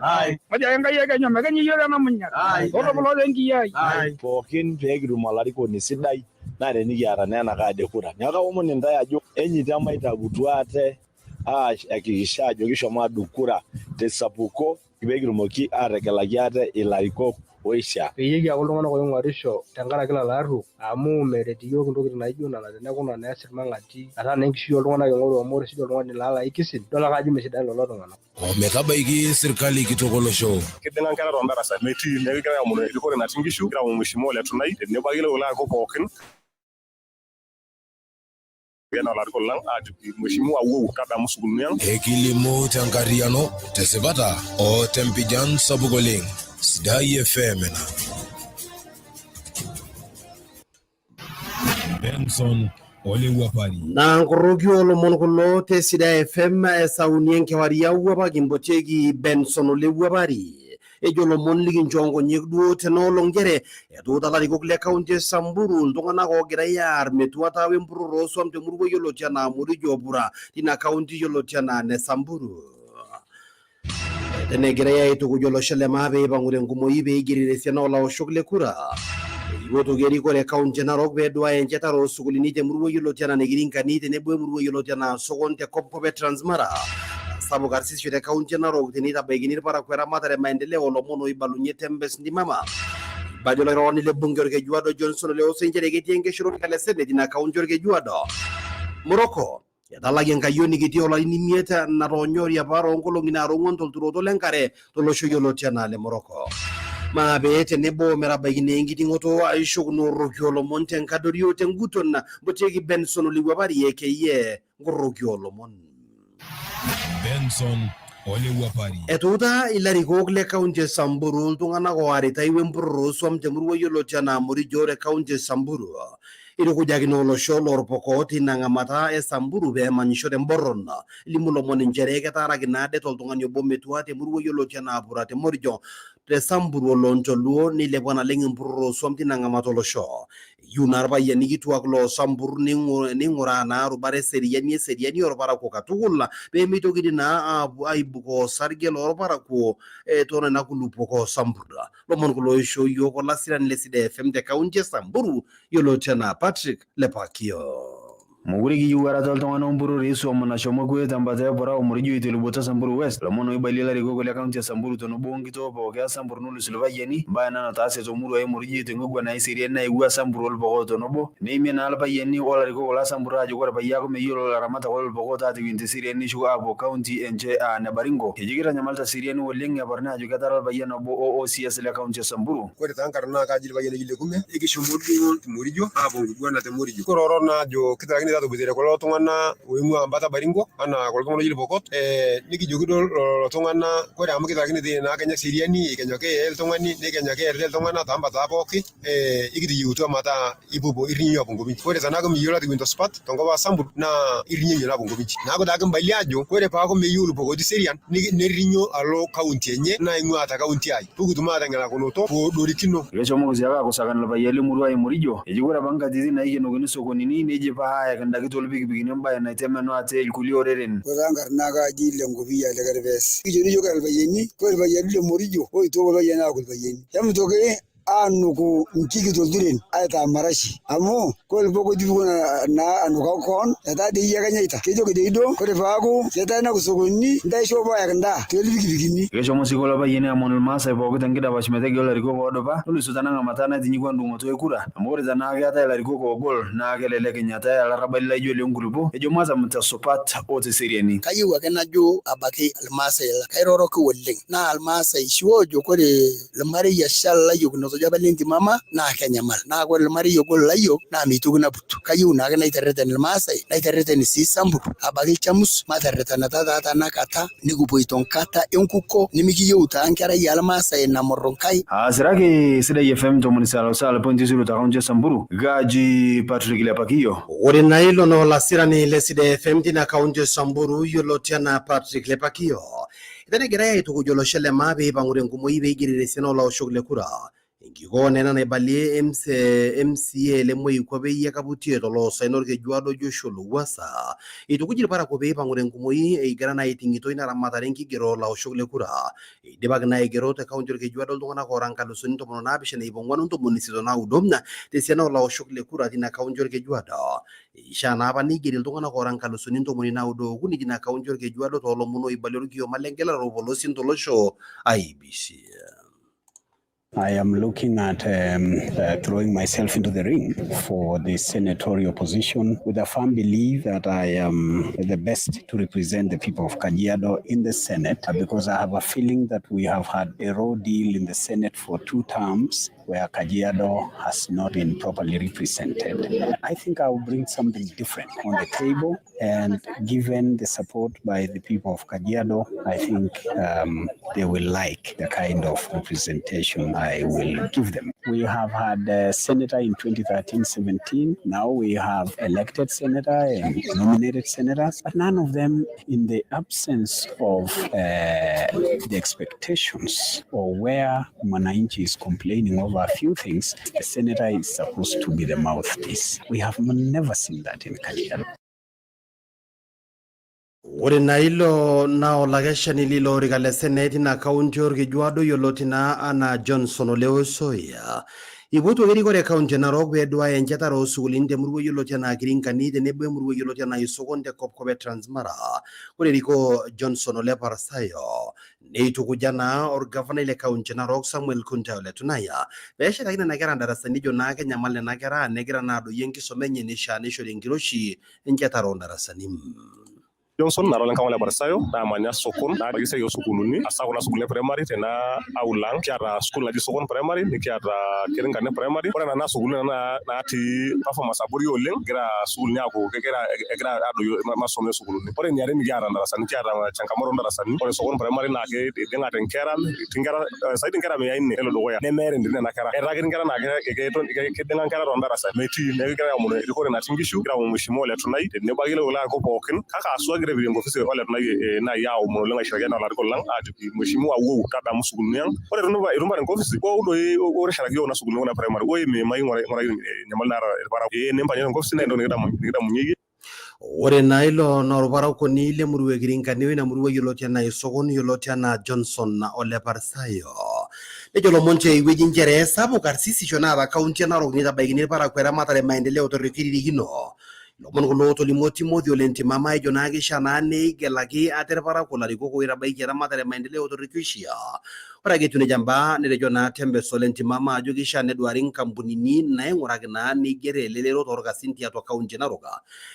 Majo ake Enkai ekenyu mekenyu iyiook ena munyak. Torropilo taa enkiyia ai. Pookin pee kitum olarikoni sidai naa tenikiata naa ena kad e kura. Neeku kaomon intae ajo enyita maitakutu ate aahakikisha ajo kishomo adung kura tesapuko pee kitumoki aategelaki ate ilarikok oishaa. Peyie kiaku iltung'anak oing'orisho tenkaraki lelo arruok amu meret iyiook intokitin naijo nena teneeku ina naa eas irmang'ati metaa naa enkishui oltung'anak ing'oru amu ore sii oltung'ani laa laikisil idol ake ajo mesidan lelo tung'anak. Ometabaiki sirkali kitok olosho. Kiding'a nkera toondarasa metii, neeku kigira aomonu erikore natii nkishu, kigira aomonu mheshimiwa Ole Tunai tenebo akeyie lelo arikok pookin enaa olarikoni lang aajoki mheshimiwa wou tadamu sukuulini ang. Ekilimu tenkarriyiano, tesipata o tempijan sapuk oleng. Sidai FM ena. Benson Olewuapari. Naa nkoroki oolomon kulo te Sidai FM esauni enkewarie auapa kimpotieki Benson Olewuapari. Ejo lomon likinchoo nkonyek duo tena olong nchere etuuta ilarikok le kaunti e Samburu iltung'anak oogirai aar metuata wempurrore ooswam temurua yioloti anaa Morijo Pura tina kaunti yioloti anaa ene Samburu. Tenegirai aitukuj olosho le maa pee eipang'u tenkumoi pee eigeri tesiana oolaoshok le kura. Eipotuoki erikore e kaunti e Narok pee eduaya enchetare oosukuulini temurua yioloti anaa Nekirinkani tenebo emurua yioloti anaa Sokon te kopkop e Transmara. Sapuk karsisisho te kaunti e Narok teneitabaikini irparakuo eramatare e maendeleo lomon oibalunye Tembes Ndimama. Eibalie olairoroni le bunge Orkejuado Johnson Ole Osei nchere ketii enkesha olorika le seneti ina kaunti Orkejuado. Morocco etalaki enkayioni kiti oolarin imiet natoonyori apa toonkolong'i naara ong'uan tolturoto lenkare tolosho yioloti anaa le Morocco. Maape tenebo metabaiki naa enkiting'oto aishok nooroki olomon tenkadori o tenguton mpotieki Benson Olewuapari aka nkoroki oolomon. Benson Olewuapari. Etuuta ilarikok le kaunti e Samburu iltung'anak oaritai wempurrore ooswam temurua yioloti anaa Morijo te kaunti e Samburu. Itukujaki olosho loorpokot tina ng'amata e Samburu pee emanyisho temborron. Elimu lomon nchere ketaaraki naa det oltung'ani obo metua temurua yioloti anaa Pura te Morijo te Samburu oloontoluo neilepua naleng empurrore ooswam tina ng'amata olosho. Eyieu naa irpayiani kituak loo Sambur neing'uraa naa rubat eseriani eseriani orparakuo katukul pee meitokini naa aapuo aibukoo osarge loorparakuo too nena kulupuok oo Sambur. Lomon kulo oishoo iyiook olasirani le Sidai FM te kaunti e Samburu yioloti anaa Patrick Lepakio. Mokure kiyieu erata oltung'ana ompurore esuam nashomo kwe tembata e Pora o Morijo teluboto e Samburu West. Lomon oibalie ilarikok le kaunti e Samburu tenebo onkitoo pooki e Samburu nelus ilpayiani. Embae ena nataase toomurua e Morijo tenkiguana eseriani nayawua Samburu olpokot tenebo. Neimie naa ilpayiani olarikok le Samburu aajo kore peyie eaku meyiolo ilaramatak lolpokot aatiwueni teseriani neshuko aapuo kaunti enche aa ne Baringo. Eji keitanyamalita eseriani oleng eparni aajo ketara olpayian obo o OCS le kaunti e Samburu. Kore taa nkarna naa kaaji lpayian oji Lekume, ikishomo duo Morijo aapuo nkiguana te Morijo. Kiroro naa ajo kitarakine atoboitare kulo tung'ana oing'ua mbata Baringo anaa kulo tung'ana oji Lpokot, nikijoki duo lelo tung'ana kore amu kitarakinete naa Kenya seriani, ikenyu ake eye ltung'ani, nikenyu ake eeritae ltung'ana toombata pooki, ikiteyeutua metaa ipuopuo irinyo aapuo nkopi inyi. Kore tenaaku miyiolo atiwueni tosupat tenkop e Samburu naa irinyoyie naa aapuo nkopi inyi. Neeku taa kimbalie aajo kore paaku meyieu Lpokoti serian nerinyo alo kaunti enye naing'ua te kaunti ai pukitum aateng'elakinoto poodorikino. Keshomoki sii ake aakusakana ilpayiani lemurua e Morijo, eji kore apa nkatitin naikenokini sokonini neidipa aayaki ndaiki toolpikipikini embae naitemenu ate ilkulie oreren. Ore taa nkarn naa kaaji ile Nkopiyia le Kerpes. Kijo iyiook kira ilpayiani, kore ilpayiani le Morijo oituo kulo payiani aaku ilpayiani. Emitoki aanuku nkiki toltiren aitaa marashi amu kore ilpokoti naa anukaki koon etaa dei iyie ake enyaita. Kejoki dei duo kore paaku ketaa sokonini ntae shobo ayaki ndaa toolpikipikini. Keshomo sii kulo payiani aamon ilmaasai pooki tenkidapash metegelu ilarikok oodupa nelusu tena ng'amata natinyikua endung'oto e kura amu ore tenaa keetae ilarikok oogol naa kelelek enyatae ilarrabali laijo iloonkulupo ejo matam tesupat o teseriani. Kayieu ake najo abaiki ilmaasai lang, kairoroki oleng naa ilmaasai oshi oojo kore ilmarei eshal ilayiok netojo apa lentimama naa kenyamal naa kore ilmarei ogol ilayiok naa meitoki naputu. Kayieu naake naiterreten ilmaasai naiterreten sii Sambur abaiki Ilchamus materretenata taa tenakata nikipuoito nkata enkuko nimikiyieu taa nkerai oo ilmaasai namor Nkai. Aasiraki Sidai FM ntomoni sala o sala pointi zero te kaunti e Samburu, Gaaji Patrick Lepakiyo. Ore naa ilo naa olasirani le Sidai FM tina kaunti e Samburu yioloti anaa Patrick Lepakiyo. Eton egirai aitukuj olosho le maa pee eipang'u tenkumoi pee eigeri tesiana oolaoshok le kura. Enkikoo naa ena naibalie MCA le Moikuape Eyia Kaputie toloosaen Olkejuado Joshua Lowassa. Eitukuj ilparakuo pee eipang'u tenkumoi egira naa aiting'ito ina ramatare enkigerore oolaoshok le kura. Eidipaki naa aigero te kaunti Olkejuado iltung'anak oora nkalusuni 17 iip ong'uan o 89 tesiana oolaoshok le kura tina kaunti Olkejuado. Eishaa naa apa neigeri iltung'anak oora 93,000 tina kaunti Olkejuado toolomon oibalie olkioma lengelare olpolosien tolosho IEBC. I am looking at throwing myself into the ring for the senatorial position with a firm belief that I am the best to represent the people of Kajiado in the Senate, because I have a feeling that we have had a raw deal in the Senate for 2 terms where Kajiado has not been properly represented. I think I will bring something different on the table, and given the support by the people of Kajiado, I think they will like the kind of representation I will give them. We have had a senator in 2013-17. Now we have elected senator and nominated senators, but none of them, in the absence of the expectations or where Mwananchi is complaining over a few things, the senator is supposed to be the mouthpiece. We have never seen that in Kajiado. Ore naa ilo naa olakeshani lilo orika le senate ina kaunti Olkejuado yioloti naa anaa Johnson Ole Osoya. Eipotuoki erikore e kaunti e Narok pee eduaya enchetare oo sukuulini temurua yioloti anaa Kirinkani tenebo emurua yioloti anaa Isokon te kopkop e Transmara. Ore erikoo Johnson Ole Parsayo neitukuja naa orgavanai le kaunti e Narok Samuel Kuntai Ole Tunaya pee eshetaki nena kera ndarasani ejo naa kenyamal nena kera negira naa adoyio enkisoma enye neishaa neishori enkiroshi enchetare oo ndarasani. Johnson nara ole nkang' ole Barsayo naamanya Sokon naake esiai oo sukuuluni hasa kuna sukuuluni e primary tena aul ang' kiata sukuul naji Sokon primary nikiata Kirinkani primary ore nena sukuuluni nena natii performance abori oleng' egira sukuuluni aaku kegira egira adoyio masomo oo sukuuluni. Ore eniare mikiata ndarasani kiata changamoto oo ndarasani ore Sokon primary naa keiding'ate nkera etii nkera zaidi nkera mia nne nelo dukuya nemeeta enetii nena kera etaa ketii nkera naa keiding'a nkera too ndarasani metii neeku kigira aomonu erikore natii nkishu kigira aomonu mheshimiwa Ole Tunai tenebo akeyie lelo arikok pookin kake haswa kigira aipirie enkofisi Ole Tunai naaji aomonu oleng aishiraki enaa olarikoni lang aajoki mheshimiwa wou tadamu sukuulini ang ore itu ipang tenkofisi wou doi teshetaki iyiook kuna sukuulini kuna primary wou miimai ing'urai enyamali naata irparakuo ee nimpang ninye tenkofisi naa entoki nikidamunyie iyie. Ore naa ilo naa orparakuoni lemurua e Kirinkani oina murua yioloti anaa Isokon yioloti anaa Johnson Ole Parsayo. Nejo lomon tiai wueji nchere sapuk karsisisho naata kaunti e Narok neitabaikini irparakuo eramatare e maendeleo torrekie oririkino. Lomon kulo ootolimuo Timothy Ole Ntimama ejo naa keishaa naa neigelaki ate irparakuo ilarikok oitabaiki eramatare e maendeleo torrekie oishiaa. Ore ake etiu nejia mbaa netejo naa Tembes Ole Ntimama ajo keishaa neduari nkampunini naing'uraki naa neiger elelero toorkasin tiatua kaunti e Narok.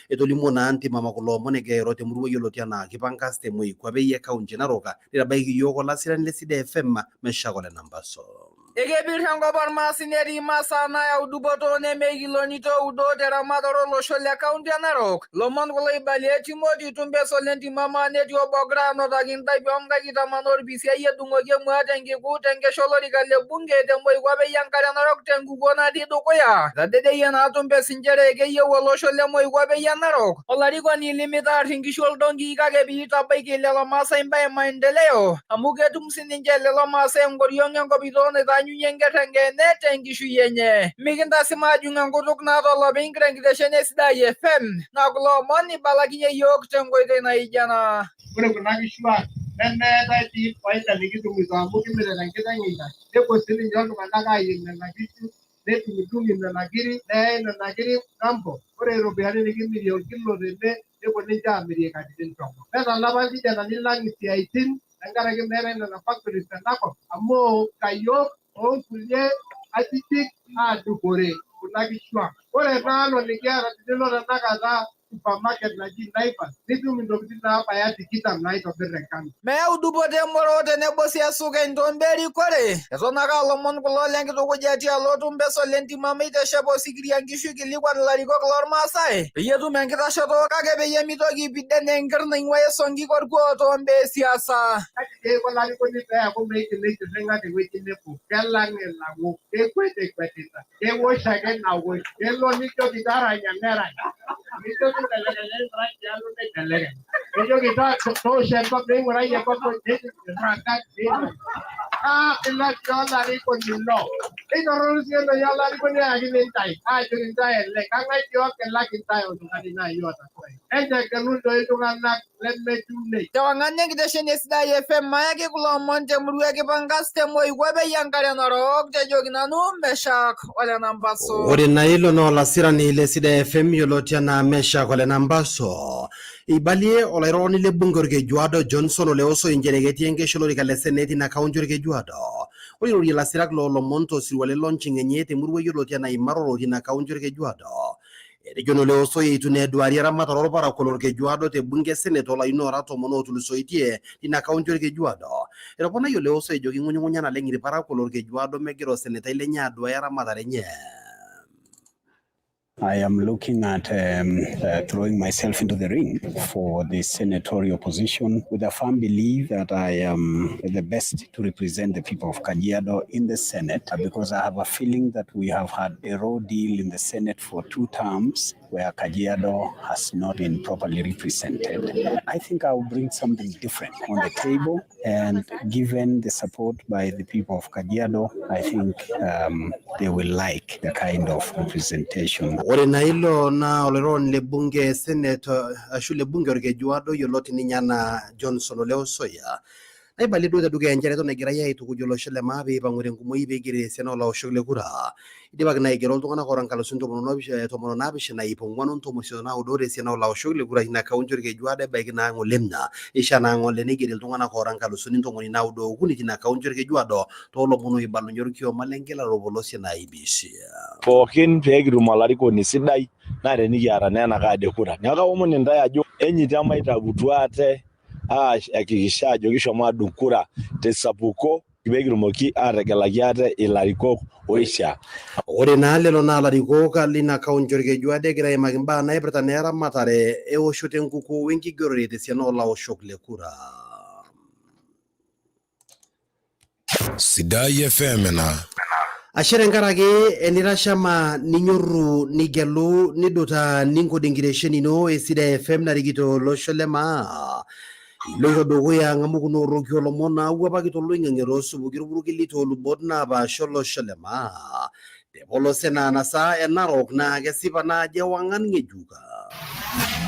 Etolimuo naa Ntimama kulo omon egira airo temurua yioloti anaa Kipangas te Moikuape e kaunti e Narok neitabaiki iyiook olasirani le Sidai FM Meshack Ole Nambaso. Ekepir enkop ormaasai netii masaa naayau dupoto nemeikilonito udo teramatare olosho le kaunti e Narok. Lomon kulo oibalie Timothy Tumbes ole Ntimama netii obo ogira anotaki intapi onkaik itamanaa orpisiai edung'oki emua tenkiku tenkesha olorika le bunge te moikuape enkare narok tenkukuo natii dukuya. Etadedeyie naa Tumbes nchere keyieu olosho le moikuape e Narok olarikoni limitaar inkishu oldonkii kake piitabaiki lelo maasai imbaa e maendeleo amu ketum sininche lelo maasai enkoriong enkop itoo naitaanyunye enker enkeene tenkishui enye. Mikintasima ajung enkutuk naata olopeny kira enkitesheni e Sidai FM naa kulo omon ibalakinye iyiook tenkoitoi naijo ena. Ore kuna kishu ang nemeetae dii faida nikitumito amu kimirita enkiteng ina nepuo sininche iltung'anak ayieng nena kishu nedung'idung'i nena kiri neyai nena kiri ng'ambo ore iropiyiani nikimirie orkilo tene nepuo ninche amirie katitin tomon. Netalapa irkijanani lang isiaitin tenkaraki meetae nena factories tenakop amu kayiok oonkulie ajijik aadupore kuna kishu ang. Ore ena nikiata tenilo tenakata supermarket naji Naivas nitum intokitin naabaya tikitam naitobir enkano. Meyau dupoto emoro tenebo sii esukeny toombaa erikore. Eton ake aa lomon kulo lenkitukuja tialo Tumbes ole Ntimama iteshep osikiria nkishu ikilikwan ilarikok lormaasai peyie etum enkitashoto kake peyie mitoki aipiden enker naing'ua esonkik orkuo toombaa e siasa. Kaji dii eiko olarikoni pee eeku meigil neitirring'a tewueji nebo, kelang elang'u, kekwet ekwetita, kewosh ake nawosh, kelo nijoki taranya nerany, nijoki mbelekenya orangi alo neibelekeny, nijoki toosho enkop neing'urai enkop neirraga aa ilo dii olarikoni ilo. Eitorrono sii enoshi olarikoni oyakini intae aajoki intae ele kang'ae dii ogilaki intae oltung'ani naaji oota kurai. Entegelu doi iltung'anak lemetumei. Tewang'an enkitesheni e Sidai FM mayaki kulo omon temurua e Kipangas te moikuape enkare narok tejoki nanu Meshak Ole Nambaso. Ore naa ilo naa olasirani le Sidai FM yioloti anaa Meshak Ole Nambaso. Eibalie olairoroni le bunge Orkejuado Johnson Ole Osoi nchere ketii enkesha olorika le seneti ina kaunti Orkejuado. Ore eirorie ilasirak loolomon tosirua le launching enye temurua yioloti anaa Imaroro tina kaunti Orkejuado. Etejo naa Ole Osoi eitu naa eduari eramatare olparakuo lorkejuado te bunge e senate toolarin oora tomon ootulusoitie tina kaunti Olkejuado. Etoponayie Ole Osoi ejo king'unyung'unya naleng ilparakuo lorkejuado megira osenetai lenye aduaya eramatare enye. I am looking at throwing myself into the ring for the senatorial position with a firm belief that I am the best to represent the people of Kajiado in the Senate, because I have a feeling that we have had a raw deal in the Senate for 2 terms where Kajiado has not been properly represented. I think I will bring something different on the table, and given the support by the people of Kajiado, I think they will like the kind of representation. Ore naa ilo naa oloiroroni le bunge e Senate ashu le bunge Orkejuado yioloti ninye anaa Johnson Ole Osoya. Naibalie duo tedukuya nchere eton egirai aitukuj olosho le maa pee eipang'u tenkumoi pee eigeri esiana oolaoshok le kura. Idipaki naa aigero iltung'anak oora nkalusuni tomon o naapishana iip ong'uan o ntomoni isiet o naudo tesiana oolaoshok le kura tina kaunti Olkejuado ebaiki naa ng'ole ishaa naa ng'ole neigeri iltung'anak oora nkalusuni ntomoni naudo okuni tina kaunti Olkejuado toolomon oibalunye olkioma lengelare olpolosie naa IEBC. Pookin pee kitum olarikoni sidai naa tenikiata naa ena kad e kura. Neeku kaomon intae ajo enyitia maitabutu ate aahakikisha ajo kishomo adung kura tesapuko pee kitumoki aategelaki ate ilarikok oishaa. Ore naa lelo naa larikok lina kaunti Olkejuado egira aimaki imbaa naipirta naa eramatare ewoshoto enkukuo wenkigerore tesiana oolaoshok le kura. Sidai FM ena. Ashe tenkaraki enitashama ninyorru nigelu nidutaa ninkod enkitesheni ino e Sidai FM narikito olosho le maa. Iloito dukuya ng'amu kuna oroki olomon naawuapaki toloing'ang'e toosupuki irpurkeli toolubot naapaasha olosho le maa. Te polos enaa nasaa e Narok naa kesipa naa ajo ewang'an ng'ejuk.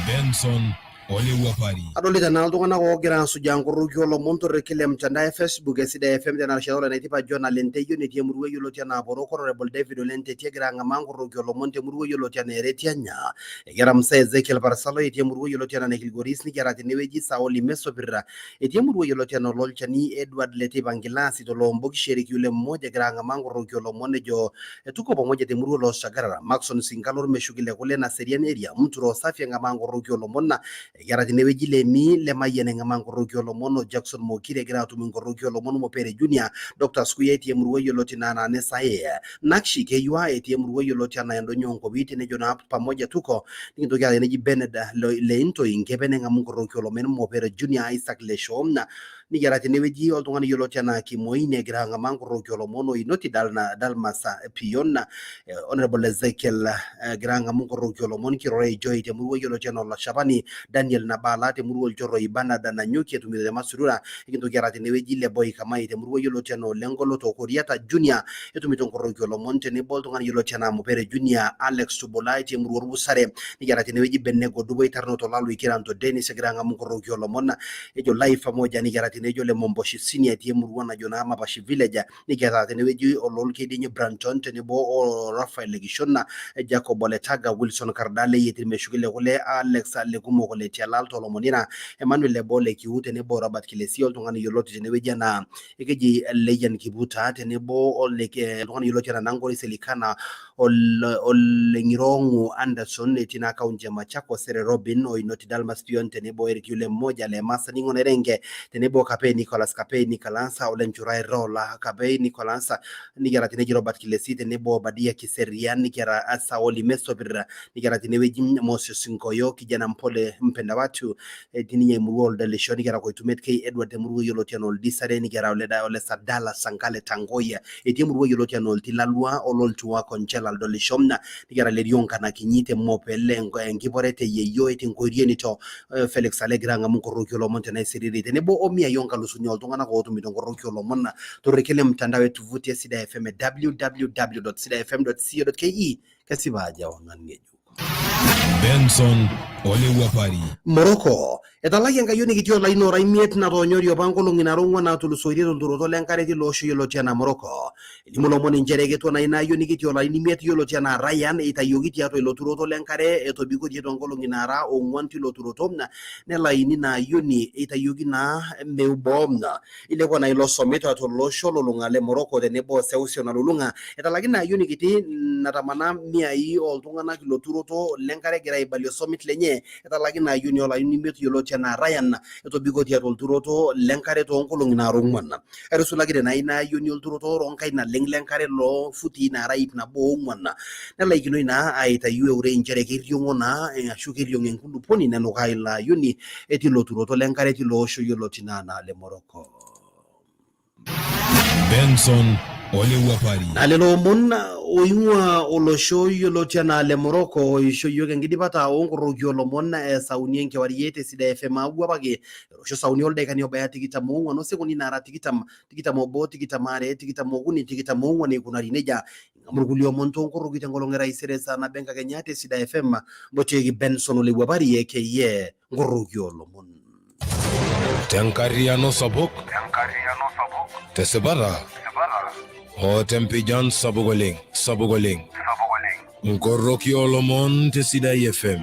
Benson Olewuapari. Adolita naa iltung'anak oogira asujaa nkoroki olomon torrekie le mtandao e Facebook e Sidai FM tena rishata Olanaitipa John Alenteyio netii emurua yioloti anaa Poroko. Honorable David Olenteti egira ang'amaa nkoroki olomon temurua yioloti anaa Eretianya. Ekiata Mzee Ezekiel Parsalo etii emurua yioloti anaa Nekilgoris, nikiata tenewueji Saoli Mesopir etii emurua yioloti anaa Ololchani, Edward Leteipa Nkilasi toloombokishe Eric yule mmoja egira ang'amaa nkoroki olomon ejo tuko pamoja temurua Looshagarara. Maxon Sinkalo Ormeshuki le kule Naserian area Mturo Safi eng'amaa nkoroki olomon. Ekiata tenewueji Lemi Lemayian eng'amaa nkoroki olomon o Jackson Mokire egira atum inkoroki olomon Mopere Junior Dr. Skuya etii emurua yioloti naa anaa Nesae Nakshi Keyua etii emurua yioloti anaa Endonyo Onkopit nejo naa pamoja tuko. Nikintoki aata eneji Bened Leintoi Nkepe neng'amu nkoroki olomon Mopere Junior Isaac Lesho. Nikiata tenewueji oltung'ani yioloti anaa Kimoini egira ang'amaa nkoroki olomon oinoti Dalmas Pion Honorable Ezekiel egira ang'amu nkoroki olomon Kirorei Joy temurua yioloti anaa Olashapani Daniel Nabala temurua Olchorroi Bernard Nanyuki etumito te Masurura. Nikintoki aata tenewueji Leboy Kamai temurua yioloti anaa Olengolo Tookoriata Junior etumito nkoroki olomon tenebo oltung'ani yioloti anaa Mupere Junior Alex Tubulai temurua Orwusare. Nikiata tenewueji Benego Duboitarno Tolalu Ikiranto Dennis egira ang'amu nkoroki olomon ejo live pamoja. Nikiata tenewueji ole Momboshi Senior etii emurua najo naa Mapashi Village. Nikiata tenewueji Ololkedienye Branton tenebo o Raphael Lekishona Jacob Oletaga Wilson Kardale etii Irmeshuki le kule Alex Lekumok ole Tialal Tolomonira Emmanuel Lebo Lekiu tenebo Robert Kilesi oltung'ani yioloti tenewueji anaa ekeji Leyian Kiputa tenebo oltung'ani yioloti anaa Nangori Selikana Oleng'irong'u Anderson etii naa kaunti e Machakos Sere Robin oinoti Dalmas Pion tenebo Eric Yule mmoja le Masaningo Nerenge tenebo Kapei Nicholas Kapei Nicholas Olenchurai Rola Kapei Nicholas. Nikiata tenewueji Robert Kilesi tenebo Obadia Kiserian. Nikiata Saoli Mesopir. Nikiata tenewueji Moses Nkoyo kijana mpole mpenda watu etii ninye emurua Oldelisho. Nikiata Koitumet K Edward temurua yioloti anaa Oldisare. Nikiata Ole Sadala Sankale Tangoya etii emurua yioloti anaa Oltilalua Ololtua Konchela Aldolisho. Nikiata Lerio Nkanakinyi te Mopele Enkipore Teyeyio etii Nkoirienito Felix Ale egira ang'amu nkoroki olomon tenaisiriri tenebo o miai onkalusuni oltung'anak ootumito nkoroki olomon torrekie le mtandao e tovuti e Sidai FM e www.sidaifm.co.ke. Kesipa ajo ewang'an ng'ejuk. Benson Olewuapari. Morocco etalaki enkayioni kiti olaini ora imiet natoonyori apa nkolong'i nara ong'uan naatulusoitie tolturoto lenkare tilo osho yioloti anaa Morocco. Elimu lomon inchere ketua naa ina ayioni kiti olarin imiet yioloti anaa Ryan eitayioki tiatua ilo turoto lenkare etobiko tiatua nkolong'i naara ong'uan tilo turoto nelaini ina ayioni eitayioki naa meuboo. Ilepua naa ilo somit tolosho lolung'a le Morocco tenebo o seuseu nalulung'a etalaki ina ayioni kiti natamana miai ooltung'anak ilo turoto lenkare egira aibalie osomit lenye. Etalaki ina ayioni olarin imiet yioloti anaa Ryan etobiko tiatua olturoto lenkare toonkolong'i naara ong'uan. Etusulakite naa ina ayioni olturoto ronkai naleng lenkare loo futii naara 104. Nelaikinoi naa aitayu eure inchere keiriong'o naa ashu keiriong' enkulupuoni nenukaa ilo ayioni etii ilo turoto lenkare tilo osho yioloti naa anaa le Morocco. Benson Olewuapari. Naa lelo omon oing'ua olosho yioloti anaa le Morocco oisho yiok enkidipata oonkoroki olomon e saa uni enkewarie te Sidai FM aaku apake etoosho saa uni oldaikani obaya 24 osekoni naara 20, 21, 22, 23, 24 eikunari nejia. Ing'amu irkulie omon toonkoroki tenkolong e taisere saa nabo enkakenya te Sidai FM. Mbotieki Benson Olewuapari aka nkoroki oolomon. Tenkarriyiano sapuk, tesipata o tempijan sapuk oleng, sapuk oleng. Nkoroki oolomon te Sidai FM.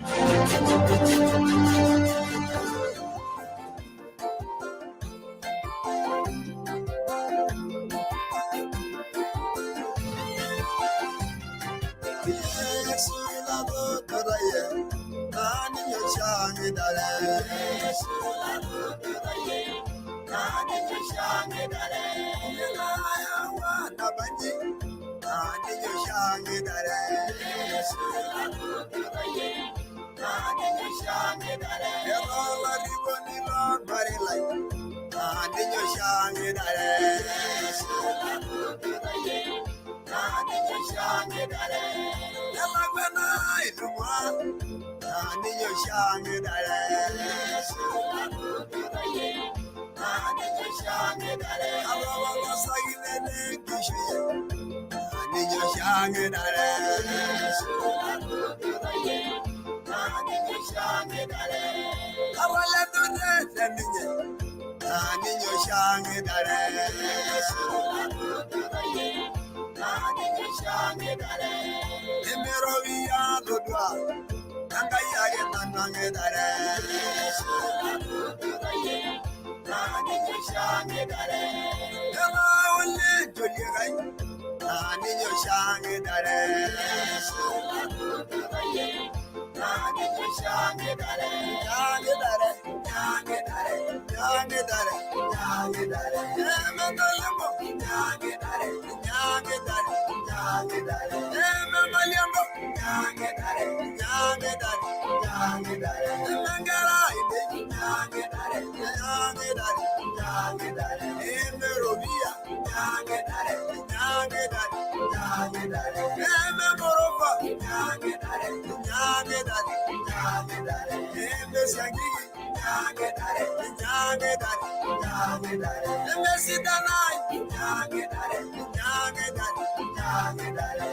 Teninye Ninyo shangi dare Ninyo shangi dare Emerovia dodwa Nangayage tanange dare Ninyo shangi dare Ema ole jolirai Ninyo shangi dare Ninyo shangi dare Shangi dare Shangi dare Shangi dare Shangi dare Emengaliambo Shangi dare Shangi dare Shangi dare Emengaliambo Shangi dare Shangi dare Shangi dare Emengara ide Shangi dare Shangi dare Shangi dare Emerovia Shangi dare Shangi dare Shangi dare Ememorofa Shangi dare Shangi dare Shangi dare Emesiangigi Shangi dare Shangi dare Shangi dare Emesidanai Shangi dare Shangi dare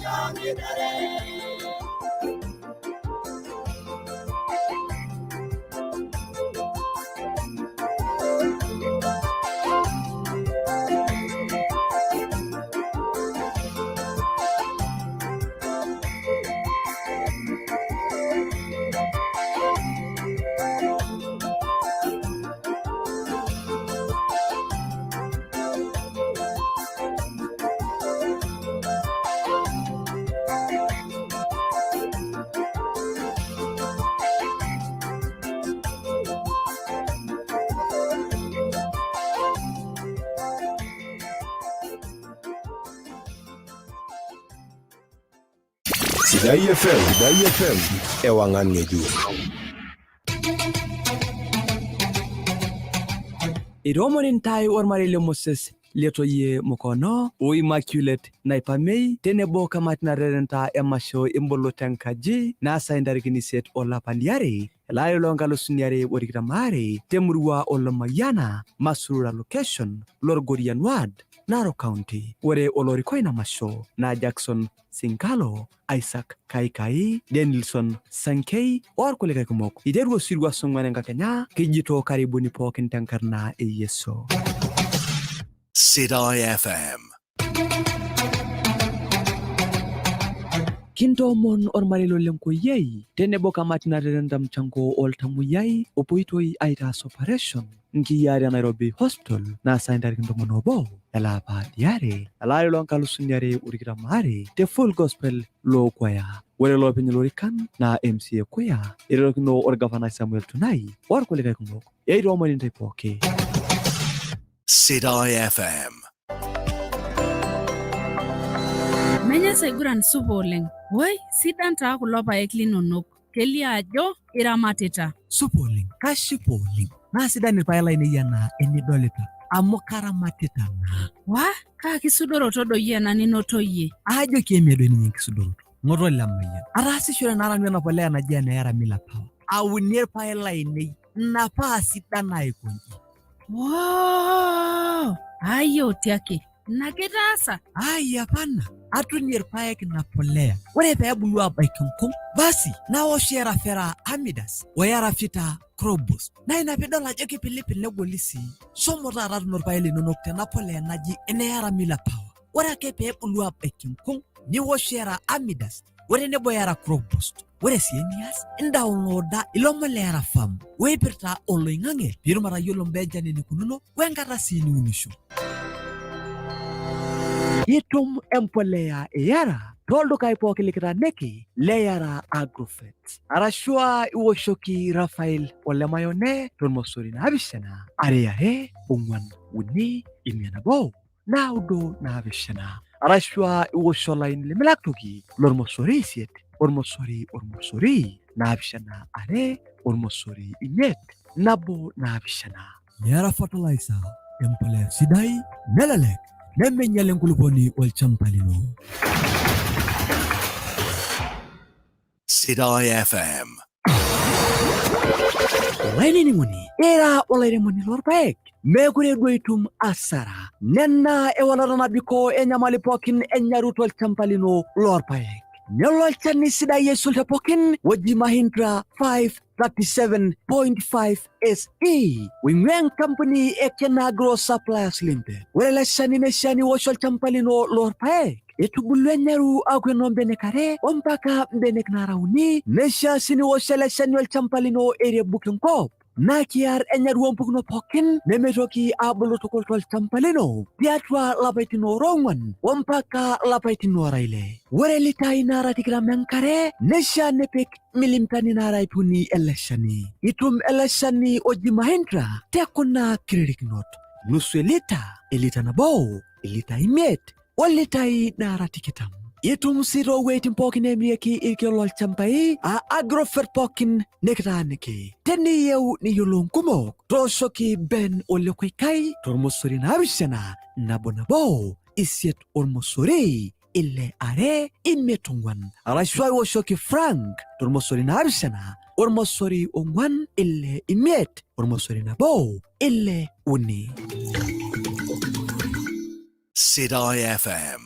Shangi dare Sidai FM, Sidai FM, ewang'an ng'ejuk. Itoomoni ntae ormarei le Moses letoyie Mukono o Immaculate Naipamei tenebo kamati natererenta emasho emboloto enkaji naasa intarikini 8 olapa liare elari loonkalusuni are otikitam aare temurua Olomayiana, Masurura location, Lorgorian Ward, Narok County. Ore olorikoo ina masho naa Jackson Sinkalo, Isaac Kaikai, Denilson Sankei orkulikae kumok. Iteru osirua saa ong'uan enkakenya, kijito karibuni pookin tenkarna e Yesu. Sidai FM. Kintoomon ormarei lolenkoyiai tenebo kamati natererenta mchango oltamuyiai opoitoi aitaas operation nkiyiaa te Nairobi Hospital naasa intarikini 11 ele apa liare elaari loonkalusuni are otikitam aare te Full Gospel Lookwaya. Ore loopeny lorikan naa MCA Kuya eretokino orgavanai Samuel Tunai orkulikae kumok. Eitoomoni intae pooki. Sidai FM. Menya Saiguran supa oleng. Woi, sidan taa kulo paek linonok. Kelio ajo iramatita. Supa oleng, kashipa oleng. Naa sidan irpaek lainei anaa enidolita amu karamatita naa. Wah, kaa kisudoroto doi ena ninoto iyie? Aajoki emee doi ninye enkisudoroto. Ng'oto Lemayian. Ataasishore naa nanu ena polea naji ene Yara Miller Power. Aunie irpaek lainei ina paa sidan aikonji. Woo! Ayio tiaki. Ina kitaasa? Ai hapana, atunie irpaek ina polea. Ore pee ebulu aabaiki nkung, basi naosh Erafera Amidas o Erafita Crobos. Naa ina piidol ajo kipilipil negoli sii. Shomo taata tuuno irpaek linonok tena polea naji ene Yara Miller Power. Ore ake pee ebulu aabaiki nkung, niwosh Era Amidas o tenebo Era Crop Boost. Ore sii enias, indaunlooda ilomon le Era Farm oipirta oloing'ang'e piitum atayiolo imbaa enchan enikununo wenkata sii niunisho. Itum empoleya e Yara tooldukai pooki likitaaniki le Yara Agrovet. Arashu aa iwoshoki Rafael Olemayone tormosori 7 2 2 4 3 5 9 7 arashu aa iwosh olaini lemilak toki lormosori 8 ormosori ormosori 7 2 ormosori 5 1 7. Yara Fertilizer, empolea sidai nelelek nemeinyal enkulupuoni olchamba lino. Sidai FM. Olainining'oni, ira olairemoni lorpaek, meekure duo itum asara nena ewalata nabikoo enyamali pookin enyaru tolchamba lino lorpaek. Nelo olchani sidai aisul te pookin oji Mahindra 537.5 SE oing'ua enkampuni e Kenagro Suppliers Limited. Ore ele shani neishaa niwosh olchamba lino lorpaek etubulua enyaru aaku enoo mbenek are ompaka mbenek naara uni. Neishaa sii niwosh ele shani olchamba lino eirebuk enkop naa kiar enyaru oompukunot pookin nemeitoki aabulu tukul tolchamba lino tiatua lapaitin oora ong'wan ompaka lapaitin oora 6. Ore litai naara 20 enkare neishaa nipik milimitani naara 300 ele shani. Itum ele shani oji Mahindra te kuna kiririkinot: nusu elita, elita nabo, elita 5, o litai naara 20. Itum sii toowueitin pookin neemirieki irkeek lolchambai aa Agrovet pookin nikitaaniki. Teniyieu niyiolou nkumok, tooshoki Ben Ole Koikai tormosori 7 1 1 8 ormosori 6 2 5 4 arashu aiwoshoki Frank tormosori 7 ormosori 4 6 5 ormosori 1 6 3. Sidai FM.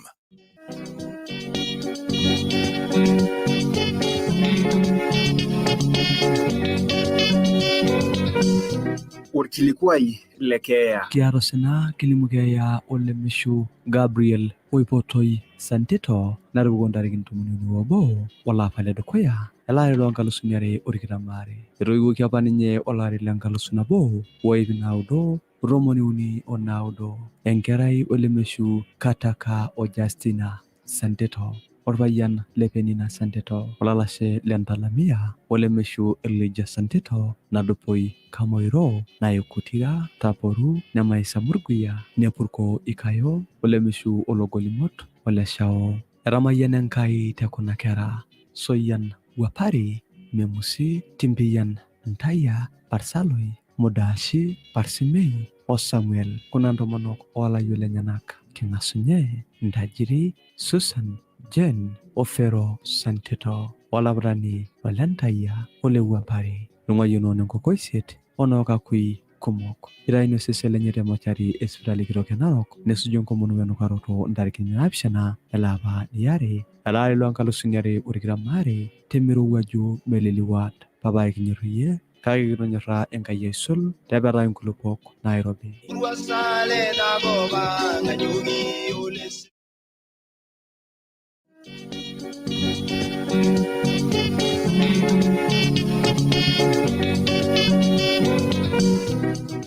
Orkilikuai le keeya. Kiata osina kilimu keeya olemishu Gabriel oipotoi Santito natupukuo ntarikini 31 olapa ledukuya elaari loo nkalusuni are otikitam aare. Etoiwuoki apa ninye olari le 1939 enkerai olemeshu Kataka o Justina Santito orpayian le Penina Santito olalashe le Ntalamia olemeshu Elijah Santito nadupoi Kamoiro Naikutira Taporu Nemaisa Murguia Nepurko Ikayo olemeshu Ologolimot Oleshao. Etamayiana Enkai te kuna kera. Soyian Wapari, Memusi, Timpiyan, Ntaya, Parsaloi, Mudashi, Parsimei, o Samuel. Kuna ntomonok oolayiok lenyenak King'asunye, Ntajiri, Susan, Jen, Ofero, Santito, Olaputani, Olentayia, Olewuapari. Tung'uayie noo nenkokoisiet onookakui kumok. Eitayuni osesen lenye te mochari e sipitali kitok e Narok nesuju enkomono wenukaroto ntarikini 7 ele apa liare ele ari loo 2022 temirowuaju meleliwat. Papai kinyor iyie kake kitonyorra Enkai aisul tepetai nkulupuok nairobi.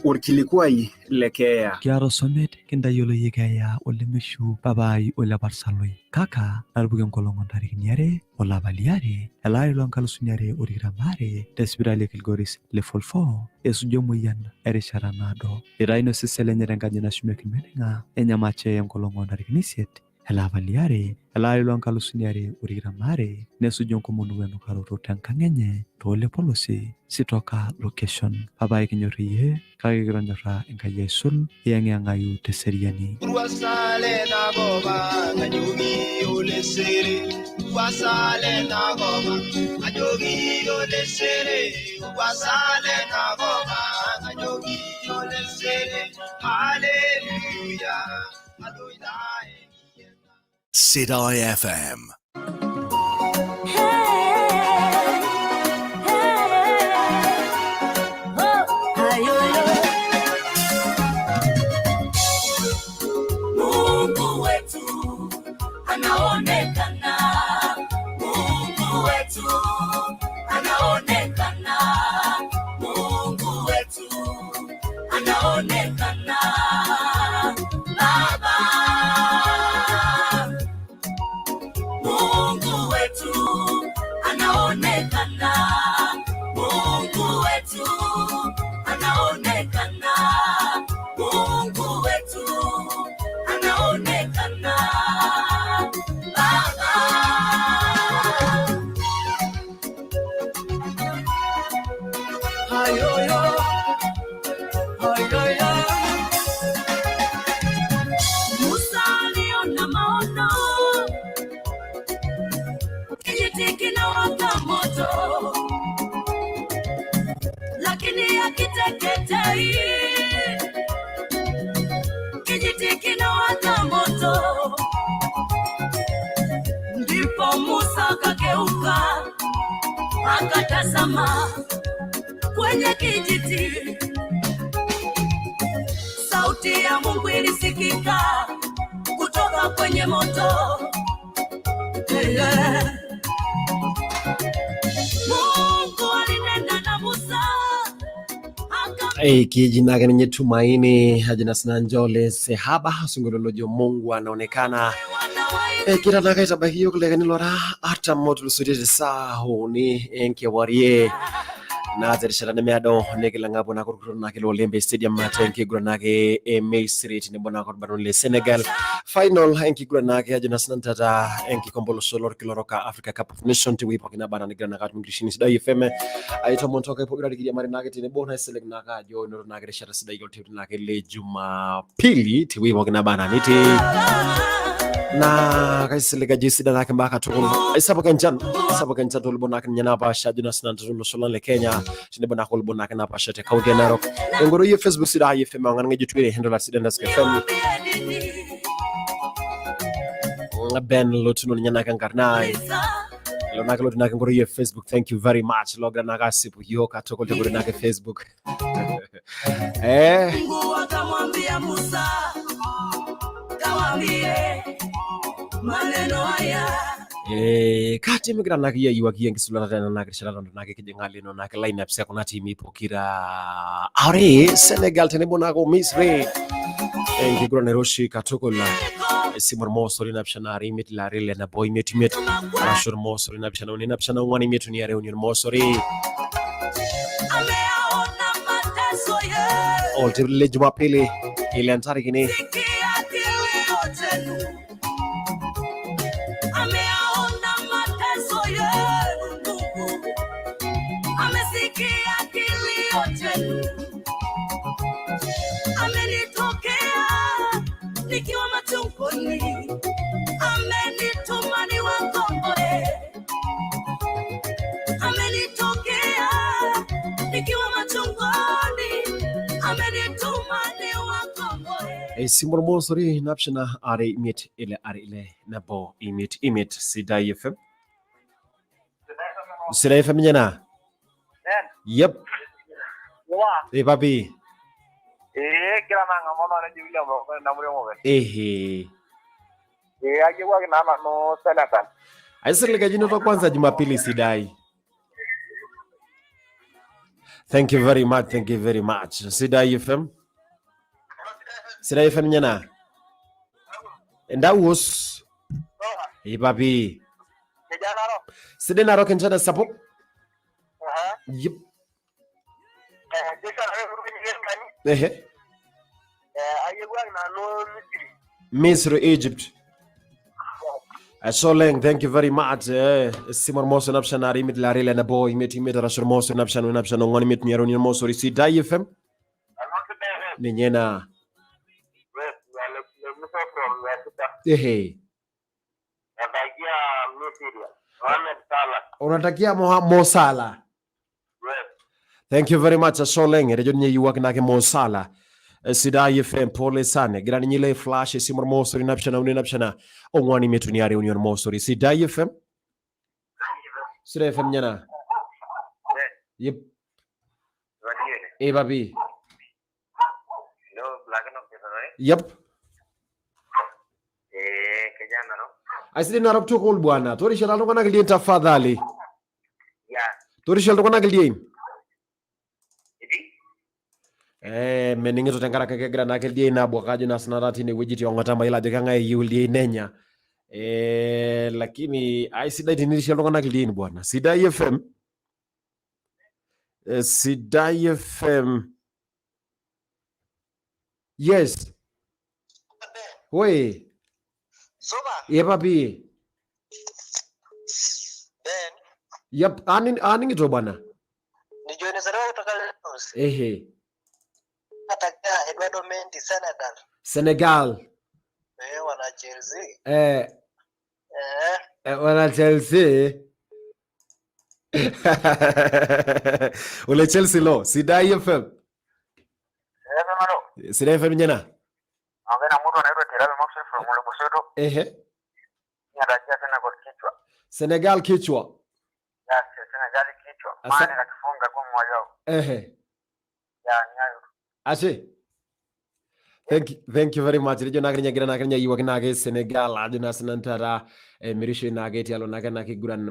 Orkilikuai le keeya. Kiata osomit kintayiolo iyie keeya olemishu papai ole Parsaloi. Kaka natupukuo enkolong oo ntarikini 2 olapa liare ele ari loo 2022 te sipitali e Kilgoris level 4 esuju emoyian erishata naado. Eitayuni osesen lenye tenkaji nashumieki mening'a enyamache enkolong oo ntarikini 8 ele apa liare ele ari loo 2022 nesuju enkomono wenukaroto tenkang enye too Lepolosi Sitoka location. Papai kinyor iyie kake kitonyorra Enkai aisul iyeng'iyeng'ayu teseriani. Sidai FM. Mungu wetu anaonekana, Mungu wetu anaonekana, Mungu wetu anaonekana, Baba. Mungu wetu anaonekana, Mungu wetu anaonekana, Mungu wetu anaonekana, Baba. Ayoyo, ayoyo. Musa aliona maono, kijiti kinawaka moto, lakini hakiteketei. Kijiti kinawaka moto, ndipo Musa akageuka akatazama kwenye kijiti. Sauti ya Mungu ilisikika kutoka kwenye moto. Yeah. Mungu alinena na Musa. Keji naake ninye Tumaini ajo sinanu Njole Sehaba osinkolio lojo Mungu anaonekana. Kira naake aitabaiki iyiok ildakikani lora artam otulusoitie te saa uni enkewarie naa terishata nemeado nikilang'apu naake orkurto naake lo Olembe Stadium tenkiguran naake e Misri tenebo naake orbarnoti le Senegal final enkiguran naake ajo naa sinanu tata enkikombe olosho lorkila orok Africa Cup of Nations tewueji pookin naba negira naake atum enkitesheni sidai FM aitomon toonkaik pokira kiriamari naake tenebo naisilig naake ajo inoto naake erishata sidai olteipa naake le Jumapili tewueji pookin naba anaa nitii naa kaisilig ajo isidan naake imbaa katukul. Aisapuk enchan, sapuk enchan tolubot naake ninye napaasha ajo naa sinanu tolosho lang le Kenya tenebo naake olubot naake napaasha te kaunti e Narok. Enkoitoi e Facebook Sidai FM ewang'an ng'ejuk, Twitter handle @sidai_FM. Ben Lotuno ninye naake enkarna ai ilo naake lotii naake enkoitoi e Facebook. Thank you very much logira naake asipu yiok katukul tenkoitoi naake Facebook. Mungu akamwambia Musa, kawaambie maneno haya. Kati migira naake iyie ayiwaki enkisulata tena naake rishata natondo naake kijing'a lino naake lineups e kuna timi pokira are, Senegal tenebo naake o Misri enkiguran nairoshi katukul. Esimu 075 2 2 6 5 5 arashu 073 7 4 5 3 2 3 Ameyaona mateso yetu. Olteipa le Jumapili ile ntarikini Sikia kilio chenu. Ameyaona mateso yetu. Chenu. Amenitokea nikiwa machungoni, amenituma niwakomboe. Amenitokea nikiwa machungoni, amenituma niwakomboe. Esimu ormosori 7 2 6 2 6 5 5 Sidai FM. Sidai FM nyena. Yep. Papi. Kila nang'amu neji William Namuriong'ope. Ehe. Ayiewuaki naa nanu Senegal. Aisilig ajo inoto kwanza Jumapili sidai. Thank you very much, thank you very much. Sidai FM. Sidai FM nyena. Ndawos. Papi. Sidai Narok enchan sapuk. Yep. Ehe. Ayiewuaki nanu Misri. Misri, Egypt. Soleng, thank you very much. Simon Moso napshan ari mit lari lena boy mit mit rasur Moso napshan napshan ngoni mit nyeroni Moso risi Sidai FM. Ninyena. Ehe. Unatakia Mo Salah. Thank you very much Soleng. Etejo ninye yiwaki nake Mo Salah. Sidai FM pole sana. Gira ninye le flash Simon Moso napshana uni napshana ongwani mitu ni ari union Moso. Sidai FM. Sidai FM nyana. Yep. Babi. Yep. Aisidi narok tukul bwana. Torisha iltung'anak ildien tafadhali. Torisha iltung'anak ildien. Mening'ito tenkaraki kegira naake ildien abuak ajo naa sinanu tinewueji tiong'ota mayiolo ajo keng'ae eyieu ildien nenya. Lakini aisidai tinirishie iltung'anak ildien bwana. Sidai FM. Sidai FM. Yes. Oi. Ye papi. Ben. Yep, aning'ito bwana. Ni John Sarewa kutoka Lagos. Ehe. Nataka Eduardo Mendy Senegal. Senegal. Wana Chelsea. Wana Chelsea. Ule Chelsea lo, Sidai FM. Sidai FM nyena. Ongea mtu anaitwa Tirabe Maxwell from Olebosoto. Ehe. Natakia Senegal kichwa. Senegal kichwa. Yes, Senegal kichwa. Maana akifunga kwa mmoja wao. Ehe. Ya nyayo. Ashe. Thank you very much. Rejo naake ninye egira naake ninye ayiwaki naake Senegal ajo naa sinanu taata mirisho naake tialo naake naa kiguran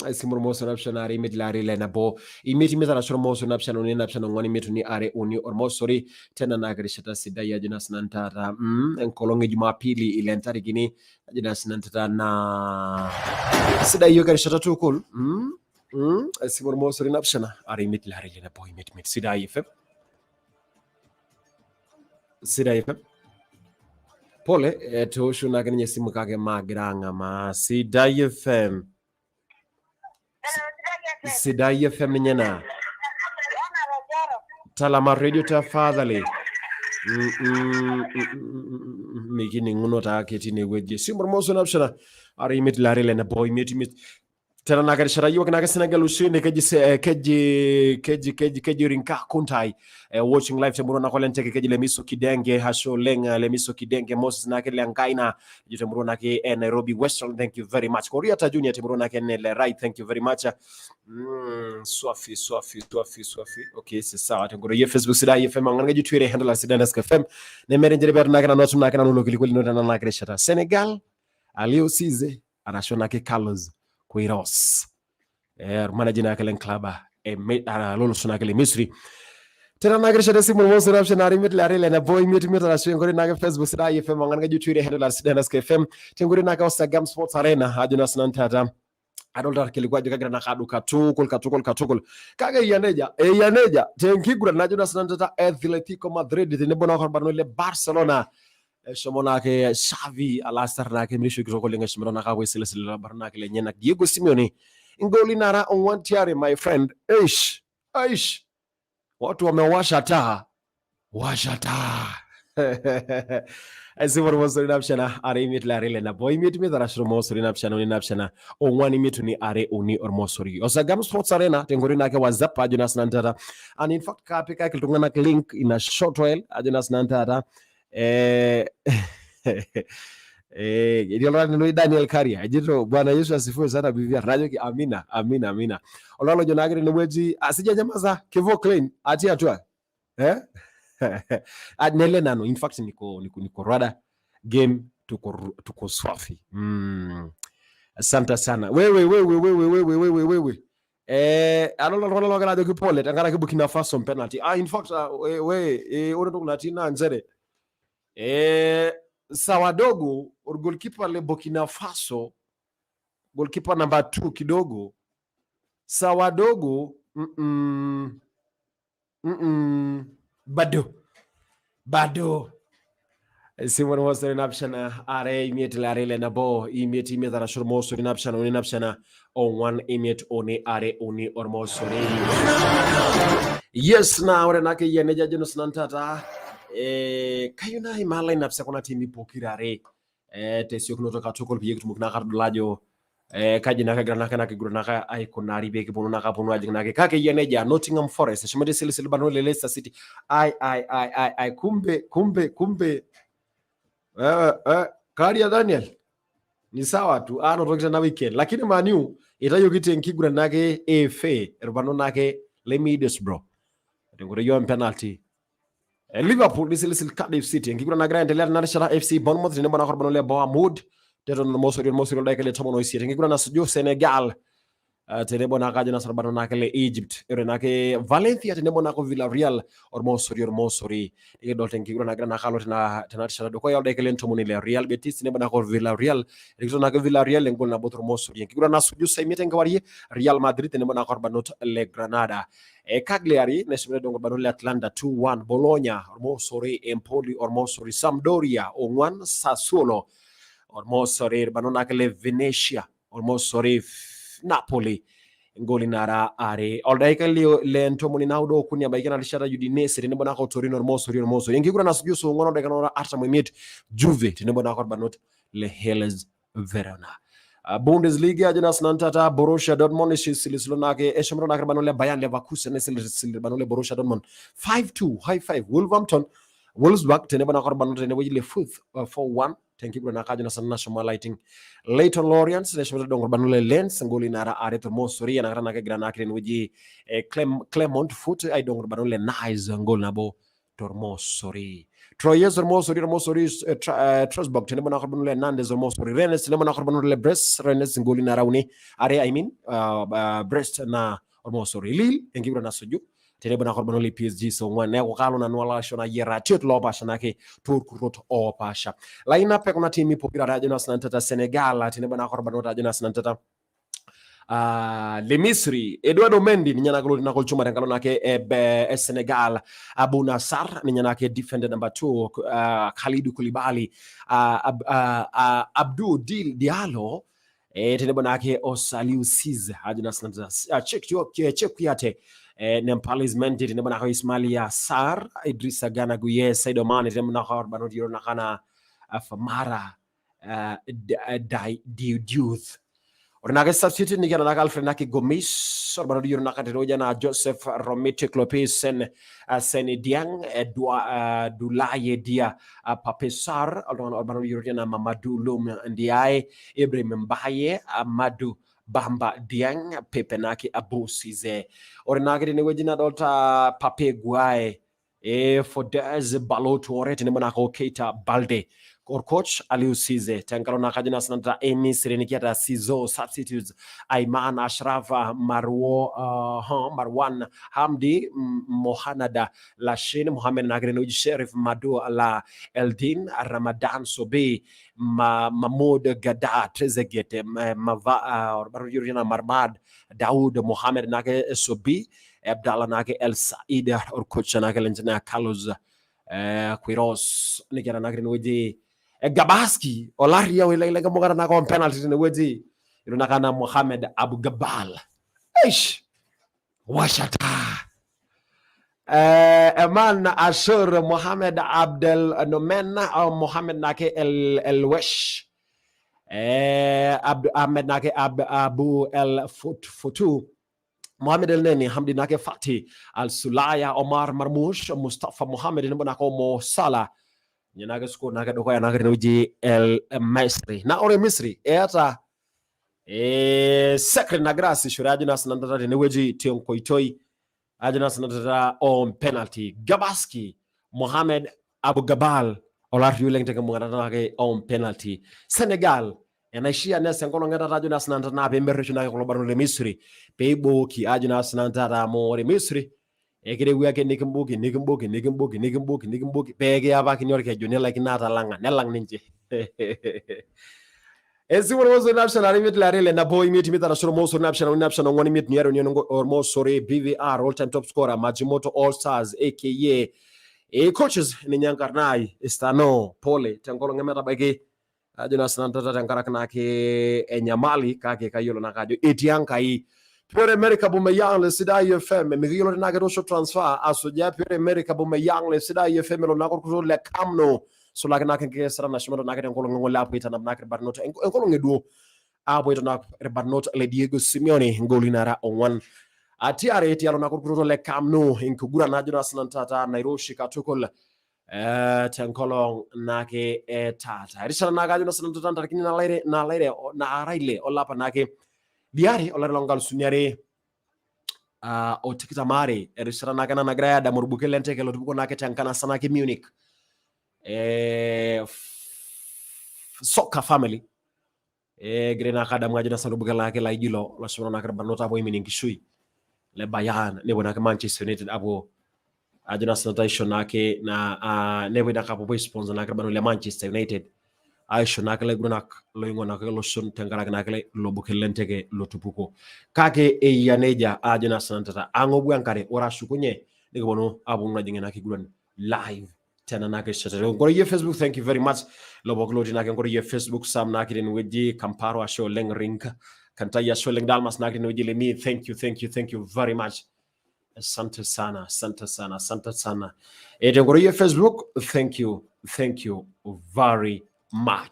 esimu ormosori 7 2 5 6 1 5 5 arashu ormosori 7 3 4 5 2 3 ormosori tena naake rishata sidai ajo naa sinanu taata enkolong e Jumapili ile ntarikini ajo naa sinanu taata naa sidai yiok erishata tukul esimu ormosori 7 2 5 6 1 5 5 Sidai FM. Sidai FM. Pole etoosho naake ninye esimu kake maagira ang'amaa. Sidai FM. Sidai FM ninye naa. Talama radio tafadhali. Mikining'uno taake tinewueji. Esimu ormosori 7 2 5 6 1 5 5 Tena naake rishata yiok naake Senegal ushindi keji Rinka Kuntai watching live temurua nake Olenteke keji Lemiso Kidenge hasho oleng Lemiso Kidenge Moses nake Lenkaina ejo temurua nake Nairobi Western, thank you very much. Korea Junior temurua nake Nele Right, thank you very much. Swafi swafi swafi swafi. Okay, c'est sawa tengoro ye Facebook Sidai FM ngana keji Twitter handle Sidai FM nemere njere betu nake nanu atum nake nanu ilo kilikuwa lino tena nake rishata Senegal Aliou Cisse arashu nake Carlos Queiroz. Manager nake len club lolosho nake le Misri. Tena nake rishata esimu ormosori 7 2 5 6 1 5 5 arashu enkoitoi nake Facebook Sidai FM ngana keji Twitter handle Sidai FM tenkoitoi nake Instagram Sports Arena ajo naa sinanu taata adolta irkiliku ajo kegira naake adu katukul katukul katukul kake eyia nejia tenkiguran najo naa sinanu taata Atletico Madrid tenebo naake orbarnoti le Barcelona eshomo naake Xavi alo asar naake mirisho kitok oleng eshomoita naake aapuo aisilisila lelo barnot naake lenyenak Diego Simeone ingoli nara 4-2 my friend. Eish eish. Watu wamewasha taa, washa taa. Esipa ormosori naapishana are imiet le are ile nabo imiet imiet arashu ormosori naapishana uni naapishana ong'wan imiet uni are uni ormosori. Osagam Sports Arena tenkoitoi naake WhatsApp ajo naa sinanu taata. And in fact kaapikaki iltung'anak link ina short while ajo naa sinanu taata etii oltung'ani tenewueji Daniel Karia ejito Bwana Yesu asifiwe sana BVR. Najoki amina amina amina. Oltung'ani lojo naake tenewueji asijanyamaza Kevo Klein atii atua eh? Ah, nele nanu in fact niko rada game tuko swafi. Asante sana wewe wewe wewe wewe wewe wewe adolta iltung'anak loogira ajoki pole tenkaraki Burkina Faso penalty. In fact we ore entoki natii naa nchere Sawadogo orgolkipa le Burkina Faso, goalkeeper number 2 kidogo Sawadogo bado bado Simon ormosori naapishana are imiet le are ile nabo imiet imiet arashu ormosori naapishana uni naapishana ong'wan imiet uni are uni ormosori. Yes, naa ore naa akeyie nejia ajo sinanu taata kayieu naimaa lineups ekuna timi pokira are tesiokinoto katukul peyie kitumoki naa atodol ajo kaji naa kegira naake ena kiguran naake aikunari pee kiponu naake aponu ajing naake kake eyia nejia. Nottingham Forest eshomoita esilisili irbarnot le Leicester City. Ai ai ai ai ai, kumbe kumbe kumbe Karia Daniel ni sawa tu anotoki tena weekend, lakini Man U itayioki tenkiguran naake FA irbarnot naake le Middlesbrough tenkoitoi oo penalty. Liverpool nisilisil Cardiff City enkiguran nagira aendelea tena rishata. FC Bournemouth tenebo naa orbarnot le Bournemouth teton ormosori oldaika le 18 enkiguran nasuju Senegal tenebo naa kajo naa orbarnot naake le Egypt. Ore naake Valencia tenebo naake Villarreal ormosori nikidol tenkiguran nagira naake alo tena rishata dukuya oldaika le 60 Real Betis tenebo naake Villarreal erikito naake Villarreal engol nabo tormosori. Enkiguran nasuju saa imiet enkewarie Real Madrid tenebo naake orbarnot le Granada. Cagliari neshomo nedong orbarnot le Atlanta 2-1. Bologna ormosori Empoli ormosori Sampdoria 4 Sassuolo ormosori irbarnot naake le Venezia ormosori Napoli ngoli nara are oldaika le 93 ebaiki ena rishata Udinese tenebo naake Torino ormosori enkiguran nasuju saa ong'uan oldaika nora 45 Juve tenebo naake orbarnot le Hellas Verona. Bundesliga ajo naa sinanu taata Borussia Dortmund nesilisilo naake eshomoito naake irbarnot le Bayern Leverkusen nesilisilo irbarnot le Borussia Dortmund 5-2 high five. Wolverhampton Wolfsburg tenebo naake orbarnot tenewueji le Fürth 4-1 tenkiguran naake ajo naa sinanu nashomo alo aiting. Leyton Orient neshomoito dong orbarnot le Lens ngoli nara are tormosori enakata naake egira naake tenewueji Clermont Foot aidong orbarnot le Nice ngol nabo tormosori. Troyes ormosori Strasbourg tenebo naake orbarnot le Nantes ormosori Rennes tenebo naake orbarnot le Brest. Rennes ngoli nara uni are, I mean Brest na ormosori. Lille enkiguran nasuju tenebo naake orbarnot le PSG saa ong'uan. Neeku kalo nanu alo aisho nayie iratiot loopaasha naake toorkurrot oopaasha. Lineup ekuna timi pokira are ajo naa sinanu tata Senegal tenebo naake orbarnot ajo naa sinanu tata le Misri. Eduardo Mendy ninye naake lotii naake olchuma tenkalo naake e Senegal. Abu Nassar ninye naake defender number 2, Khalidou Koulibaly, Abdou Diallo tenebo naake o Saliou Cisse ajo naa sinanu tata Cheikh Kouyaté, Nampalys Mendy tenebo naake Ismaila Sarr, Idrissa Gana Gueye, Sadio Mane tenebo naake orbarnoti yiolo naake anaa Famara Diouf. Ore naake substitute nikiata naake Alfred naake Gomis orbarnoti yiolo naake tenewueji anaa Joseph Romiti Clopis Sen Seny Dieng, Doulaye Dia, Pape Sarr oltung'ani orbarnoti yioloti anaa Mamadou Loum Ndiaye, Ibrahim Mbaye, Amadou Bamba Dieng, Pepe naake Abou Cisse. Ore naake tenewueji nadolta Pape Gueye, Fodez Ballo-Toure tenebo naake o Keita Balde. Or coach Aliou Cisse tenkalo naake ajo naa sinanu ta Misri nikiata Cizo substitutes Ayman Ashraf, Marwan Hamdi, Mohanada Lashin Mohamed naake tenewueji Sherif Madu La Eldin Ramadan Sobi Mahmoud Gada Trezeguet orbarnoti Marmad Daoud Mohamed naake Sobi Abdallah naake El Said. Or coach naake lenche naa Carlos Queiroz. Nikiata naake tenewueji Gabaski olaria oilekilemukata naake on penalty tenewueji ilo naake ana Mohamed Abu Gabal. Eish, washata. Eman Ashur Mohamed Abdel Nomen Mohamed nake El Elwesh Abd Ahmed nake Abu El Futu Mohamed El Neni Hamdi nake Fati Al Sulaya Omar Marmoush Mustafa Mohamed nebo nako Mo Salah nyenake score nake dokoya nake tenewueji El Misri. Na ore Misri eeta secret nagira aasishore ajo naa sinanu taata tenewueji tenkoitoi ajo naa sinanu taata on penalty. Gabaski Mohamed Abu Gabal olarri oleng tenkibung'ata naake on penalty. Senegal enaishia neas enkolong e taata ajo naa sinanu taata naa peemerreshu naake kulo barnot le Misri peibooki ajo naa sinanu taata amu ore Misri ekirewua ake nikimboki nikimboki nikimboki nikimboki nikimboki pee kiyapakini orkeju nelaikino atalang'a nelang ninche. Esimu ormosori naapishana are imiet ile are ile nabo imiet imiet arashu ormosori naapishana uni naapishana ong'wan imiet uni are uni ormosori BVR all time top scorer Majimoto All Stars aka coaches ninye enkarna ai Stano pole tenkolong emetabaiki ajo naa sinanu taata tenkaraki naake enyamali kake kayiolo naake ajo etii Enkai. Pierre Emerick Aubameyang le Sidai FM mikiyiolo tenaa ketoosho transfer asujaa Pierre Emerick Aubameyang le Sidai FM elo naake orkuto le Camp Nou sulaki naake enkikesata nashomoita naake tenkolong eng'ole aapuo aitanap naake irbarnot enkolong eduo aapuo aitanap irbarnot le Diego Simeone ingoli nara ong'wan ati are tialo naake orkuto le Camp Nou enkiguran najo naa sinanu taata nairoshi katukul tenkolong naake taata erishata naake ajo naa sinanu taata ntarikini nalaire nalaire naara ile olapa naake liare olari loonkalusuni are o tikitam aare erishata naake ena nagirai adamu orbuket lenteke lotupukuo naake tenkanasa naake Munich soccer family egira naake adamu ajo naa orbuket naake laijo ilo loshomo naake irbarnot apuo aiminie enkishui le Bayern nepuo naake Manchester United apuo ajo naa sinanu aisho naake na nepuoi naake apuo aisponsor naake irbarnot le Manchester United aisho naake ilaigurenak loing'ua naake loshon tenkaraki naake ilo buket lenteke lotupukuo. Kake eyia nejia ajo naa sinanu tata ang'obu enkare ore ashukunye nikiponu aponu ajing ena kiguran live tena naake rishata. Enkoitoi e Facebook, thank you very much ilo pooki lotii naake enkoitoi e Facebook Sam naake tenewueji Kamparo ashe oleng Rink Kantai ashe oleng Dalmas naake tenewueji Lemi, thank you, thank you, thank you very much. Asante sana, asante sana, asante sana. Tenkoitoi e Facebook, thank you, thank you very much.